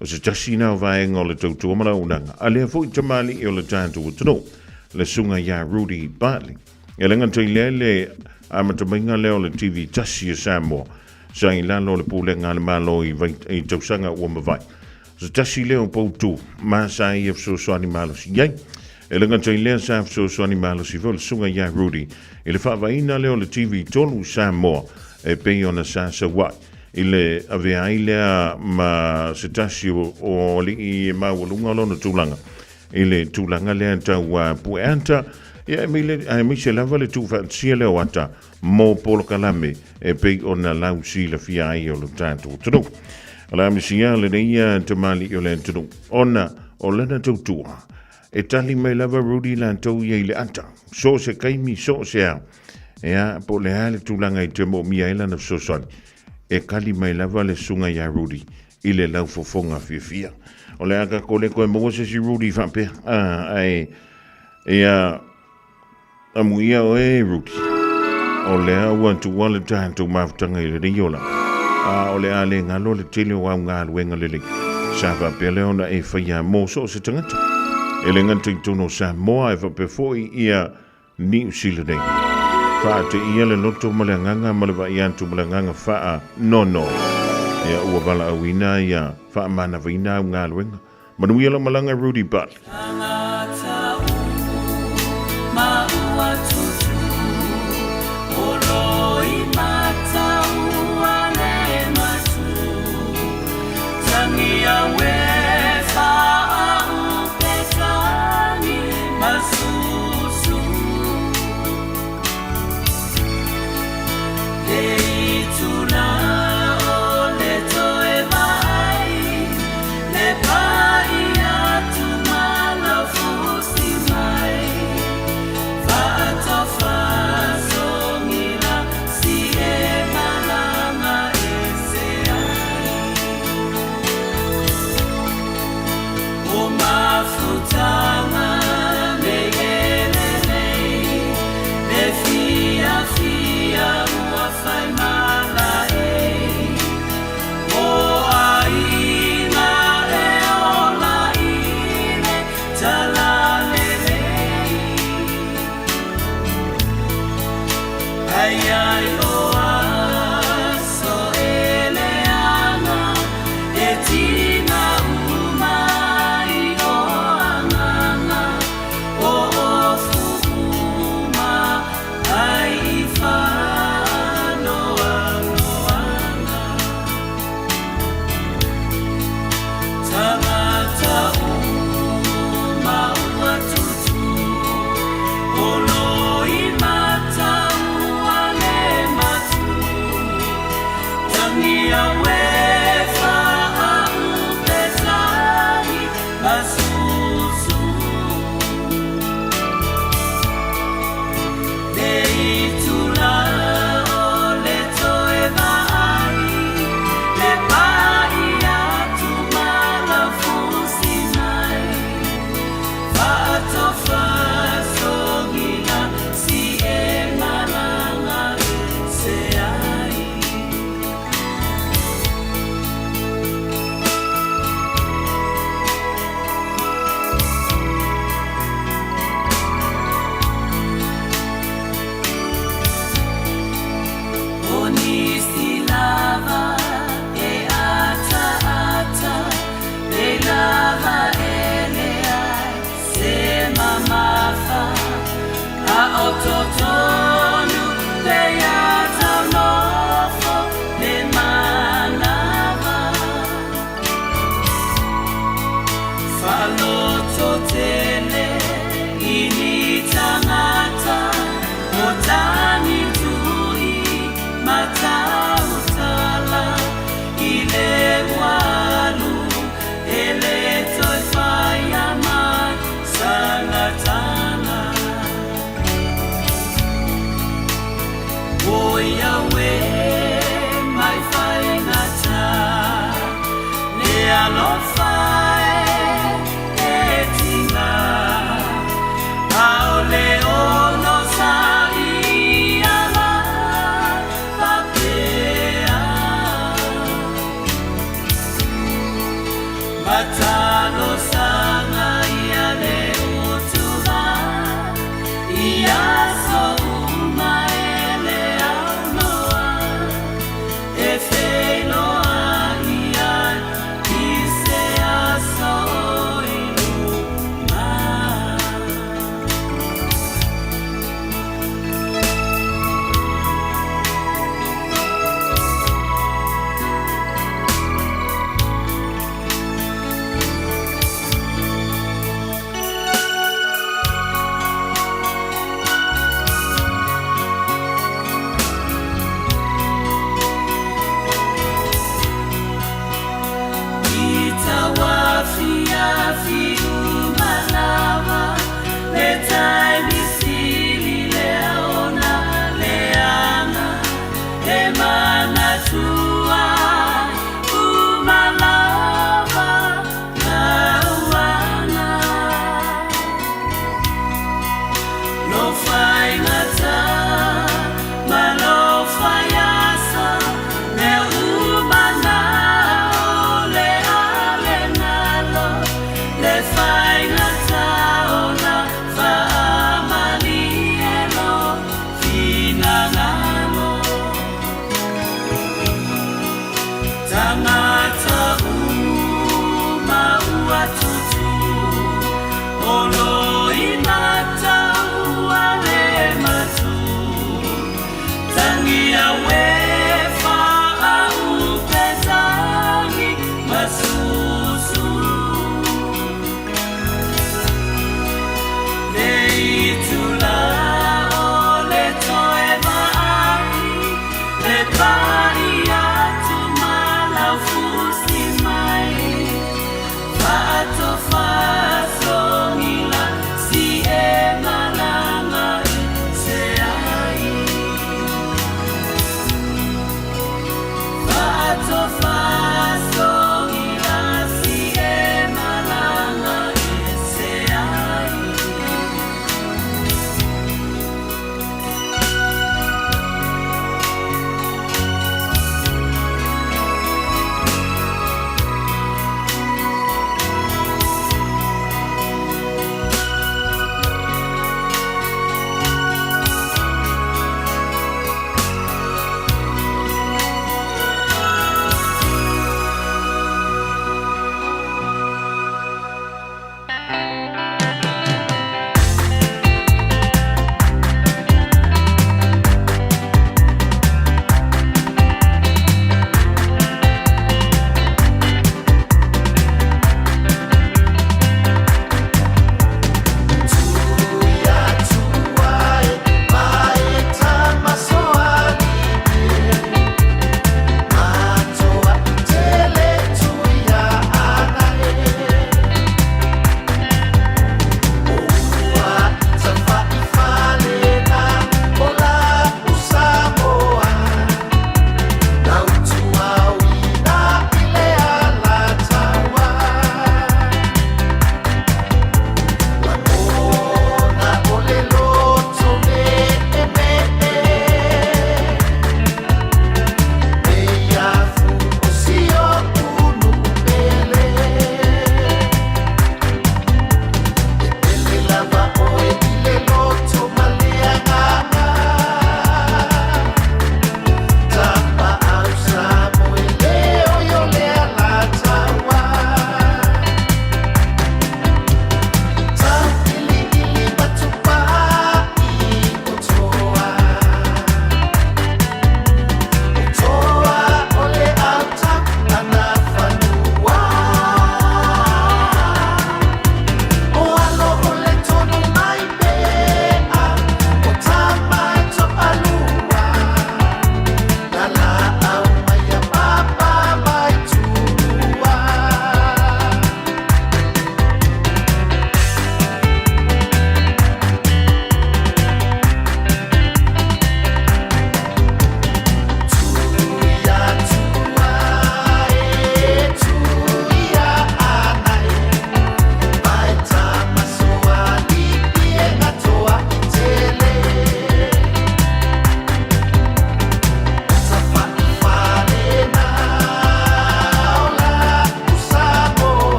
O se tasi lena o vaega o le tautua ma le auaunaga a lea foi tamalii o le tatou atunuu, le Susuga ia Rudy Bartley. E le gata i lea le amatamaiga lea o le TV tasi a Samoa sa i lalo o le Pulega a le Malo i, vai, i tausaga ua mavae. O se tasi lea o poutu ma sa ia fesoasoani malosi i ai. E le gata i lea sa fesoasoani malosi foi le Susuga ia Rudy i le faavaina lea o le TV 3 Samoa e pei ona sa sau ai i le avea ai lea ma se tasi o, o alii maualuga o lona tulaga i le tulaga lea tau uh, pueata ia aemaise lava le tuufaatasia lea o ata mo polokalame e pei ona lau silafia ai o lo tatou atunuu. O le amisia lenei tamalii o le atunuu ona o lana tautua e tali mai lava Rudy latou ia i le ata so o se taimi so o se ao. Ea, po o le a le tulaga i te moomia ai lana fesoasoani, e kali mai lava le susuga ia Rudy i le laufofoga fiafia. O le a tatou le toe maua se isi Rudy faapea. Ah, ae, ia, amuia oe Rudy. O lea ua tuua le tatou mafutaga i lenei ola. A o le a le galo le tele o au galuega lelei. Sa faapea lea ona e faia mo so o se tagata. E le gata i totonu o Samoa, e faapea foi ia Niu Sila nei. Faateia le loto ma le agaga ma le vaai atu ma le agaga faa nono. Ia ua valaauina ia faamanavaina au galuega. Manuia lau malaga Rudy Butt.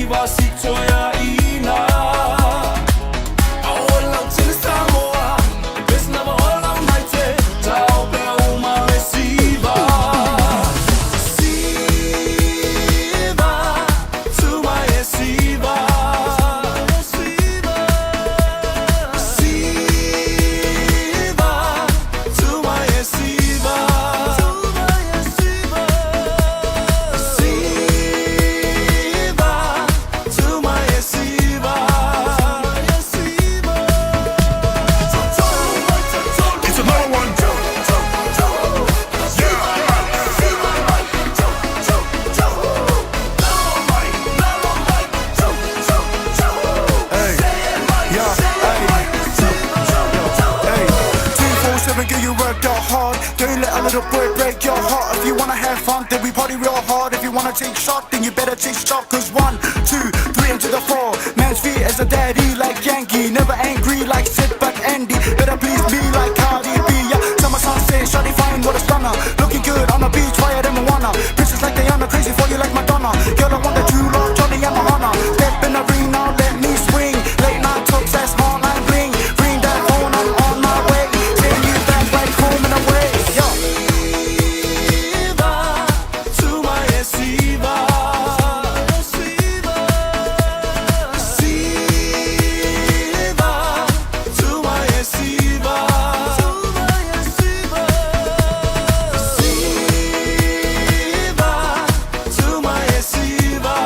siva si toeaina. Ao lautele Samoa, e pesi lava o lau naite, tao pea uma le siva. Siva, tuma e siva. Siva, tuma e siva. Siva, tuma e siva. It's another one. Hey, yeah, hey. Hey, 247, girl, you worked out hard. Don't let a little boy break your heart. If you wanna have fun, then we party real hard. If you wanna take shot, then you better take stock. Cause 1, 2, 3, and to the 4. Man's feet as a daddy like Yankee. Never angry like Sid, but Andy. Better please me like Cardi B. Yeah, summer sunset, shawty fine, what a stunner. Looking good on the beach, fire than Moana. Princess like Diana, crazy for you like Madonna. Girl, I want that true love, Johnny, I'm a honor. Step in the ring now, let me swing. Late night talks, that's hotline bling. Ring that phone, I'm on my way. Send you back like home and away. Yo. Siva, tuma e siva. Siva, tuma e siva. Siva, tuma e siva. Siva, tuma e siva.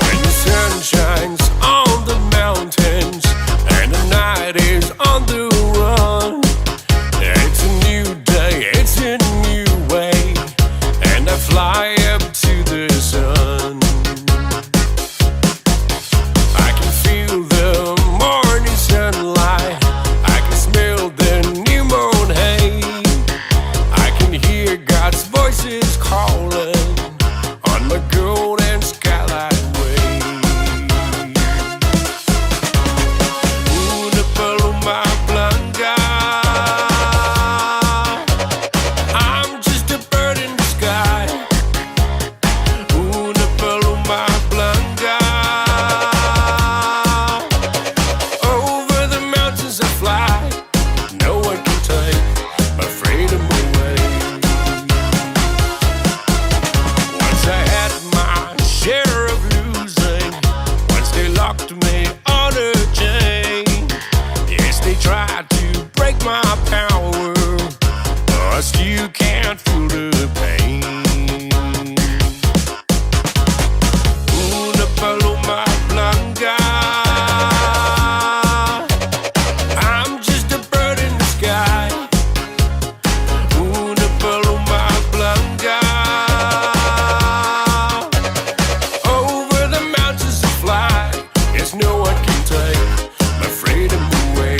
When the sun shines on the mountains and the night is on the run, it's a new day, it's a new way, and I fly up to the sun. I can feel the morning sunlight, I can smell the new moon hay, I can hear God's voices calling on my golden skylight way. Una paloma blanca. I'm just a bird in the sky. Una paloma blanca. Over the mountains I fly. No one can take my freedom away. Once I had my share of losing. Once they locked me on a chain. Yes, they tried to break my power, but I still can't feel the pain. Una paloma blanca. I'm just a bird in the sky. Una paloma blanca. Over the mountains to fly. Yes, no one can take my freedom away.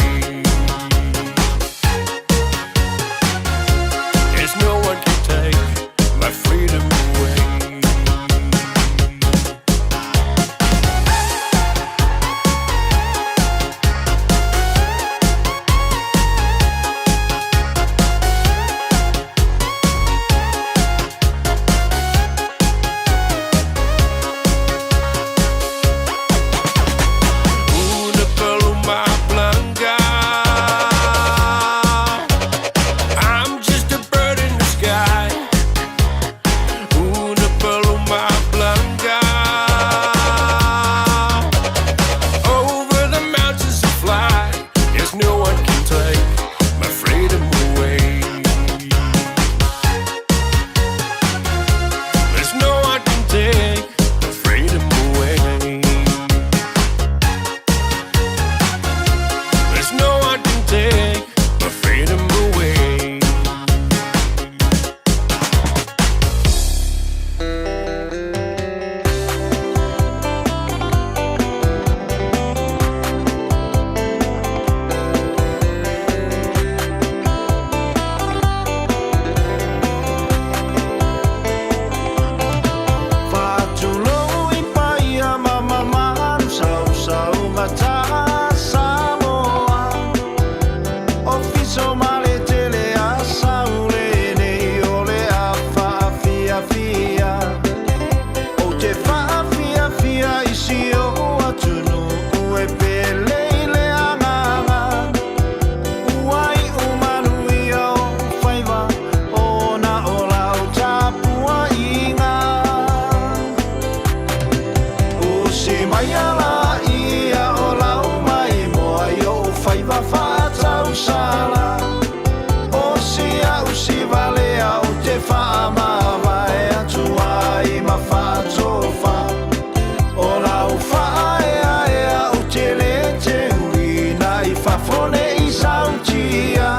fone i sautia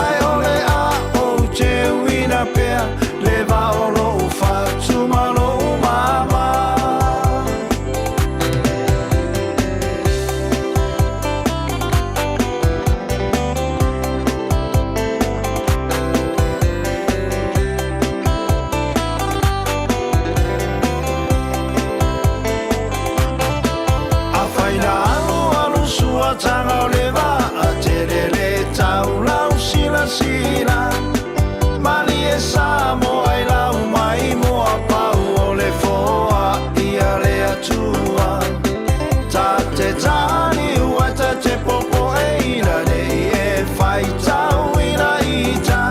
Ai o le a ou te uina pea Le va o lou fatu ma lou mama. Afai na alu alu sua taga o le vaa tele le taulau silasila Malie Samoa i lau mai moa pau o le foa ia le Atua Ta te taniu ai ta te popo e ina nei e faitau ina ita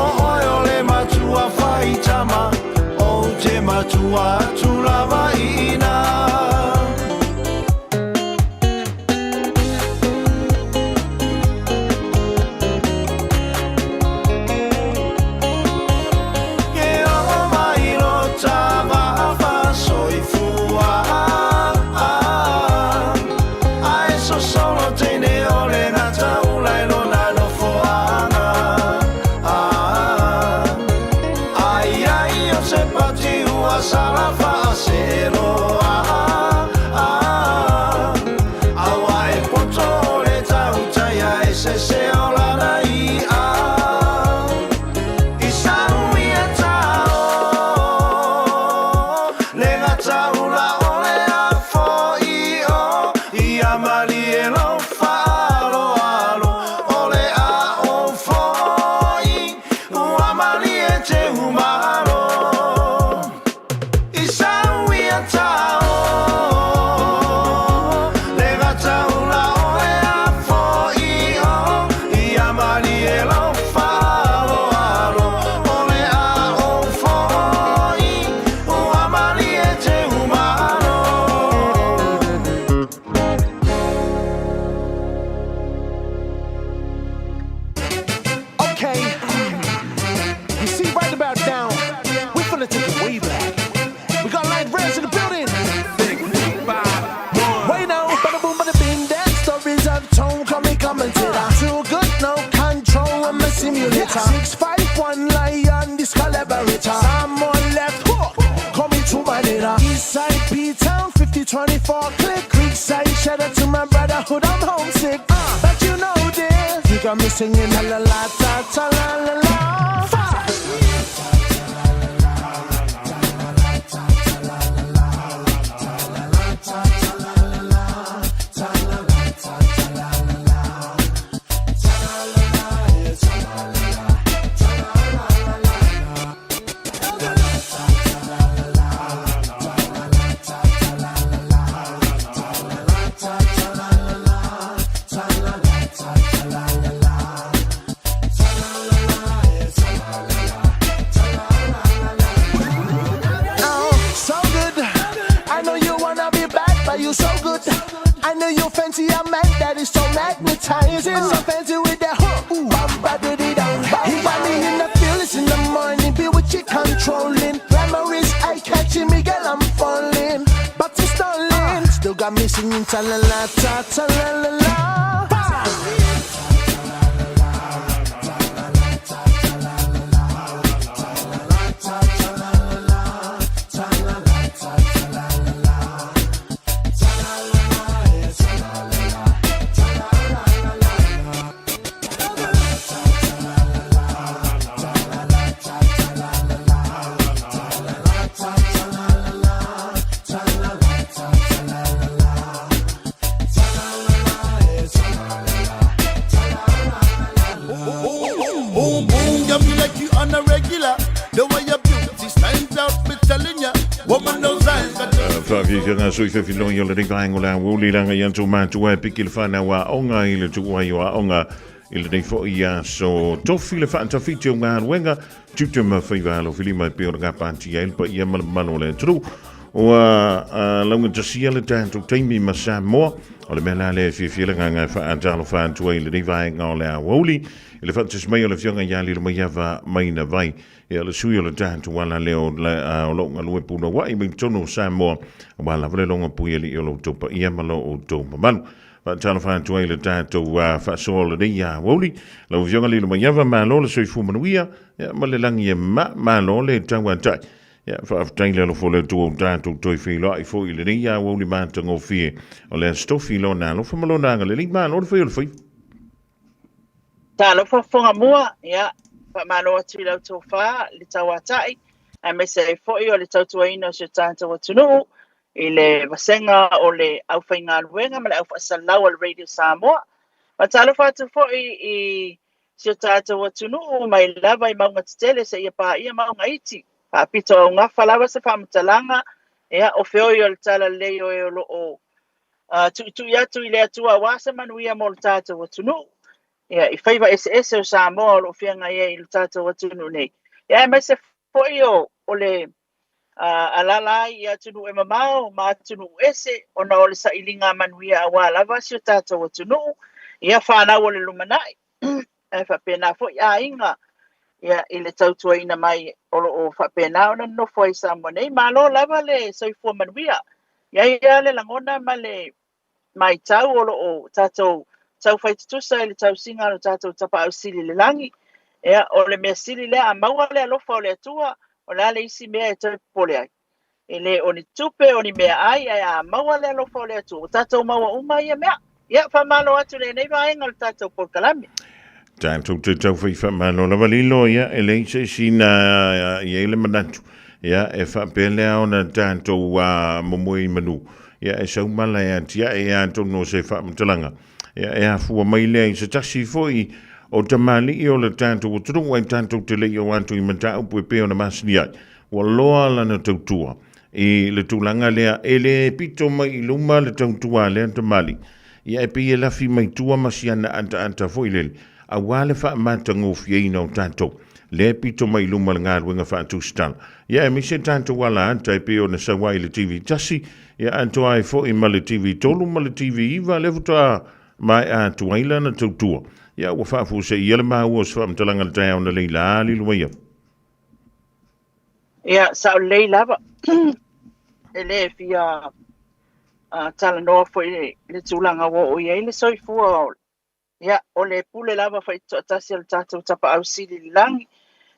O oe o le matua faitama ou te matua atu lava ina. Ke oo mai lo ta va'a soifua Ae sosolo teine o le gataula i lona nofoaga. Ai ai o se pati ua sala faaseloa Aua e poto o le tautai ae sese o lana i'a I sau ia tao le gataula o le afoio Ia malie lou faaaloalo o le a ou foi Ua malie te umalo I sau ia tao le gataula o le afoio Ia malie lou faaaloalo o le a ou foi Ua malie te umalo. Okay, you see right about now, we're finna take it way back. We got light rails in the building. Wait now, bada boom, bada bing, that stories I've told, call me commentator. Too good, no control, I'm a simulator. 651 lion, this collaborator. Someone left hook, call me to my later. Eastside P-Town, 5024 click. Creekside, shout out to my brotherhood, I'm homesick. But you know this, you got me singing la la la ta ta la la la. Five. Oh, so good. I know you wanna be bad, but you so good. I know you fancy a man that is so magnetizing. So fancy with that hook. Ooh, bum, ba, dee, dee, dum. He got me in the feelings in the morning. Be with you controlling. Glamour is eye catching me, girl, I'm falling. But it's stalling. Still got me singing ta la la ta ta la la la. Boom, boom, got me like you on a regular. The way your beauty stands out, me telling ya. Woman, those eyes got Faafiafiaga sui fefiloi o lenei vaega o le aoauli laga i atu matua e piki le whanau aoga i le tuuai o aoga i lenei fo'i aso tofi le faatafiti o galuega tiute ma faiva alofilima e pei ona gapatia ai le paia ma le mamalu o le atunuu. Ua laugatasia le tatou taimi ma Samoa, o le mea la lea e fiafia le agaga e faatalofa atu ai i lenei vaega o le aoauli i le faatasi mai o le Afioga ia Lilomaiava Maina Vai, ia le sui o le tatou ala lea o lo o galue punouai mai totonu o Samoa, aua lava le logo pui alii o lo outou paia ma lo outou mamalu. Faatalofa atu ai le tatou faasoa o lenei aoauli. Lau Afioga Lilomaiava, malo le soifua manuia, ia, ma le lagi e ma, malo le tauatai. Ia, faafetai le alofa o le Atua ua tatou toe feiloai foi i lenei aoauli matagofie o le Aso Tofi i Lona alofa ma Lona agalelei. Malo le fai o le faiva. Talofa Fogamua, ia, faamalo atu i lau tofa le tauatai, aemaise ai foi o le tautuaina o si o tatou atunuu i le vasega o le aufaigaluega ma le aufaasalalau a le Radio Samoa. Faatalofa atu foi i si o tatou atunuu mai lava i mauga tetele seia paia mauga iti. Faapito augafa lava se faamatalaga, ia, o feoi o le talalelei o e o lo o tuitui atu i le Atua aua se manuia mo le tatou atunuu, ia, i faiva eseese o Samoa o lo o feagai ai i le tatou atunuu nei. Ia, aemaise foi o, o le alaala ai i atunuu e mamao ma atunuu ese ona o le sailiga manuia aua lava si o tatou atunuu, ia fanau o le lumanai, ae faapena foi aiga ia, i le tautuaina mai o lo o faapena ona nonofo ai i Samoa nei. Malo lava le soifua manuia. E i ai lava le lagona ma le matau o lo o tatou taufai tutusa i le tausiga o lo tatou Tapaau Sili i le lagi. Ia, o le mea sili lea, a maua le alofa o le Atua, o le a le isi mea e toe popole ai? E le o ni tupe, o ni meaai, ae a maua le alofa o le Atua, ua tatou maua uma ia mea. Ia, faamalo atu i lenei vaega o le tatou polokalame. Tatou te taufai faamalo lava lilo, ia, e leai se isi na i ai le manatu, ia, e faapea lea ona tatou momoe i manu, ia, e sau mala e atiae atonu o se faamatalaga, ia, e afua mai lea i se tasi foi o tamalii o le tatou atunuu ai tatou te le i oo atu i mataupu e pei ona masani ai. Ua loa lana tautua i le tulaga lea, e le pito mai i luma le tautua a lea tamalii, ia e pei e lafi mai tua ma si ana ataata foi lele, aua le faamatagofieina o tatou. Lea e pito mai i luma le galuega faatusitala. Ia aemaise tatou ala ata e pei ona sau ai i le TV 1, ia atoa ai foi ma le TV 3 ma le TV 9, lea faatoa maea atu ai lana tautua. Ia ua faafuaseia le maua o se faamatalaga i le taeao na leila Lilomaia. Ia, sao lelei lava. E le fia talanoa foi i le tulaga ua oo i ai le soifua o, ia, o le pule lava faitoatasi a le tatou Tapaau Sili i le lagi,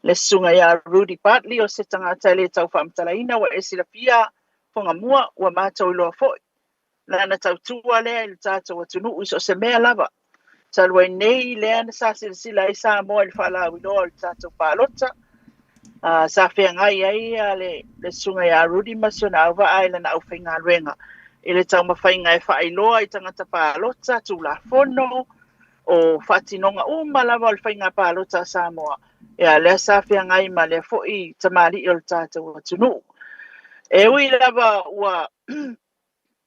le Susuga ia Rudy Bartley, o se tagata e le tau faamatalaina, ua e silafia Fogamua, ua matou iloa foi lana tautua lea i le tatou atunuu i so o se mea lava. Talu ai nei lea na sa silasila ai Samoa i le faalauiloa o le tatou palota, sa feagai ai le, le susuga ia Rudy ma si ona auvaa i lana aufaigaluega i le taumafaiga e faailoa i tagata palota, Tulafono, o faatinoga uma lava o le faiga palota a Samoa. Ia, lea sa feagai ma lea foi tamalii o le tatou atunuu. E ui lava ua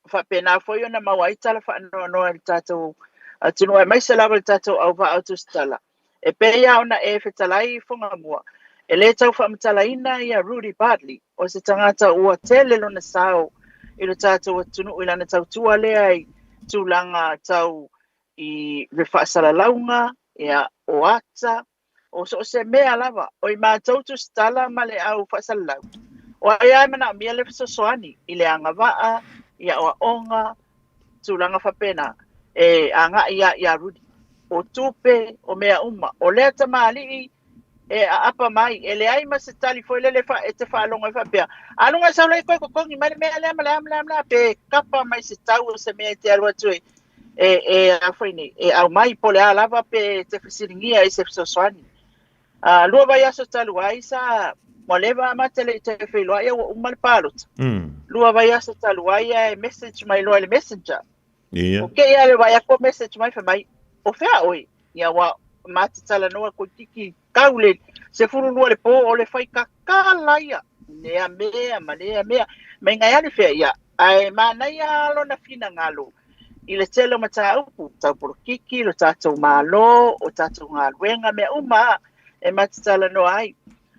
faapena foi ona maua ai tala faanoanoa i le tatou atunuu, aemaise lava le tatou auvaa o Tusitala. E pei lava ona e fetalai i Fogamua, e le tau faamatalaina ia Rudy Bartley, o se tagata ua tele lona sao i le tatou atunuu i lana tautua lea i tulaga tau i le faasalalauga, ia, o ata, o so o se mea lava, o i matou tusitala ma le au faasalalau, o ai lava e manaomia le fesoasoani i le agavaa, i aoaoga, tulaga faapena, e agai lava ia Rudy. O tupe, o mea uma. O lea tamalii e aapa mai, e leai ma se tali foi lele e te faalogo ai faapea, a luga sau lea koe totogi mai le mea lea ma le a ma le a ma le a, pe kapa mai se tau o se mea e te alu atu e e, e a foi nei, e aumai po o le a lava pe te fesiligia i se fesoasoani. Lua vaiaso talu ai sa ua leva a mate le i toe feiloai a ua uma le palota. Lua vaiaso talu ai ae message mai loa i le messenger. Ia. O kēia le vaai atu o message mai fai mai, o fea ʻoe? Ia ua ma te talanoa toeitiiti kau le 12 le pō o le fai kakala ia. Lea mea ma lea mea. Meinga e alu i fea? Ia, ae manaia lona finagalo i le tele o mataupu tau polokiki, lo tatou Malo, o tatou galuega, mea uma e ma te talanoa ai.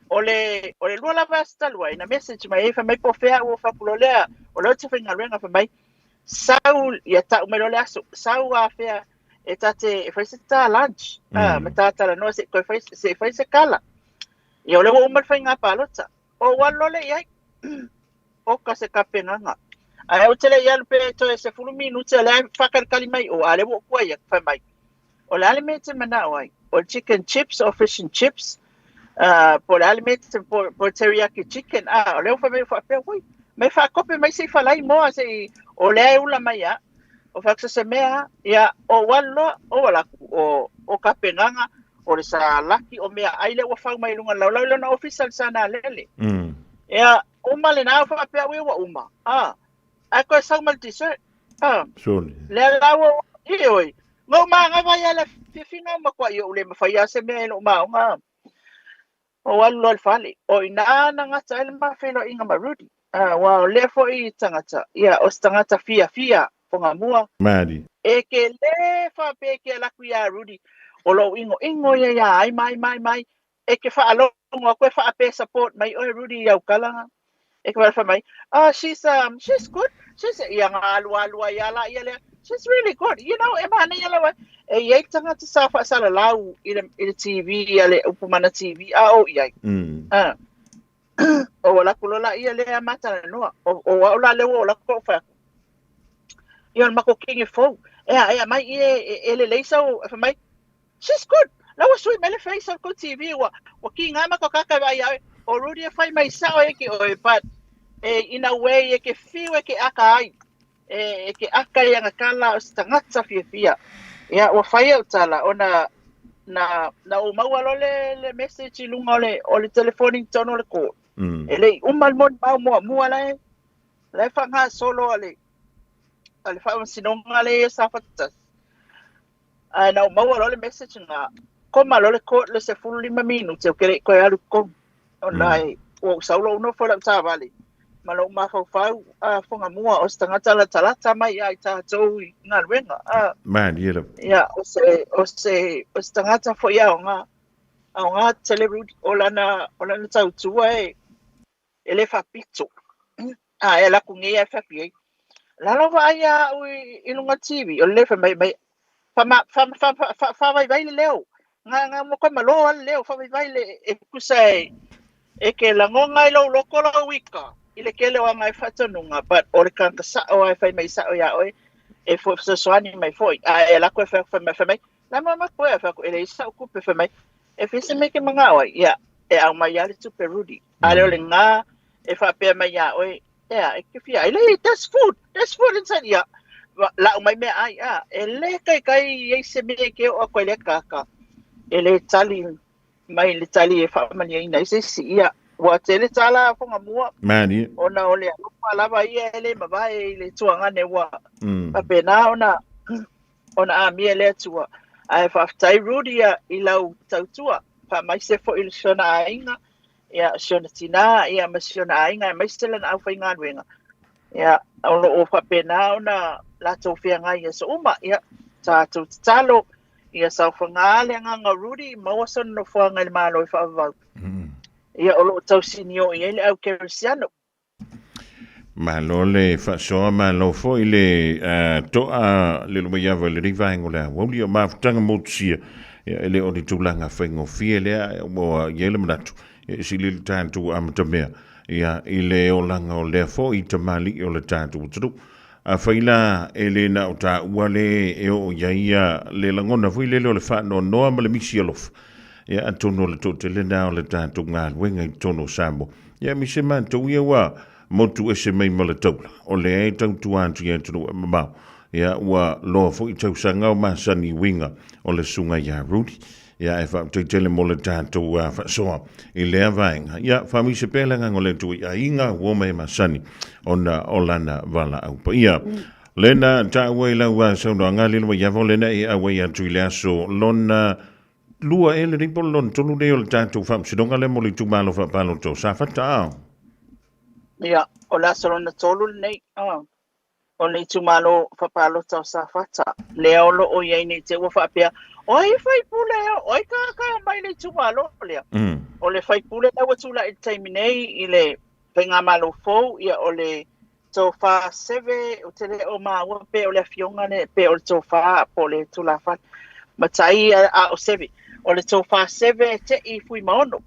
O le, o le lua lava aso talu ai, na message mai ai fai mai po o fea ua fai atu loa lea, o lea ou te faigaluega fai mai, sau, ia tau mai loa le aso, sau afea e ta te e fai se ta lunch, ma ta talanoa se i toe fai, se i fai se kala. Ia o lea ua uma le faiga palota. Ou alu loa lea i ai. Oka se tapenaga. Ae ou te le i alu pe toe 10 minute o lea e faakalikali mai i o, a o lea ua ou tuai atu, fai mai, O le a le mea e te manao ai? O le chicken chips o fish and chips? Po o le a le mea e te, po o le teriyaki chicken? A, o lea ua fai mai ua faapea, ui, mai faakope mai se i falaimoa, se i, o lea e ula mai lava. O fai atu, so se mea lava, ia, ou alu loa, ou ala atu, o tapenaga, o le salaki, o meaai lea ua fau mai i luga o le laulau i lona ofisa i le Sanalele. Ia, uma lena, ou faapea, ui, ua uma. A, ae toe sau ma le dessert. A, Sole. lea la ua, ioe, na ou manava ai lava i le fiafiga ua matuai ou le mafai lava se mea i lou maoga. Ou alu loa i le fale, o i ina na gata ai le ma feiloaiga ma Rudy. Aua o lea foi tagata, ia, o se tagata fiafia fogamua. Malie. E ke lē faapea e ke alu atu iā Rudy, o lou inoino ia iā ai mai mai mai, e ke faalogo atu e faapea e support mai oe Rudy i au tala. E ke fai mai, oh, she's, she's good, she's, ia na alu alu ai lava laia lea, she's really good, you know, e manaia lava, e i ai le tagata sa faasalalau i le, i le TV a le Upu Mana TV, a o i ai. Ou ala atu loa laia lea ma talanoa, o au la lea ua ou alu atu ou fai atu, ia o le matou kini fou, ea, ea mai i e, e lelei sau, e fai mai, She's good. La ua sui mai le face o le kou TV ua ua kiga ma ko kaka vai ia o Rudy e fai mai sao e ke oe but e in a way e ke fiu e ke aka ai e, e ke aka i anga kala o se tagata fiafia. Ia ua fai au tala ona na na ou maua loa le le message i luga o le o le telefoni i totonu o le court. E le i uma le molimau muamua la e la e faagasolo a le a le faamasinoga lea i Safata. Ae na ou maua loa le message na, koma loa le court le 15 minute ou te le i toe alu i totonu. Ona e, ua ou sau loa ou nofo i lau taavale ma lou mafaufau a Fogamua o se tagata latalata mai ia i tatou i galuega. A, Malie lava. ia, o se, o se, o se tagata foi aoga, aoga tele Rudy, o lana, o lana tautua e, e le faapito. A e ala atu nei ae fai atu i ai. Lalo vaai ia au i luga TV, o le fai mai mai faavaivai le leo. Nga nga mo koe malo a le leo, faavaivai le e tusa e e ke lagona i lou loko lau ika i le kele o aga e faatonuga, but o le tagata sao a e fai mai sao ia oe e fesoasoani mai foi. A e ala atu e fai atu fai mai fai mai la ma ma koe fai atu e leai sau tupe fai mai e fia se mea e ke manao ai. Ia e aumai lava le tupe Rudy. A le o le gā e faapea mai iā oe, ea, e ke fia ai, le, there's food, there's food inside, ia, lau mai meaai, a, e le taitai i ai se mea e ke oo atu ai lea tagata, e le tali mai le tali e faamalieina ai se isi, ia, ua tele tala a Fogamua, Malie. ona o le alofa lava ia e le mavae i le tuagane ua faapena ona ona amia e le Atua. Ae faafetai Rudy i lau tautua, faamaise foi i le si ona aiga, ia, si ona tinā, ia, ma si ona aiga, aemaise lana aufaigaluega. Ia, o lo o faapena ona latou feagai i aso uma. Ia, tatou tatalo, ia saofaga le agaga o Rudy, maua sona nofoaga i le Malo e faavavau. Ia, o lo o tausinio i ai le au kerisiano. Malo le faasoa, malo foi le toa le lumaiava i lenei vaega o le aoauli. O mafutaga motusia, ia, e le o ni tulaga faigofie lea, ua i ai le manatu, ia, e sili le tatou amatamea, ia, i le olaga o lea foi tamalii o le tatou atunuu. Afai la e le na o taua le e oo i ai ia le lagona foi lele o le faanoanoa ma le misi alofa, ia atonu o le toatele lena o le tatou galuega i totonu o Samoa. Ia aemaise matou ia ua motu ese mai ma le taula, o lea e tautua atu i atunuu e mamao. Ia ua loa foi tausaga o masani uiga o le susuga ia Rudy. Ia ae faafetai tele mo le tatou faasoa i lea vaega. Ia faamaise pea le agaga o le Atua i aiga ua omai e masani ona o lana valaau paia. Lena taua i lau saunoaga lilo mai iava o lena e auai atu i le aso lona lua e lenei po o le lona tolu nei o le tatou faamasinoga lea mo le itumalo faapalota o Safata. A. Ia, o le aso lona tolu lenei. O le itumalo faapalota o Safata, lea o lo o i ai nei te ua faapea, o ai e faipule, o ai tagata e omai i le itumalo lea. O le faipule lea ua tulai i le taimi nei i le faigamalo fou, ia o le Tofa Seve, ou te le o maua pe o le afioga le, pe o le Tofa po o le Tulafale. Matai a o Seve. O le Tofa Seve Te'i Fuimaono,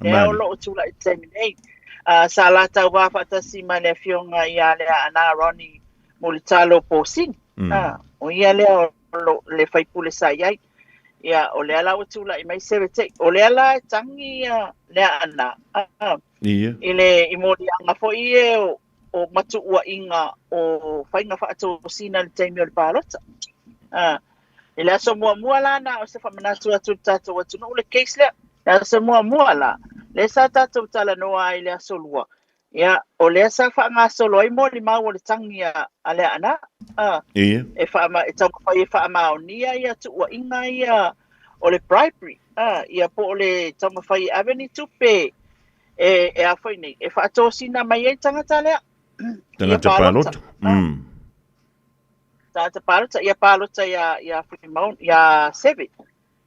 lea o lo o tulai i le taimi nei. Sa la tauvā faatasi ma le afioga ia Leaana Ronnie Mulitalo Posini. O ia lea o lo le faipule sa i ai. Ia, o lea la ua tulai mai Seve Te'i. O lea la e tagi ia Leaana i le i moliaga foi e o matuua'iga o faiga fa'atosina i le taimi o le palota. I le aso muamua la na o se fa'amanatu atu i le tatou atunuu le case lea. Le aso muamua la, lea sa tatou talanoa ai i le aso lua, ia, o lea sa fa'agasolo ai molimau o le tagi a Leaana, e fa'ama e taumafai e fa'amaonia ia tu'ua'iga ia o le bribery, ia po o le taumafai e ave ni tupe e a foi nei, e fa'atosina mai ai tagata lea. Ia Tagata palota. Palota. Tagata palota, ia palota ia Fuimaono, ia Seve.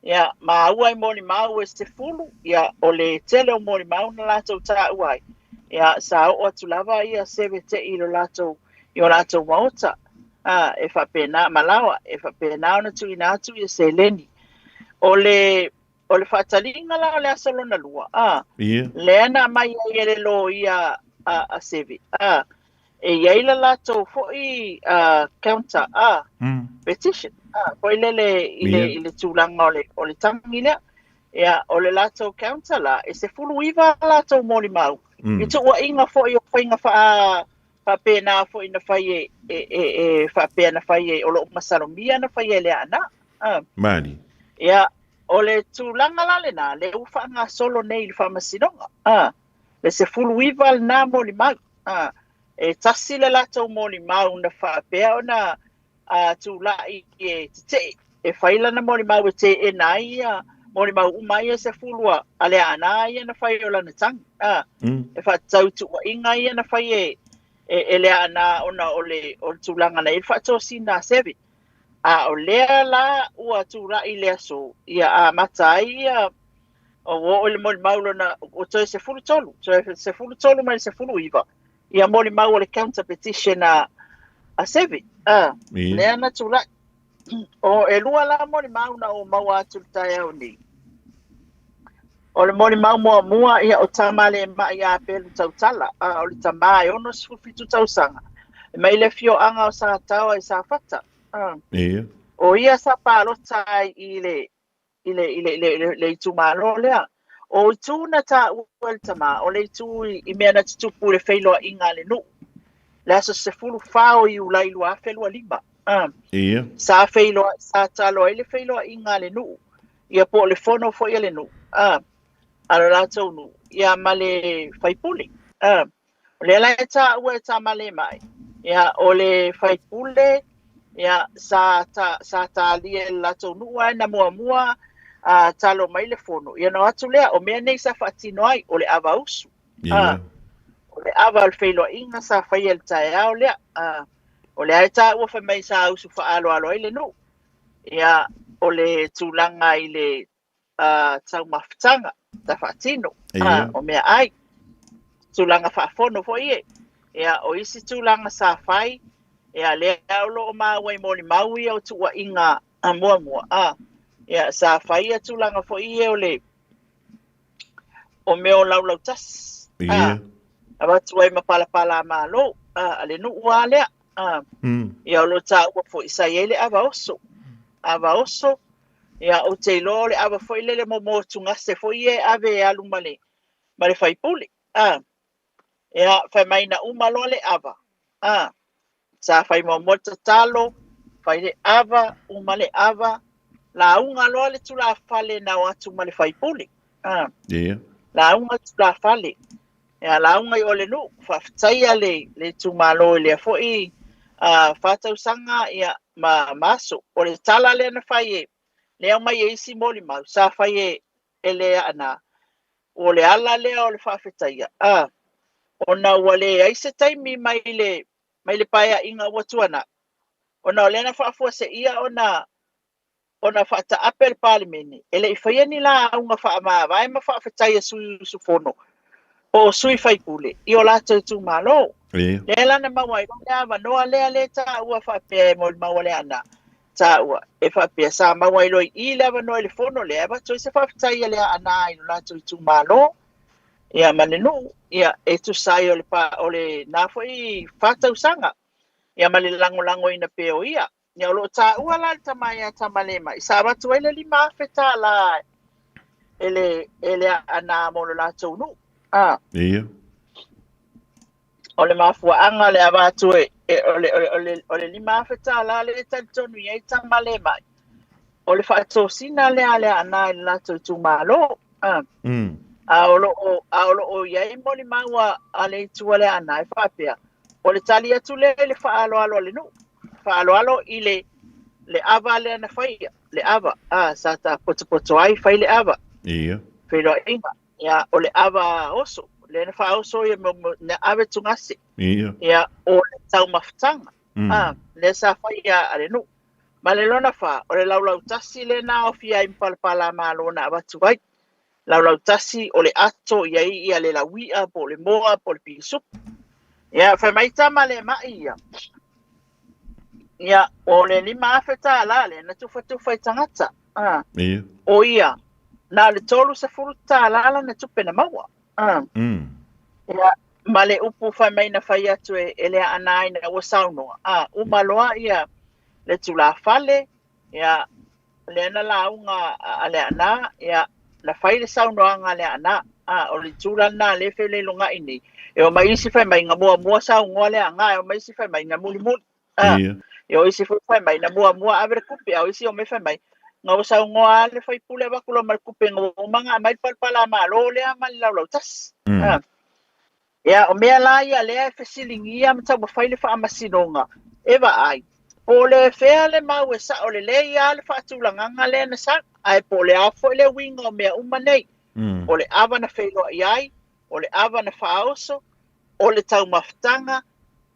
Ia, maua ai molimau e 10, ia, o le tele o molimau na latou tāua ai. Ia, sa oo atu lava ia Seve Te'i i lo latou, i o latou maota. E faapena, malaoa, e faapena ona tuuina atu ia seleni. O le faataliga la o le aso lona lua, lea na aumai ai e le loia a Seve, e i ai la latou foi counter petition, foi lele i le, i le tulaga o le tagi lea. Ia, o le latou counter la, e 19 latou molimau. I tuua'iga foi o faiga faapena foi na fai e faapea na fai e o lo'o masalomia na fai e Leaana. Mali. Ia, o le tulaga la lenā, lea ua faagasolo nei i le faamasinoga. Le 19 lenā molimau. E tasi le latou molimau na faapea ona tula'i e tete'e e fai lana molimau e teena ai ia molimau uma ia 10 a Leaana ia na fai o lana tagi. E faatatau i tuua'iga ia na fai e Leaana ona o le tulaga na i le faatosina a Seve. A o lea la ua tula'i le aso, ia amata ai ia o oo i le molimau lona o toe 13, toe 13 mai le 19, ia molimau o le counter petition a Seve. Lea na tula'i. O e lua la molimau na o maua atu le taeao nei. O le molimau muamua, ia o Tamalema'i a Pelu Tautala, o le tamā e 67 tausaga. E mai le afioaga o Sataoa i Safata. O ia sa palota ai i le itumalo lea. O itu na tāua le tamā, o le itu i mea na tutupu i le feiloa'iga a le nuu. Le aso 14 o Iulai 2025. Sa feiloa, sa talo ai le feiloa'iga a le nuu. Ia po o le fono foi a le nuu. A lo latou nuu. Ia ma le faipule. O lea la e tāua e Tamalema'i. Ia o le faipule, ia sa talia e le latou nuu ae na muamua talo mai le fono. Ia na o atu lea, o mea nei sa faatino ai, o le ava usu. O le ava o le feiloa'iga sa faia i le taeao lea. O lea e tāua fai mai sa usu faaaloalo ai le nuu. Ia, o le tulaga i le taumafataga, ta faatino. O mea ai. Tulaga faafono foi e. Ia, o isi tulaga sa fai, ia lea o loo maua i molimau ia o tuua'iga muamua. Ia, sa fai ia tulaga foi ia o le o mea o laulautasi. Avatu ai ma palapala a malo. A le nuu a lea. Ia o lo tāua foi sa i ai le ava oso. Ava oso, ia o te iloa o le ava foi lele mo motugase foi e ave e alu ma le faipule. Ia, fai mai na uma loa le ava. Sa fai muamua le tatalo, fai le ava, uma le ava, lauga loa le tulafale na o atu ma le faipule. Lauga le tulafale. Ia, lauga i o le nuu, faafetaia le itumalo i lea foi 4 tausaga ia ma aso. O le tala lea na fai e, lea aumai e isi molimau, sa fai e Leaana. O le ala lea o le faafetaia. Ona ua leai se taimi mai le paea'iga ua tuana'i. Ona o lea na faafuase'ia ona faataape le Palemene. E le i faia ni lauga faamavae ma faafetaia sui usufono po o sui faipule i o latou itumalo. Lea la na maua ai loa le avanoa lea le taua faapea e molimau a Leaana. Taua e faapea sa maua ai loa i i le avanoa i le fono lea, e avatu ai se faafetai a Leaana i lo latou itumalo. Ia ma le nuu, ia e tusa ai o le pa, o lena foi 4 tausaga, ia ma le lagolagoina pea o ia. Ia o loo taua la le tama ia Tamalema'i sa avatu ai le $5,000 e le Aanā mo lo latou nuu. A. O le mafuaaga le avatu e o le $5,000 le talitonu i ai Tamalema'i. O le faatosina lea a le Aanā i le latou itumalo. A. A o loo i ai molimau a le itu a le Aanā e faapea, o le tali atu lea i le faaaloalo a le nuu, faaaloalo i le ava lea na faia, le ava a sa ta potopoto ai fai le ava. Feiloaiga. Ia, o le ava oso, lea na faaoso ia na ave tugase. Ia, o le taumafataga. A, lea sa faia a le nuu. Ma le lona fa, o le laulautasi lea na aofia ai ma palapala malo na avatu ai. Laulautasi o le ato i ai ia le lauia po o le moa po o le pisupu. Ia, fai mai Tamalema'i ia. Ia, o le $5,000 lea na tufatufa i tagata. Ah. O ia, na o le $30 lana tupe na maua. Ah. Ia, ma le upu fai mai na fai atu e le Aanā ina ua saunoa. Ah, uma loa ia le tulafale, ia, lea na lauga a le Aanā, ia, na fai le saunoaga a le Aanā. Ah, o le tulaga lena lea feleilogai nei. E o mai isi fai mai nga muamua saunoa le Aanā, e o mai isi fai mai na mulimuli. Ah, e o isi foi fai mai na muamua ave le tupe, a o isi o mai fai mai nga ua saunoa le faipule avatu loa ma le tupe nga ua uma ona aumai le palapala malo lea ma le laulautasi. Ah. Ia, o mea la ia lea e fesiligia ma taumafai le faamasinoga e vaai. Po o le fea le mau e sao lelei a le faatulagaga lea na sau, ae po o le a foi le uiga o mea uma nei. O le ava na feiloai ai, o le ava na faaoso, o le taumafataga,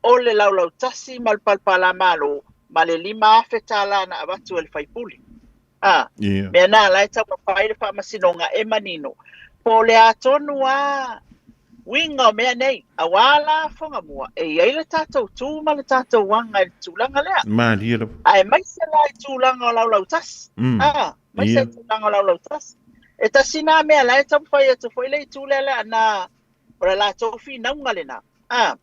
o le laulautasi ma le palapala malo, ma le $5,000 na avatu e le faipule. Ah, mea na la e taumafai le faamasinoga e manino. Po o le a tonu a uiga o mea nei, auā la Fogamua, e i ai le tatou tu ma le tatou aga i le tulaga lea. Malie lava. Ae maise la i tulaga o laulautasi. Ah, maise i tulaga o laulautasi. E tasi nā mea la e taumafai atu foi le itu lea le Aanā o le latou finauga lena. Ah,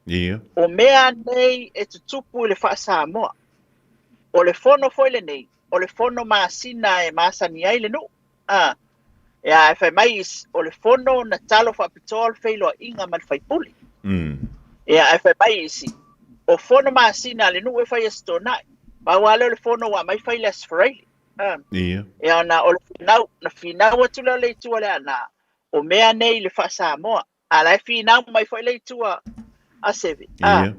o mea nei e tutupu i le faa-Samoa. O le fono foi lenei, o le fono masina e masani ai le nuu. Ah, ia e fai mai isi, o le fono na talo faapitoa le feiloaiga ma le faipule. Ia e fai mai isi, o fono masina a le nuu e fai e se toonai. Pau lava lea o le fono ua aumai fai le Aso Faraile. Ah. Ia ona o le finau, na finau atu lea o le itu a le Aanā, o mea nei i le faa-Samoa. A la e finau mai foi le itu a Seve. Ah.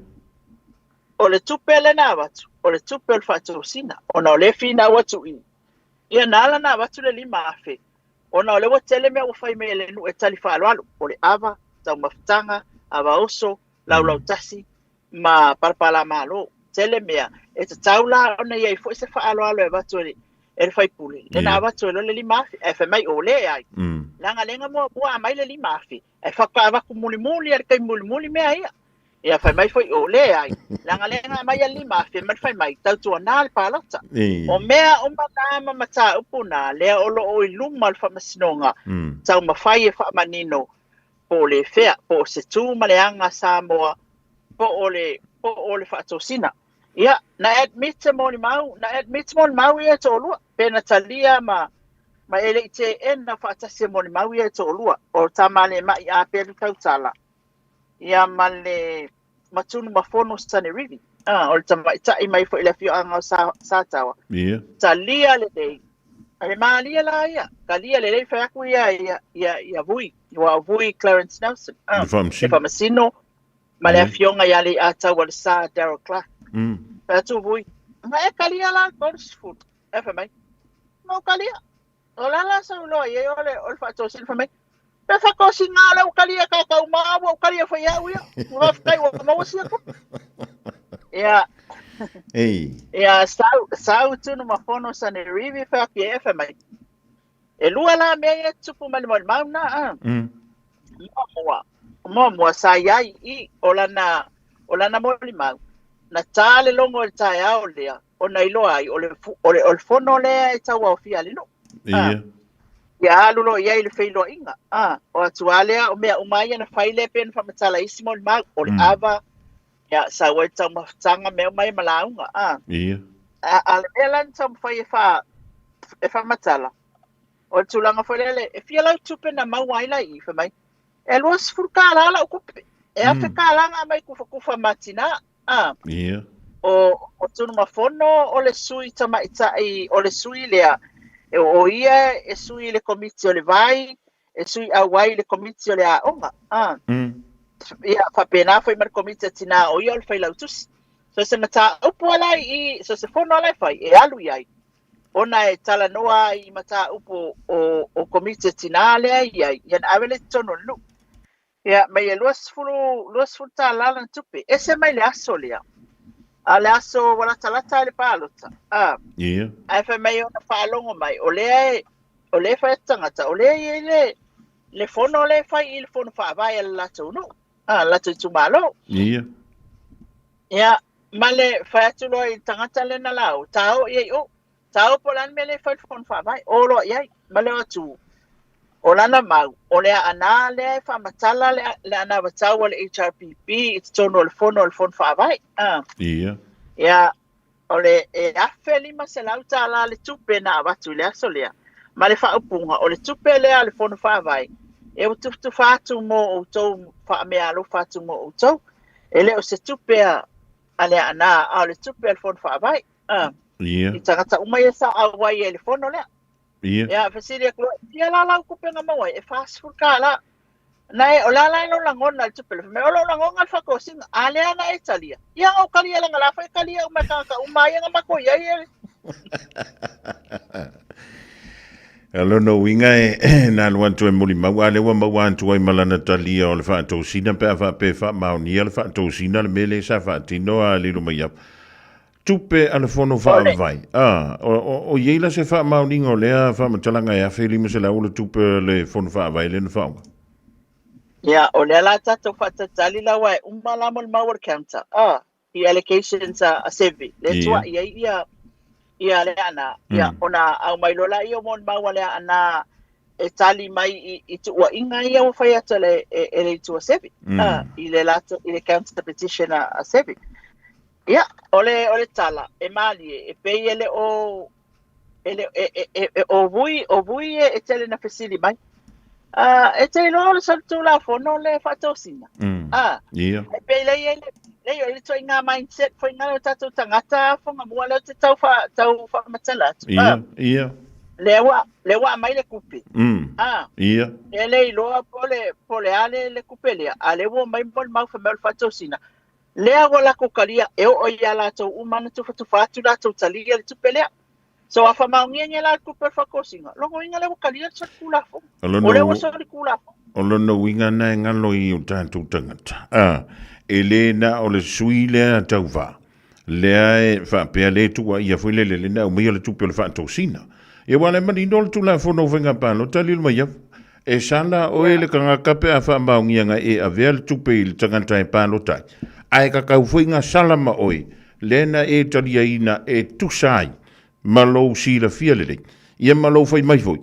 O le tupe lea na avatu, o le tupe o le faatosina. Ona o le finau atu i. Ia na ala na avatu le 5,000. Ona o le ua tele mea ua fai mai e le nuu e tali faaaloalo. O le ava, taumafataga, ava oso, laulautasi, ma palapala malo. Tele mea, e tatau la ona i ai foi se faaaloalo e avatu e le faipule. Le na avatu e lo le 5,000, e fai mai o le ai. Leaga lenga muamua aumai le 5,000, e faatoa avatu mulimuli a le taimi mulimuli mea ia. Ia fai mai foi o le ai. Leaga lenga aumai a le 5,000 ma le fai mai tautuana le palota. O mea uma na ma mataupu na, lea o loo i luma o le faamasinoga, taumafai e faamanino po o le fea, po o se tu ma le aga Samoa, po o le faatosina. Ia, na admit e molimau, na admit molimau ia e toalua, pe na talia ma e lei teena faatasi e molimau ia e toalua, o Tamalema'i Apelu Tautala, ia ma le Matunumafono Sanerivi. Ah, o le tamaitai mai foi le afioaga o Sataoa. Talia lelei. Ale malia la ia. Talia lelei fai atu ia ia ia ia Vui. Ua Vui Clarence Nelson. Ah, Le faamasino. Le faamasino ma le afioga ia le Ataua le Sa Daryl Clark. Fai atu Vui. Ma e talia la 30. E fai mai. Ma o talia. O la la sau loa i ai o le faatosina fai mai. Pe faatosina le u talia ka tau ma ua u talia fai au ia. Ua faafetai ua maua sia tupe. Ia, Ei. ia sau Tunumafono Sanerivi fai atu e fai mai. E lua la mea ia tupu mai le molimau na. Ah. Muamua sa iai i o lana molimau. Na tā le logo i le taeao lea, ona iloa ai, o le fono lea e tauaofia le nuu. Ia alu loa i ai le feiloaiga, a, o atu lava lea o mea uma ia na fai lea pei ona faamatala isi molimau, o le ava, ia, sau ai le taumafataga, mea uma ia ma lauga, a. Ia. A, a o le mea la na taumafai e faa, e faamatala, o le tulaga foi lele, e fia lau tupe na maua ai la i i, fai mai, e $20 lau tupe, e $1,000 na aumai kufakufa ma tinā, a. Ia. O, o Tunumafono o le sui tamaitai, o le sui lea, e, o ia e sui i le komiti o le vai, e sui auai i le komiti o le aoga, a. Ia, faapena foi ma le komiti a tinā, o ia o le failautusi. So se mataupu lava la i i, so se fono lava la e fai, e alu i ai, ona e talanoa ai i mataupu o, o komiti a tinā lea e i ai, ia ona ave lea i totonu o le nuu. Ia, mai e 20, $20 lana tupe. Ese mai le aso lea. A le aso ua latalata i le palota. A. Ia. Ae fai mai ona faalogo mai, o lea e, o lea e fai atu tagata, o lea e i ai le, le fono lea e fai i le fono faavae a le latou nuu, a, le latou itumalo. Ia. Ia, ma le fai atu loa i le tagata lea na lau, tao i ai o, tao po o le a le mea lea e fai i le fono faavae, o loa i ai, ma le o atu, o lana mau, o le aana lea e faamatala le, le anavatau a le HRPP i totonu o le fono o le fono faavae. A. Ia. Ia, o le e $1,500 le tupe na avatu i le aso lea, ma le faaupuga, o le tupe lea a le fono faavae, e ua tufatufa atu mo outou, faameaalofa atu mo outou. E le o se tupe a, a le aana, a o le tupe a le fono faavae. A. Ia. I tagata uma ia sa auai ai i le fono lea. Ia. Ia, fesili atu loa, fia la lau tupe na maua ai? E $40. Na e, o le a la lou lagona i le tupe lea? Fai mai, o lou lagona le faatosina. A lea na e talia. Ia, na ou talia leaga la foi e talia uma e tagata uma ia na matou i ai e. O lona uiga e na alu atu e molimau, a lea ua maua atu ai ma lana talia o le faatosina pe a faapea e faamaonia le faatosina le mea lea sa faatino a lilo mai au. Tupe a le Fono Faavae. A, o, o, o i ai la se faamaoniga o lea faamatalaga e $1,500 o le tupe a le Fono Faavae lea na faaaoga? Ia, o lea la tatou faatalitali la aua e uma la molimau o le counter, a, i allocations a, a Seve, lea e tuai ai ia, ia Leaana, ia, ona aumai loa lea o molimau a Leaana e tali mai i, i tuuaiga ia ua fai atu e le, e, e le itu a Seve, a, i le latou, i le counter petition a, a Seve. Ia, o le, o le tala, e mālie, e pei e le o, e le, e, e, e, e, o vui, o vui e, e tele na fesili mai. Uh, e te iloa o le solitulafono le faatosina. Ah, Ia. e pei lei e le, lei o le ituaiga mindset foi ngā o tātou tangata whanga mua leo te tau, wha, tau whakamatala atu. Ia, Ah, ia. lea ua, lea ua aumai le kupe. Ah, Ia. e le iloa po le, po le a le, le kupe lea. A lea ua mai mo le mau whamea o le faatosina. Lea ua latou talia, e oo ia latou uma ana tufatufa atu latou talia le tupe lea. So a faamaonia la le tupe o le faatosina, lona uiga lea ua talia le solitulafono. O lona O lea ua solitulafono. O lona uiga na e galo i o tatou tagata. A, e le na o le sui lea tauvā. Lea e faapea le tuuaia foi lele le na aumaia le tupe o le faatosina. Ia aua le manino le Tulafono o Faiga Palota lilo mai afu. E sala oe le tagata pe a faamaonia na e avea le tupe i le tagata e palota ai. Ae tatau foi na sala ma oe lea na e taliaina e tusa ai ma lou silafia lelei. Ia ma lou fai mai foi,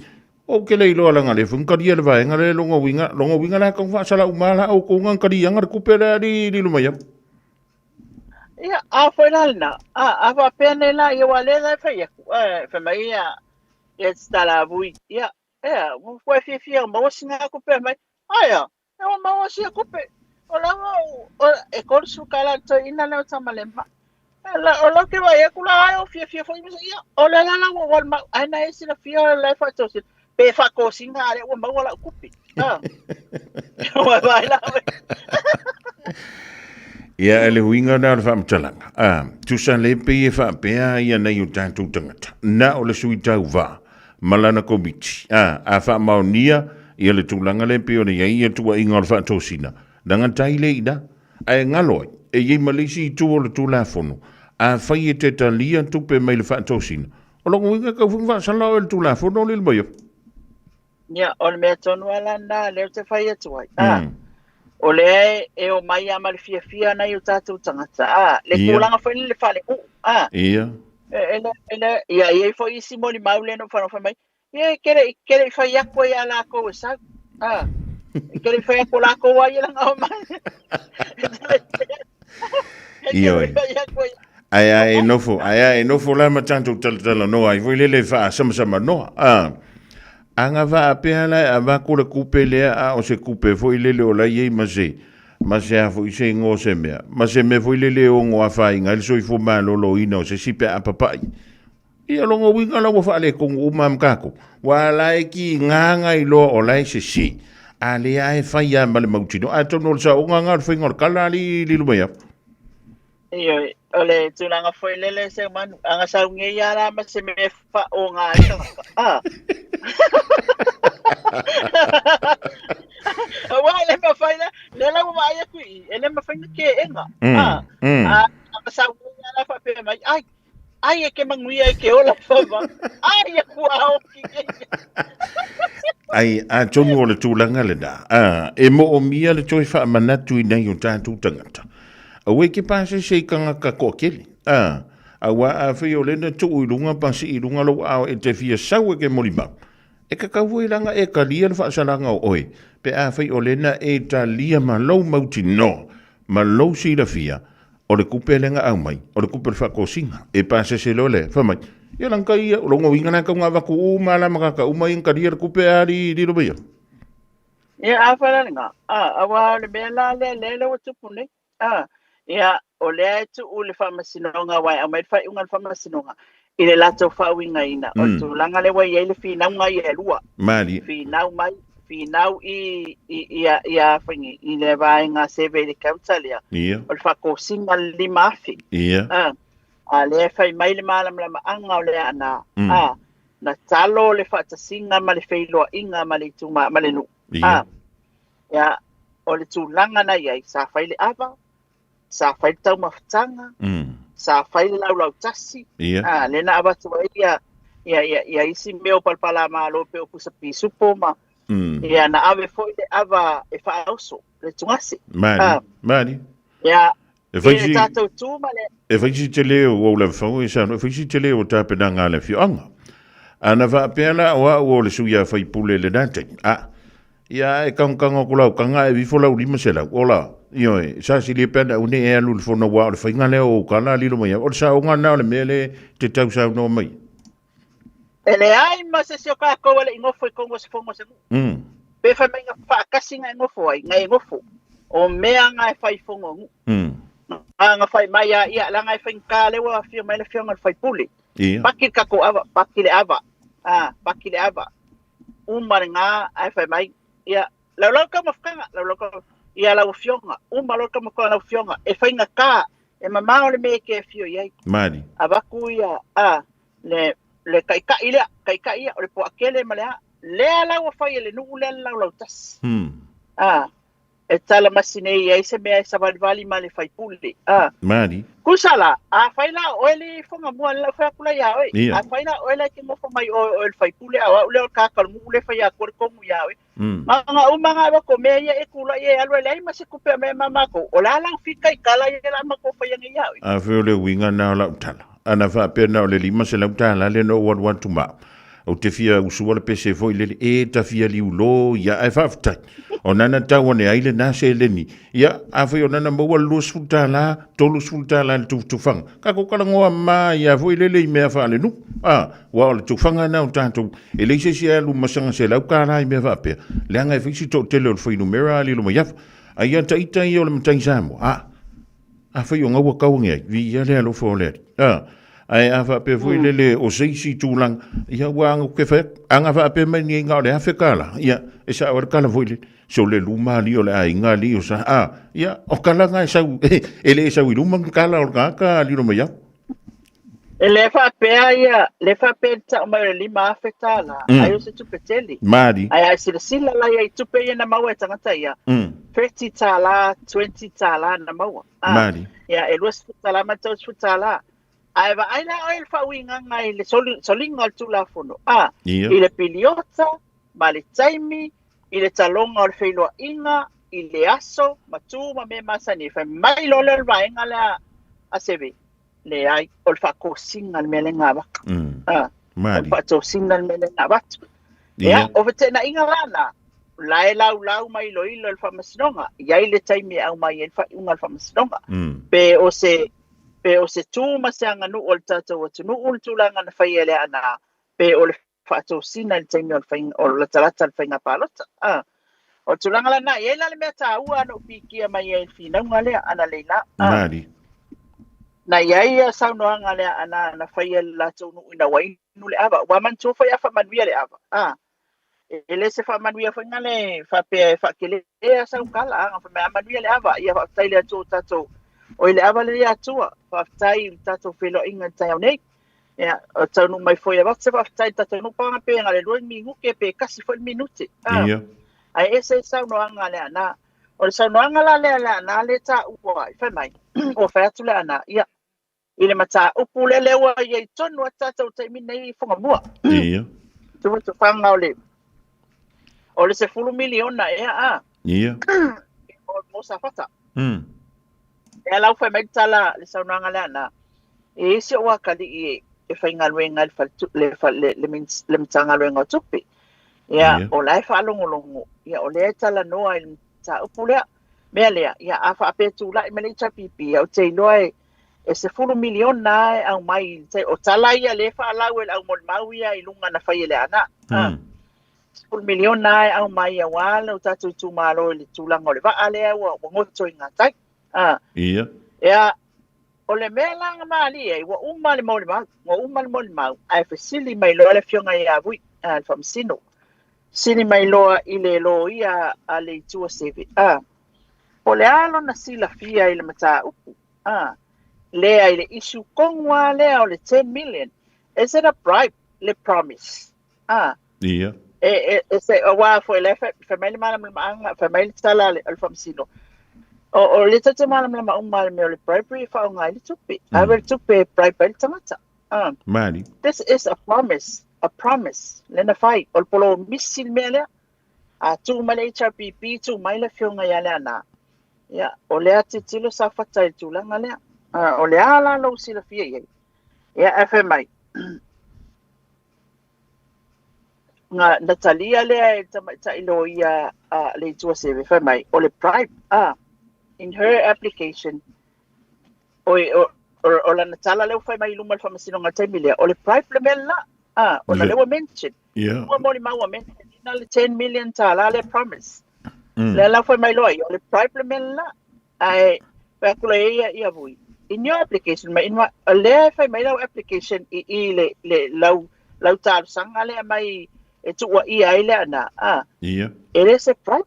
Ou te le iloa leaga lea foi na talia le vaega lea lona uiga, lona uiga la e tau faasala uma la outou na taliaga le tupe lea lilo mai afu. Ia, a foi la lena, a, a faapea nei la, ia aua lea la e fai atu, e, fai mai ia, ia te talavui, ia, ea, ua ua e fiafia e maua sina tupe mai, aia, e ua maua sia tupe, o la ua, o, e $30 le toeaina lea o Tamalema. E la, o lau ke vaai atu la, ai o fiafia foi, ia, o lea la la ua ua mau, ai na e silafia la e faatosina, pe faatosina a lea ua maua lau kupe. Ah. Ua vaai la oe. Ia, e le huiga na o le faamatalaga. A, tusa le pei e faapea ia nei o tatou tagata. Na o le sui tauvā ma lana komiti. A, a faamaonia ia le tulaga lea pei ona i ai ia tuuaiga o le faatosina, na gatai le ina. Ae galo ai, e i ai ma le isi itu o le Tulafono, afai e te talia tupe mai le faatosina, o lona uiga e tau foi ona faasala oe i le Tulafono le mai afu. Ia, o le mea tonu lava la lena lea ou te fai atu ai. A, o lea e, e omai lava ma le fiafia nai o tatou tagata. A, le tulaga foi lele faaleuu. A, Ia. e, e, le, e, le, ia, e i ai foi isi molimau lea na ou fai mai, Ia e ke leʻi ke leʻi fai atu ai iā lakou e sau. A e ke leʻi fai atu o lakou a ia laga o mai. Ioe. Ae a e nofo, ae a e nofo la ma tatou talatalanoa ai foi lele faasamsamanoa. A aga faapea la e avatu le kupe lea a o se kupe foi lele o la i ai ma se ma se a foi se igoa o se mea, ma se mea foi lele e ono afaina ai le soifua maloloina o se isi pe a papaʻi. Ia lona uiga la ua faaletonu uma ma tatou. Ua la e kiga na iloa o la e sese. A lea e fai lava ma le mautinoa. Atonu o le saoga lena o le faiga o le kala alii Lilomaiava. Ioe, o le tulaga foi lele Seumanu, a ga sau nei lava la ma se mea e faaoga ai tagata. A. Aua e le mafai na, lea la ua vaai atu i i, e le mafai na keega. A. A ga sau nei lava la faapea mai, ai, Ai e ke manuia e ke ola fava. Ai e kua oki nei. Ai, atonu o le tulaga lena, a, e moomia le toe faamanatu i nai o tatou tagata. Aua e ke pasese i tagata toatele, a, auā afai o lea na tuu i luga pa sii i luga lou aao e te fia sau e ke molimau, e tatau foi la ona e talia le faasalaga o oe, pe afai o lea na e talia ma lou mautinoa, ma lou silafia, O le kupe lea na aumai, o le kupe o le faatosina. E pasese loa le, fai mai, ia lana tai ia, o lona uiga lena e tau na avatu uma la ma tagata uma ia na talia le kupe a li lilo mai ia. Ia, a fai la lena, a, auā o le mea la lea, lea lea ua tupu nei, a, ia, o lea e tuu le faamasinoga, aua e aumai le faaiuga a le faamasinoga i le latou faauigaina, o le tulaga lea ua i ai le finauga ia e lua. Malie. Finau mai, finau i, i, i, a, i a fai i le vaega survey i le counter lea. Ia. O le faatosina le 5,000. Ia. A, a lea e fai mai le malamalamaaga o le ana. A, na talo le faatasiga ma le feiloaiga ma le ituma, ma le nuu. Ia. A, ia, o le tulaga na i ai, sa fai le ava, sa fai le taumafataga, sa fai le laulautasi, Ia. a, lea na avatu ai ia, ia, ia, ia isi mea o palapalamalo pei o pusa pisupo ma, ia, na ave foi le ava e faaoso, le tugase. Mali, A, mali. ia, E fai i le si- tatou tu ma le, E fai si tele o ou lava e saunoa, e fai si tele o tapenaga a le afioaga. A na faapea la o au o le sui a faipule i lena taimi, a, Ia e kagokagō atu lau kaga e vifo lau 500, ola, ioe, sa silia pe ana aua nei e alu i le fono aua o le faiga lea o ou kala lilo mai au. O le saoga lena o le mea lea e te tau saunoa mai. E leai ma se isi o tatou e le i nofo i totonu o se fono a se nuu. Pe fai mai na faatasi na e nofo ai, na e nofo. O mea na e fai i fono a nuu. Na na fai mai a ia, leaga e faigata lea ua afio mai le afioga i le sui usufono. Paki le tatou ava, paki le ava. A, paki le ava. Uma lena ae fai mai, ia, laulau le taumafataga, laulau le ia lau afioga, uma loa le taumafataga lau afioga, e faigata, e mamao le mea e te afio i ai. Mali. Avatu ia, a, le, le taitai lea, taitai ia, o le poatele ma le a, lea la ua fai e le nuu lea le laulautasi. A, e talamasi nei i ai se mea e savalivali ma le faipule. A. Mali. Tusa la, a fai la o oe le ifoga mua le lau fai atu la iā oe. Ia. A fai la o oe la e te nofo mai oe o oe le faipule a o au lea o le kāka o le nuu lea e fai atu le tonu iā oe. Na ona uma nga ua ko mea ia e tulai e alu e leai ma se tupe a mea ma matou. O le a lau fika i tala ia la matou faia nei iā oe. A fai o le uiga na o lau tala. Ana faapea na o le $500 lea na ou alu atu ma au. Ou te fia usua le pese foi lele, e ta fia liulo ia, ae faafetai. O nana tau ane ai lena seleni. Ia, afai o nana maua le $20, $30 le tufutufaga. Tatou talanoa ma ia foi lele i mea faalenuu. A, ua o le tufaga na o tatou. E leai se isi e alu ma sana $100 i mea faapea. Leaga e fai si toatele o le fuainumera a lilo mai afa. A ia ita ia o le matai Samoa. A, afai o gaua tau ane ai, viia le alofa o le Alii. A, ae a faapea foi lele o se isi tulaga, ia ua aga ke fai atu. A na faapea mai nei na o le $1,000, ia, e sao ai le tala foi lele, se o le luma alii o le aiga alii o sa, a, ia, o tala na e sau, e le sau i luma ni tala o le tagata lilo mai au. E le faapea ia, le faapea le tau mai o le $5,000, ai o se tupe tele. Mali. Ae a silasila la ia i tupe ia na maua e tagata ia, $30, $20 na maua. A, Mali. Ia, e $20 ma le $30. Ae vaai la oe i le faauigaga i le soliga o le Tulafono, a, i le piliota, ma le taimi, i le taloga o le feiloaiga, i le aso, ma tu ma mea masani. E fai mai loa lea o le vaega lea a Seve, leai, o le faatosina le mea lea na avatu. A. Mali. Faatosina le mea lea na avatu. Ia, o fetenaiga la na, la e laulau mai iloilo e le Faamasinoga, i ai le taimi e aumai ai le faaiuga a le Faamasinoga. Pe o se pe o se tu ma se aganuu a le tatou atunuu le tulaga na faia e le Aana, pe o le faatosina i le taimi o le faiga o latalata le faiga palota. A o le tulaga lena, e i ai la le mea taua na ou pikia mai ai i le finauga lea analeila. A Mali. na i ai ia saunoaga lea ana na faia e le latou nuu ina ua inu le ava. Ua manatua foi a faamanuia le ava. A e le se faamanuia foi na le faapea e faakelea sau tala, a fai mai a manuia le ava, ia faafetai le Atua o tatou oi le ava le Atua, faafetai i le tatou feiloaiga i le taeao nei. Ia, o taunuu mai foi e avatu se faafetai i le tatou nuu paga pe na le 2 minute pe 1 foi le minute. A Ia. ae ese le saunoaga le Aana. O le saunoaga la lea le Aana le taua ai, fai mai, ua fai atu le Aana, ia, i le mataupu lea lea ua i ai tonu a tatou taimi nei i Fugamua. Ia. Tufatufaga o le o le 10 miliona ea a. Ia. Mo Safata. Ea lau fai mai le tala le saunoaga le Aana. E isi o akalii e faigaluega i le fale le le le Matagaluega o Tupe. Ia, Ia. o la e faalogologo, ia o lea e talanoa i le mataupu lea. Mea lea, ia a faapea tulai mai le HRPP, ia ou te iloa e e 10 miliona e aumai i le tai- o tala ia lea e faalau e le aumolimau ia i luga na fai e le Aana. 10 miliona e aumai auā le o tatou itumalo i le tulaga o le vaa lea ua ua goto i gatai. A. Ia. Ia, o le mea la na malie ai, ua uma le molimau, ua uma le molimau, ae fesili mai loa le afioga ia Vui, a, le Faamasino. Sili mai loa i le loia a le Itu a Seve, a, po o le a lona silafia i le mataupu, a, lea i le issue tonu lava lea o le 10 million, is it a bribe le promise? A, Ia. e, e, e se, aua foi la e fai, fai mai le malamalamaaga, fai mai le tala a le, a le Faamasino, o, o le tatou te malamalama uma i le mea o le bribery e faaaoga ai le tupe. Ave le tupe e bribe ai le tagata. A, Mali. this is a promise, a promise, lea na fai, o le polomisi le mea lea. A tuu mai le HRPP, tuu mai le afioga ia Leaana, ia, o lea tilotilo Safata i le tulaga lea. A, o le a la lou silafia i ai? Ia, ae fai mai, na, na talia lea e le tamaitai loia a le Itu a Seve, fai mai, o le bribe, a, in her application, oi, o, o, o lana tala lea ua fai mai i luma o le Faamasinoga i le taimi lea, o le bribe le mea le la, a, ona lea ua mention. Ia. Ua molimau ua mention ina le 10 million tala le promise. Lea la fai mai loa ia, o le bribe le mea le la. Ae, fai atu loa ia ia Vui, in your application, ma in my, o lea e fai mai lau application i i le, le lau, lau talosaga lea mai e tuuaia ai le Aana, a, Ia. e le se bribe,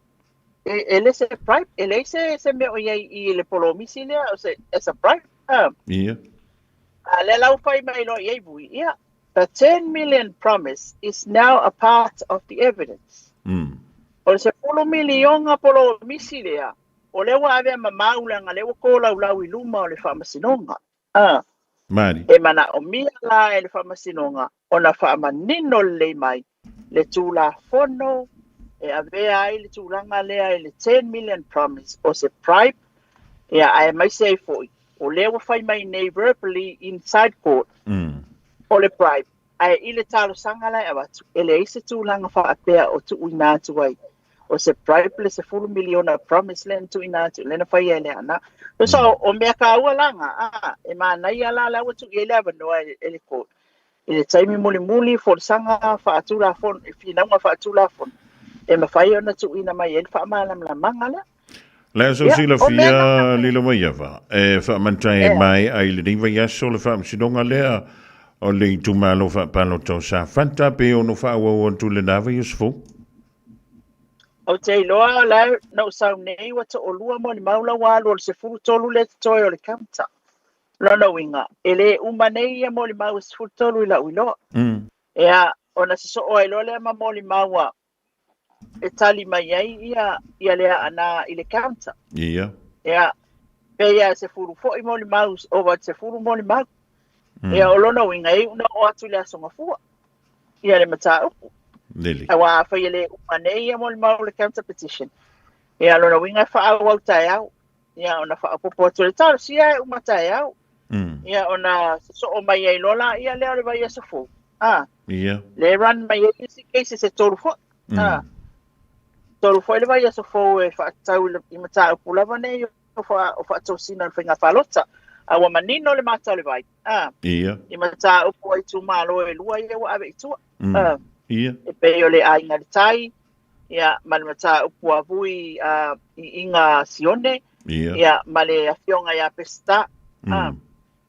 e, e le se bribe, e leai se, se mea o i ai i le polomisi lea, o se, as a bribe, a. Ia. A lea la ua fai mai loa i ai Vui, ia, the 10 million promise is now a part of the evidence. O le 10 miliona polomisi lea, o lea ua avea ma mau leaga lea ua tolaulau i luma o le Faamasinoga. A. Mali. E manaomia la e le Faamasinoga ona faamanino lelei mai le Tulafono e avea ai le tulaga lea i le 10 million promise o se bribe, ia, aemaise ai foi o lea ua fai mai nei verbally inside court o le bribe, ae i le talosaga la e avatu, e leai se tulaga faapea o tuuina atu ai o se bribe le 10 miliona promise lea na tuuina atu, lea na faia e le Aana. So, o mea taua la na, a, e manaia la la ua tuu i ai le avanoa e, e le court i le taimi mulimuli folasaga faatulafono, finauga faatulafono, e mafai ona tuuina mai ai le faamalamalamaga lea. Le aso Ia, o mea silafia na. lilo mai ava, e faamantai Ea. mai ai lenei vaiaso le faamasinoga lea o le itumalo faapalota o Safata pe ono faaauau atu lena vaiaso fou. Ou te iloa la na ou sau nei ua toalua molimau la ua alu o le 13 lea totoe o le counter. Lona uiga, e le uma nei ia molimau e 13 i lau iloa. Ea, ona sosoo ai loa lea ma molimau a e tali mai ai ia, ia le Aana i le counter. Ia. Ea, pe ia 10 foi molimau, ova i le 10 molimau. Ea, o lona uiga, e iu na oo atu i le Aso Gafua, ia le mataupu. Lele. Aua afai e le uma nei ia molimau o le counter petition, ea, lona uiga e faaauau taeao. Ia, ona faaopoopo atu le talosia e uma taeao. Ia, ona sosoo mai ai loa la ia lea o le vaiaso fou. A. Ia. Lea e run mai ai isi cases e tolu foi. A. Tolu foi le vaiaso fou e faatatau i le i mataupu lava nei o fa, o faatosina o le faiga palota. A ua manino le mata o le vai. A. Ia. I mataupu a itumalo e lua ia ua ave i tua. A. Ia. E pei o le Aiga i le Tai, ia, ma le mataupu a Vui a, i Iga Sione, Ia. ia, ma le afioga ia Peseta. A.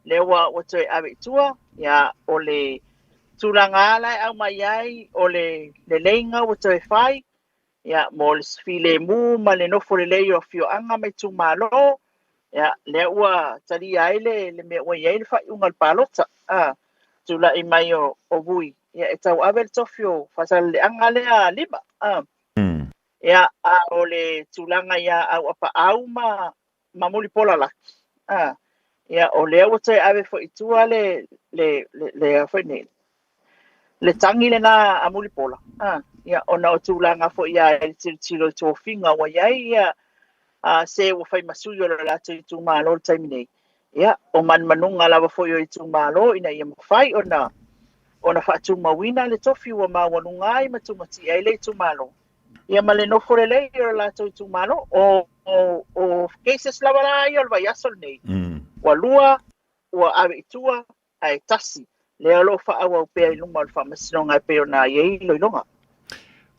Lea ua, ua toe ave i tua, ia, o le tulaga la e aumai ai, o le leleiga ua toe fai, ia, mo le filemu ma le nofo lelei o afioaga ma itumalo, ia, lea ua talia ai le, le mea ua i ai le faaiuga o le palota, a, tulai mai o, o Vui, ia, e tauave le tofi o Faasaleleaga lea 5, a. Ia, a o le tulaga ia Auapaau ma, ma Mulipola Laki, a, ia, o lea ua toe ave foi i tua le, le, le, le, a foi nei, le tagi lena a Mulipola, a, ia, ona o tulaga foi ia i le tilotilo i tofiga ua i ai ia, a, se ua fai ma sui o le latou itumalo i le taimi nei. Ia, o manumanuga lava foi o itumalo ina ia mafai ona, ona faatumauina le tofi ua maualuga ai ma tumatie ai le itumalo. Ia ma le nofo lelei o le latou itumalo. O, o, o cases lava la ia o le vaiaso lenei, ua lua, ua ave i tua, ae tasi, lea o lo o faaauau pea i luma o le Faamasinoga e pei ona i ai iloiloga.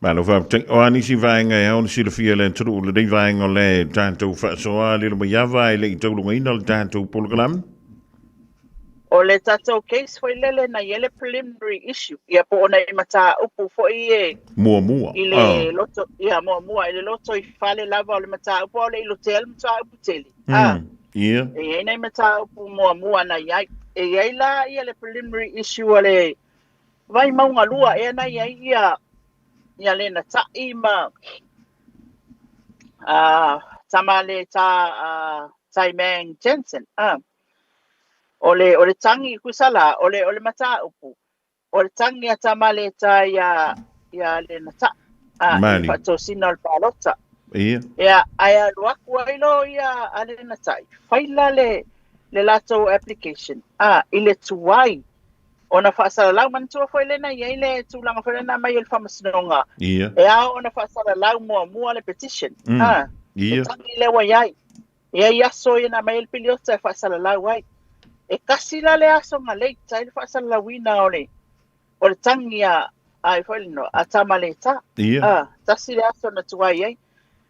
Malo faafetai. O a nisi vaega e ao ona silafia e le atunuu i lenei vaega o le tatou faasoa lilo mai ava e le i taulugaina le tatou polokalame? O le tatou case foi lele na i ai le preliminary issue, ia po o nai mataupu foi e Muamua. i le loto, ia muamua, i le lotoifale lava o le mataupu, a o le i lotea le mataupu tele. A. Ia. E i ai nai mataupu muamua na i ai. E i ai la ia le preliminary issue a le Vaimauga 2 ea na i ai ia ia Lena Ta'i ma a tama le ta a Taimang Jensen. A. O le o le tangi kusa la, o le o le mataupu o le tagi a Tamaleta ia ia Lena Ta'i. A, i Mali. faatosina o le palota. Ia. Ia, ae alu aku ai lo ia a Lena Ta'i, faila le le latou application, a, i le tuai ona faasalalau. Manatua foi lena i ai le tulaga foi lena mai o le Faamasinoga. Ia. E ao ona faasalalau muamua le petition. A, Ia. le tagi lea ua i ai. E ai aso ia na mai le piliota e faasalalau ai. E kasi la le aso na late ai le faasalalauina o le o le tagi a ai foi le no a Tamaleta. Ia. A, tasi le aso na tuai ai.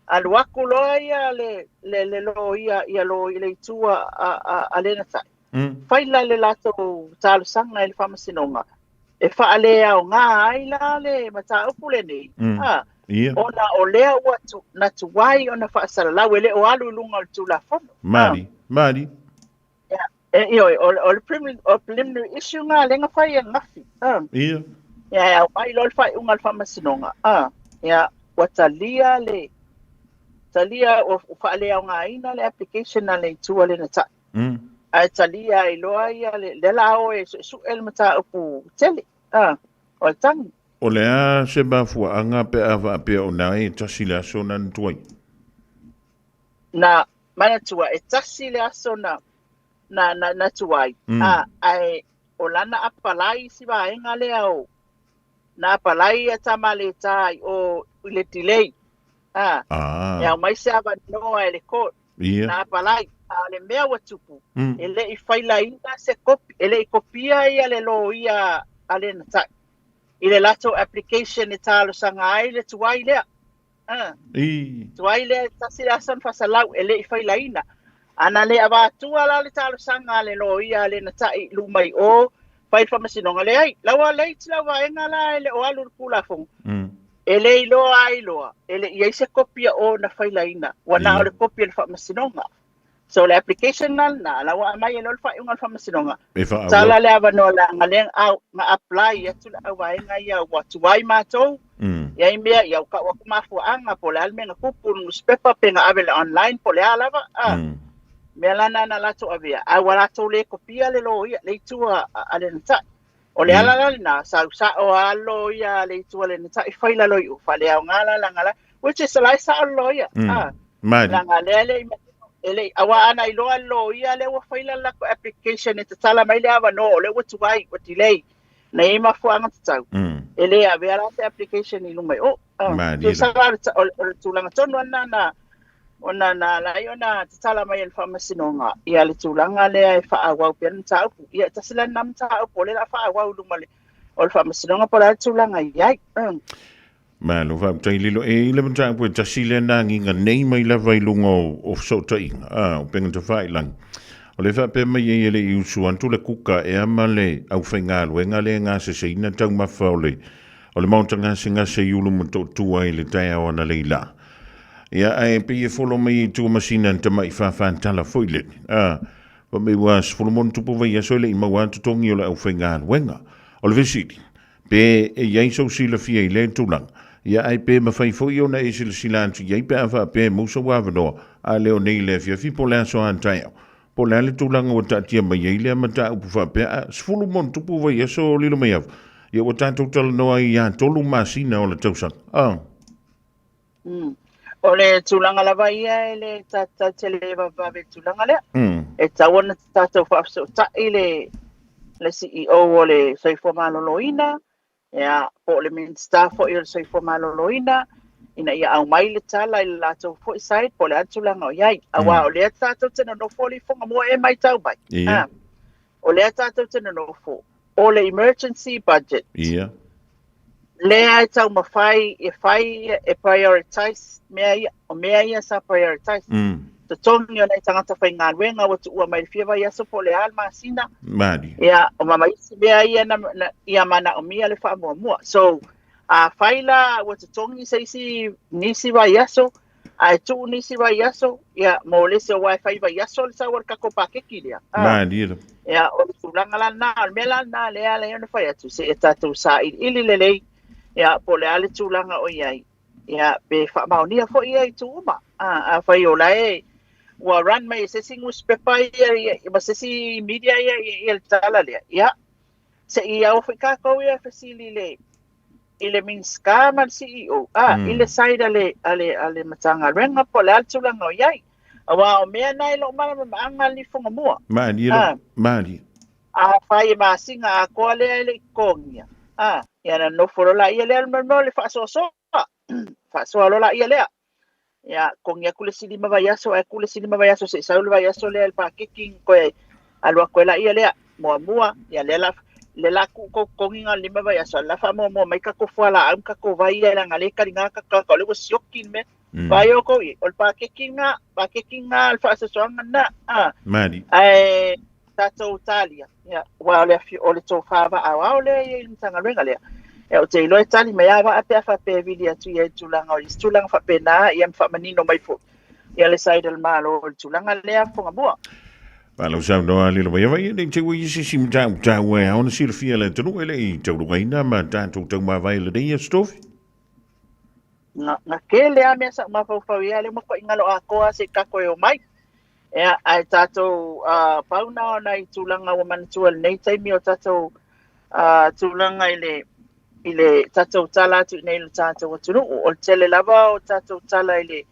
Alu aku loa ia le le le lo ia ia lo i le itu a a a Lena Ta'i. Fai la le latou talosaga i le Faamasinoga e faaleaoga ai la le mataupu lenei. A, Ia. ona o lea ua tu, na tuai ona faasalalau e le o alu i luga o le Tulafono. Mali, mali. Ia, e, ioe, o, o le preliminary, o preliminary issue ngā lenga fai e ngafi. A. Ia. Ia, e au mai loa le faaiuga a le Faamasinoga. A, ia, ua talia le, talia, ua faaleaogaina le application a le itu a Lena Ta'i. Ae talia ai loa ia le, lea la o e suesue le mataupu tele, a, o le tagi. O le a se mafuaaga pe a faapea o na e tasi le aso na na tuai? Na manatua e tasi le aso na, na, na, na tuai, a, ae o lana apalai isi vaega lea o, na apalai ia Tamaleta i o i le delay, a, e aumai se avanoa e le court. Ia. Na apalai, a o le mea ua tupu, e le i failaina se kopi, e le i kopia ia le loia a Lena Ta'i i le latou application e talosaga ai le tuai lea. A. I. Tuai lea e tasi le aso na faasalau, e le i failaina. A na le avatua la le talosaga a le loia a Lena Ta'i i luma i o, fai le faamasinoga, leai, la ua late lau vaega la e le o alu i le Tulafono. E le iloa ai loa, e le i ai se kopi a o na failaina, ua na o le kopi o le Faamasinoga. So le application la lena, la ua aumai e loa le faaiuga o le Faamasinoga. E faaauau. Tala le avanoa leaga lea au, na apply atu le auvaega ia ua tuai matou, i ai mea, ia ua tau atu mafuaaga, po o le a le mea na tupu i le nusipepa, pe na ave i le online, po o le a lava, a. Mea la na na latou avea, a ua latou le kopia le loia, le itu a, a Lena Ta'i. O le ala la lena, sau sa'o a le loia a le itu a Lena Ta'i fai lalo i o, faaleaoga la laga la, which is la e sa'o le loia, a. Mali. Laga lea e le i manino, e le i, aua ana iloa e le loia lea ua fai la latou application e tatala mai le avanoa, o lea ua tuai, ua delay. Na i ai mafuaaga tatau, e le avea la se application i luma i o. Tusa la o le tulaga tonu lava lena na ona na ala ai ona tatala mai e le Faamasinoga ia le tulaga lea e faaauau pea le mataupu. Ia e tasi la lena mataupu o lea o le a faaauau i luma o le Faamasinoga po o le a le tulaga e i ai. Malo faafetai Lilo. E i le mataupu e tasi lea na agiga nei mai lava i luga o fesootaiga, a, o upega tafailagi. O le faapea mai ai e le i usu atu le kuka ea ma le aufaigaluega lea e gaseseina taumafa o le o le maota gasegase i Ulumotootua i le taeao analeila. Ia, ae pei e folo mai i Tuamasina ni tamai fāfātala foi lele. A, fai mai ua 10+ vaiaso e le i maua atu totogi o le aufaigaluega. O le fesili, Pe e i ai sou silafia i lea tulaga, ia ae pe mafai foi ona e silasila atu i ai pe a faapea e maua sou avanoa, a le o nei i le afiafi po o le aso a taeao. Po o le a le tulaga ua taatia mai ai lea mataupu faapea, a 10+ vaiaso o Lilomaiava, ia ua tatou talanoa ai ia 3 masina o le tausaga. A. O le tulaga lava ia e le tatou te le vavevave i le tulaga lea. E tatau ona tatou faafesootai le le CEO o le Soifua Maloloina, ia, po o le Minisita foi o le Soifua Maloloina, ina ia aumai le tala i le latou foi side po o le a le tulaga o i ai. Aua o lea tatou te nonofo le ifoga mua e matau mai. O lea tatou te nonofo o le emergency budget. Lea e taumafai e fai e prioritize mea ia, o mea ia sa prioritize. Totogi o nai tagata faigaluega ua tuua mai le fia vaiaso po o le a le masina. Mali. Ia, o ma isi mea ia na, na, ia manaomia le faamuamua. So, afai la ua totogi se isi nisi vaiaso, ae tuu nisi vaiaso, ia, mo le isi aua e fai vaiaso le sau o le tatou pakeki lea. Malie lava. Ia, o le tulaga la lena, o le mea la lena lea ala ai ona fai atu, seia tatou sailiili lelei, ia, po o le a le tulaga o i ai, ia, pe faamaonia foi ia itu uma. Afai o la e ua run mai e se isi nusipepa ia, ia, ma se isi media ia, ia, ia le tala lea, ia, se i ao foi tatou ia e fesili i le i le Minisita ma le CEO, a, i le side a le, a le, a le Matagaluega po o le a le tulaga o i ai. Aua o mea na e loo malamalamaaga le lifoga mua. Malie lava, malie. Afai e masina atoa lea e le i totogia, a, ia ona nofo loa laia lea le faasoasoa, faasoa loa laia lea. Ia, totogi atu le isi 5 vaiaso, ae tu le isi 5 vaiaso se i sau le vaiaso lea i le paketi ona toe alu atu ai laia lea. Muamua, ia lea la lea la tuu tou totogi na o le 5 vaiaso, a o le la faamuamua mai tatou fualaau ma tatou vai ia leaga lea e taliga tatou tagata o lea ua sioki le mea. Vaai outou i ai, o le paketi lena, paketi lena o le faasoasoaga lena, a. Mali. Ae tatou talia, ia, aua o le o le tofa vaaoao lea e i ai i le Matagaluega lea. Ia, ou te iloa e tali mai lava vaa pe a faapea e vili atu i ai i le tulaga o isi tulaga faapena, ia ma faamanino mai foi ia le side a le Malo i le tulaga lea Fugamua. Malo saunoa lilo mai ava ia nei te ua i se isi mataupu taua e ao ona silafia e le atunuu e le i taulugaina ma tatou taumavae i lenei aso tofi. Na, na tele lava mea sa ou mafaufau i ai, lea ua matuai galo atoa lava se i tatou e omai. Ia, ae tatou uh, pau na o nai tulaga ua manatua i lenei taimi o tatou uh, tulaga i le i le tatou tala atu i nei i le tatou atunuu. O le tele lava o tatou tala i le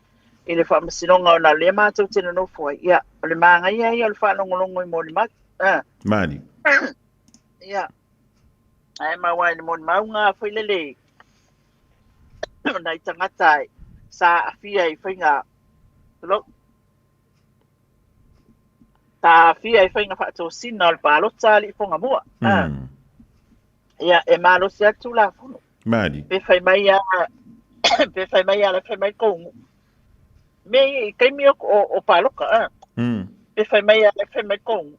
i le faamasinoga ona o lea matou te nonofo ai. Ia, o le manaia ia o le faalogologo i molimau. Ah. Mani. Ia. Ae maua i le molimauga foi lele o nai tagata sa aafia i faiga tulou, sa aafia i faiga faatosina o le palota a alii Fugamua. Ia, e malosi lava le Tulafono. Mali. Pe fai mai a pe fai mai a la fai mai kou nuu. Me i taimi o, o, o paloka, a. Pe fai mai a la fai mai kou nuu.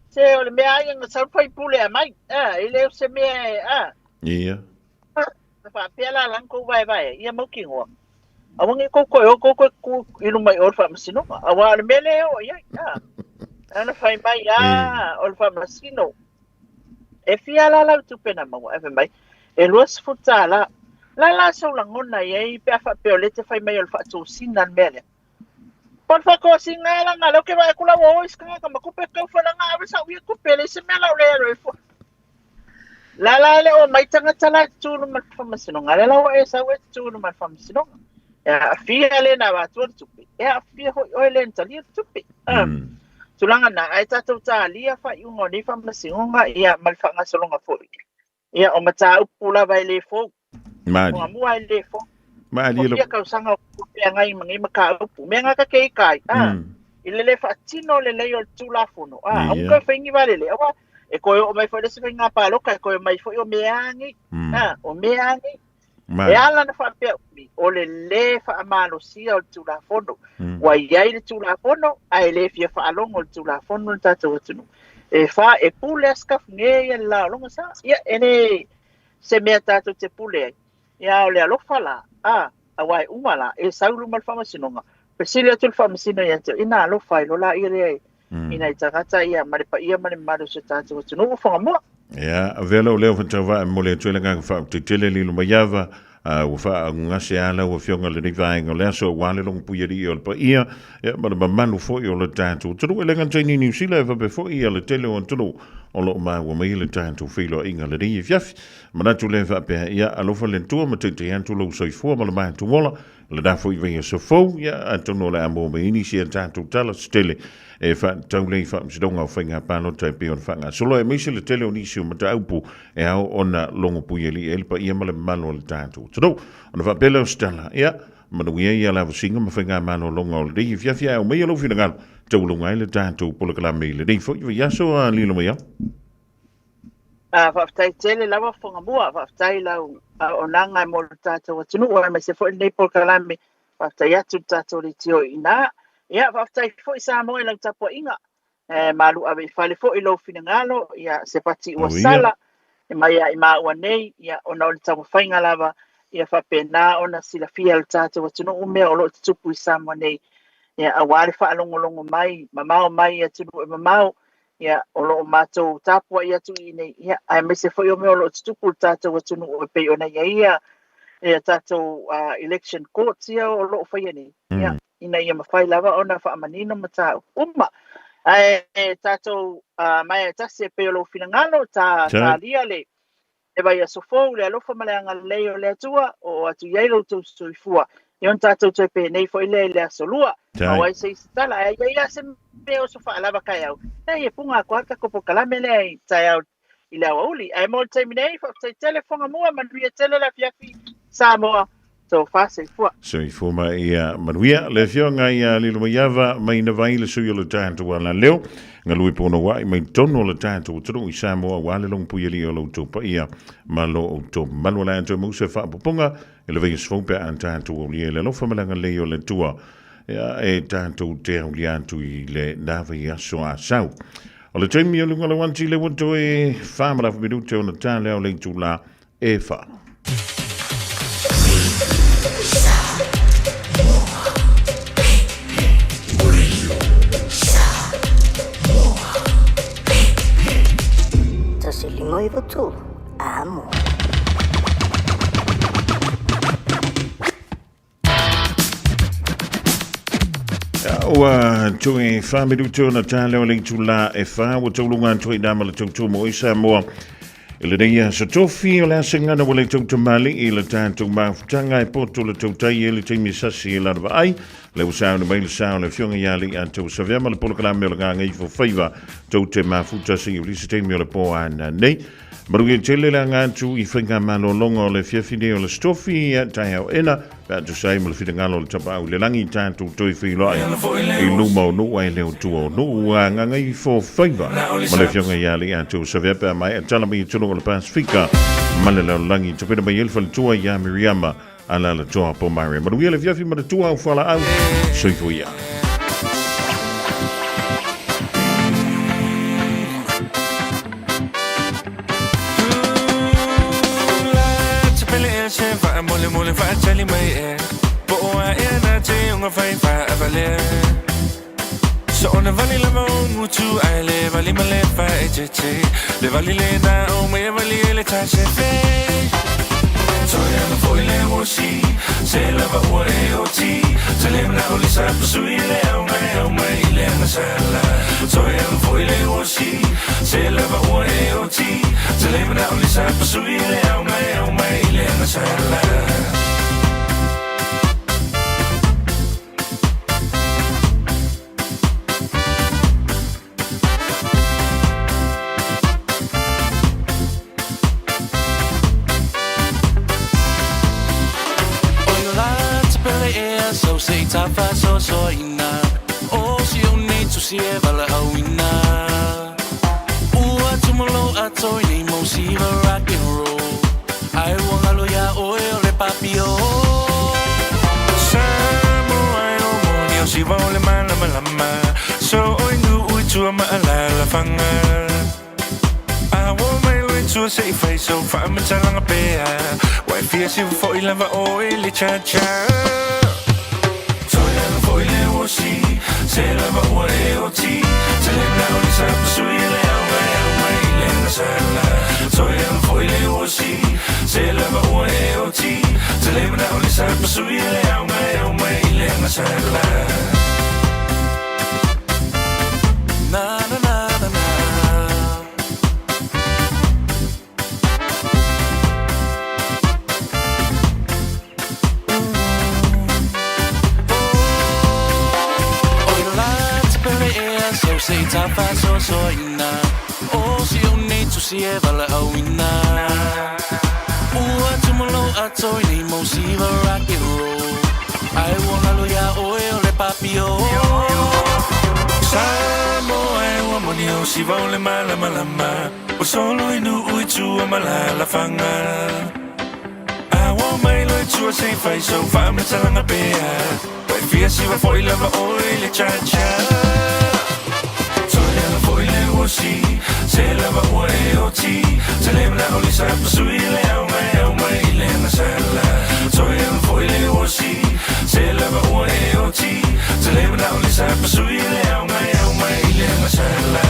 Se o le mea ai na sau fai pule a mai, a, e le o se mea e, a. Ia. Na faapea la lana kou vaevae, ia mautinoa. Aua ne i tou toe o tou toe tu i luma i o le faamasinoga. Aua o le mea lea e oo i ai, a. Ana fai mai, a, o le faamasino. E fia la lau tupe na maua? Ae fai mai, e $20. La la sou lagona i ai pe a faapea o lea e te fai mai o le faatosina le mea lea. Po o le faatosina e laga lea ou te vaai atu la ua o isi tagata ma tupe tau falaga ave sau ia tupe e leai se mea la o le alu ai fua. La la e le o mai tagata la e tutu i luma o le faamasinoga. Lea la ua e sau e tutu i luma o le faamasinoga. E aafia le na avatua le tupe. E aafia foi oe le na talia le tupe. tulaga na ae tatou talia faaiuga o nei faamasinoga ia ma le faagasologa foi ia o mataupu lava e lē fou muamua e lē fou Malie o fia kausaga o feagai ma nei mataupu mea gata ke i kai a i le lē faatino lelei o le tulafono a aua toe faigi valele auā e toe oo mai foi le isi faiga paloka e toe mai foi o mea agi a o mea agi e ala na faapea umi o le lē faamalosia o le tulafono ua iai le tulafono ae lē fia faalogo le tulafono le tatou atunuu e fa e pule a sikafuge ia le laologa sa ia e lē se mea tatou te pule ai ia o le alofa la a auā e uma la e sau luma le faamasinoga fesili atu le faamasino ia te ina alofa ai lo la ia lea ina i tagata ia ma le paia ma le mamalu o si o tatou atunuu o Fagamua. Ia, avea lou leo faatauvaa e momoli atu ai le agaga faaotetele lilo mai ava, a ua faaagugase a lau afioga i lenei vaega o le aso aua le logopuialii o le paia, ia, ma le mamalu foi o le tatou atunuu. E le gata i Niu Niusila, e faapea foi ia le tele o atunuu o lo o maua mai le tatou feiloaiga lenei afiafi. Manatu lea faapea, ia, alofa le Atua ma taitai atu lou soifua ma le matou ola, Lena foi vaiaso fou, ia, atonu o le a maua mai ai nisi a tatou tala se tele e faatatau lea i faamasinoga o faiga palota e pei ona faagasolo, aemaise le tele o nisi o mataupu e ao ona logopuialii ai le paia ma le mamalu o le tatou atunuu. Ona faapea lea o se tala, ia, manuia ia lavasiga ma faiga malologa o lenei afiafi, ae aumaia lou finagalo taualuga ai le tatou polokalame i lenei foi vaiaso a lilo mai au. Faafetai tele lava Fagamua, faafetai lau auaunaga mo le tatou atunuu aemaise foi lenei polokalame. Faafetai atu le tatou leitio i ina. Ia, faafetai foi Samoa i lau tapuaiga. E malu ave i fale foi lou finagalo, ia se pati ua sala e mai ia i maua nei, ia ona o le taumafaiga lava ia faapena ona silafia e le tatou atunuu mea o lo o tutupu i Samoa nei, ia aua le faalogologo mai, mamao mai i atunuu e mamao, ia o lo o matou tapuai atu i inei, ia aemaise foi o mea o lo o tutupu i le tatou atunuu e pei ona i ai ia, ia tatou election courts ia o lo o faia nei, ia ina ia mafai lava ona faamanino mataupu uma. Ae tatou maea e tasi e pei o lou finagalo, ta talia le E vaiaso fou le alofa ma le agalelei o le Atua, oo atu i ai lo outou soifua. Ia ona tatou toe penei foi lea i le aso lua. Maua ai se isi tala, ae i ai lava se mea oso faalava taeao. Leai, e puga atu lava le tatou polokalame lea i taeao i le aoauli. Ae mo le taimi nei, faafetai tele Fagamua, manuia tele le afiafi Samoa. Tofa soifua. Soifua ma ia manuia. Le afioga ia Lilomaiava mai Navai le sui o le tatou alaleo. Galue punouai mai totonu o le tatou atunuu i Samoa aua le logopuialii o lo outou paia ma lo outou mamalu. O le a toe maua se faaopoopoga i le vaiaso fou pe a tatou aulia i le alofa ma le agalelei o le Atua ia e tatou te aulia atu i le na vaiaso a sau. O le taimi o luga lau anti le ua toe 4 minute ona ta lea o le itula e wha. Tasi lima iwa tolu, amo. Ua toe 4 minutu ona tā leo le itula e 4 ua tauluga atu ai nā ma le tautua mo i Samoa. I lenei aso tofi o le asegana ua le tautamali i le tatou mafutaga e poto le tautai e le taimi sasi e lana vaai. Le ua sauni mai le sao le afioga ia Alii Atou Savea ma le polokalame o le Gagaifo Faiva tou te mafuta se i ulisa taimi o le pō ana nei. Manuia tele le aga atu i faigamalologa o le afiafi nei o le Stofi taeao ena pe a tusa ai ma le finagalo o le Tapaau i le lagi tatou toe feiloai i luma o nuu ae le o tua o nuu ua Gagaifo Faiva ma le afioga ia Alii Atou Savea pe a maea tala mai i atunuu o le Pasifika ma le lalolagi tapena mai ai le faletua ia Miriama Alalatoa Pomare. Manuia le afiafi ma le tua au fualaau. Soifua ia. So ona vali lava o ngutu ai le vali ma le fa e te te Le vali le na o me vali e le ta se fe Toi ana foi le o si Se lava ua e o ti Se le mana o le sa pasui le au mai au mai i le ana sala Toi ana foi le o si Se lava ua e o ti Se le mana o le sa pasui le au mai au mai i le ana sala. sau se i tafasoasoaina O si ou nei tusi e valaauina Ua tumulou ato i nei mau siva rock and roll Ae ua galo iā oe o le papio Samoa e o moni o siva o le malamalama So oi nuu i tua ma alalafaga A ua mai loa i tua se i fai sau faamatalaga pea Ua e fia siva foi lava oe i le cha-cha Toe ala foi le uosi Se lava ua e oti Te le manao le sa pasui e le au mai au mai i le agasala Toe ala foi le uosi Se lava ua e oti Te le manao le sa pasui e le au mai au mai i le agasala Na na na na na Oi la te pele ea sau se i tafasoasoaina O si ou nei tusi e valaauina Ua tumulou ato i nei mau siva rock and roll Ae ua galo iā oe o le papio Samoa e ua moni o siva o le malamalama Ua solo i nuu i tua ma alalafaga A ua mai loa i tua se i fai sau faamatalaga pea Ua e fia siva foi lava oe i le cha-cha Toe ala foi le uosi Se lava ua e oti Te le manao le sa pasui i le au mai au mai i le agasala Toe ala foi le uosi Se lava ua e oti Te le manao le sa pasui i le au mai au mai i le agasala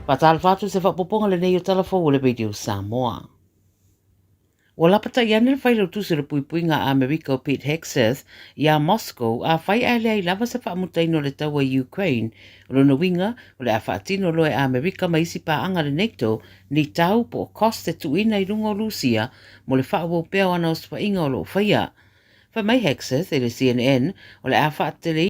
Faatalofa atu se faapopoga lenei o Tala Fou o le Radio Samoa. Ua lapatai ane le Failautusi o le Puipuiga a Amerika o Pete Hegseth iā Moscow afai ae leai lava se faamutaina o le taua i Ukraine. O lona uiga, o le a faatino loa e Amerika ma isi paaga a le NATO ni tau po o cost e tuuina i luga o Lusia mo le faaauau pea o ana osofaiga o lo o faia. Fai mai Hegseth i le CNN, o le a faateleina.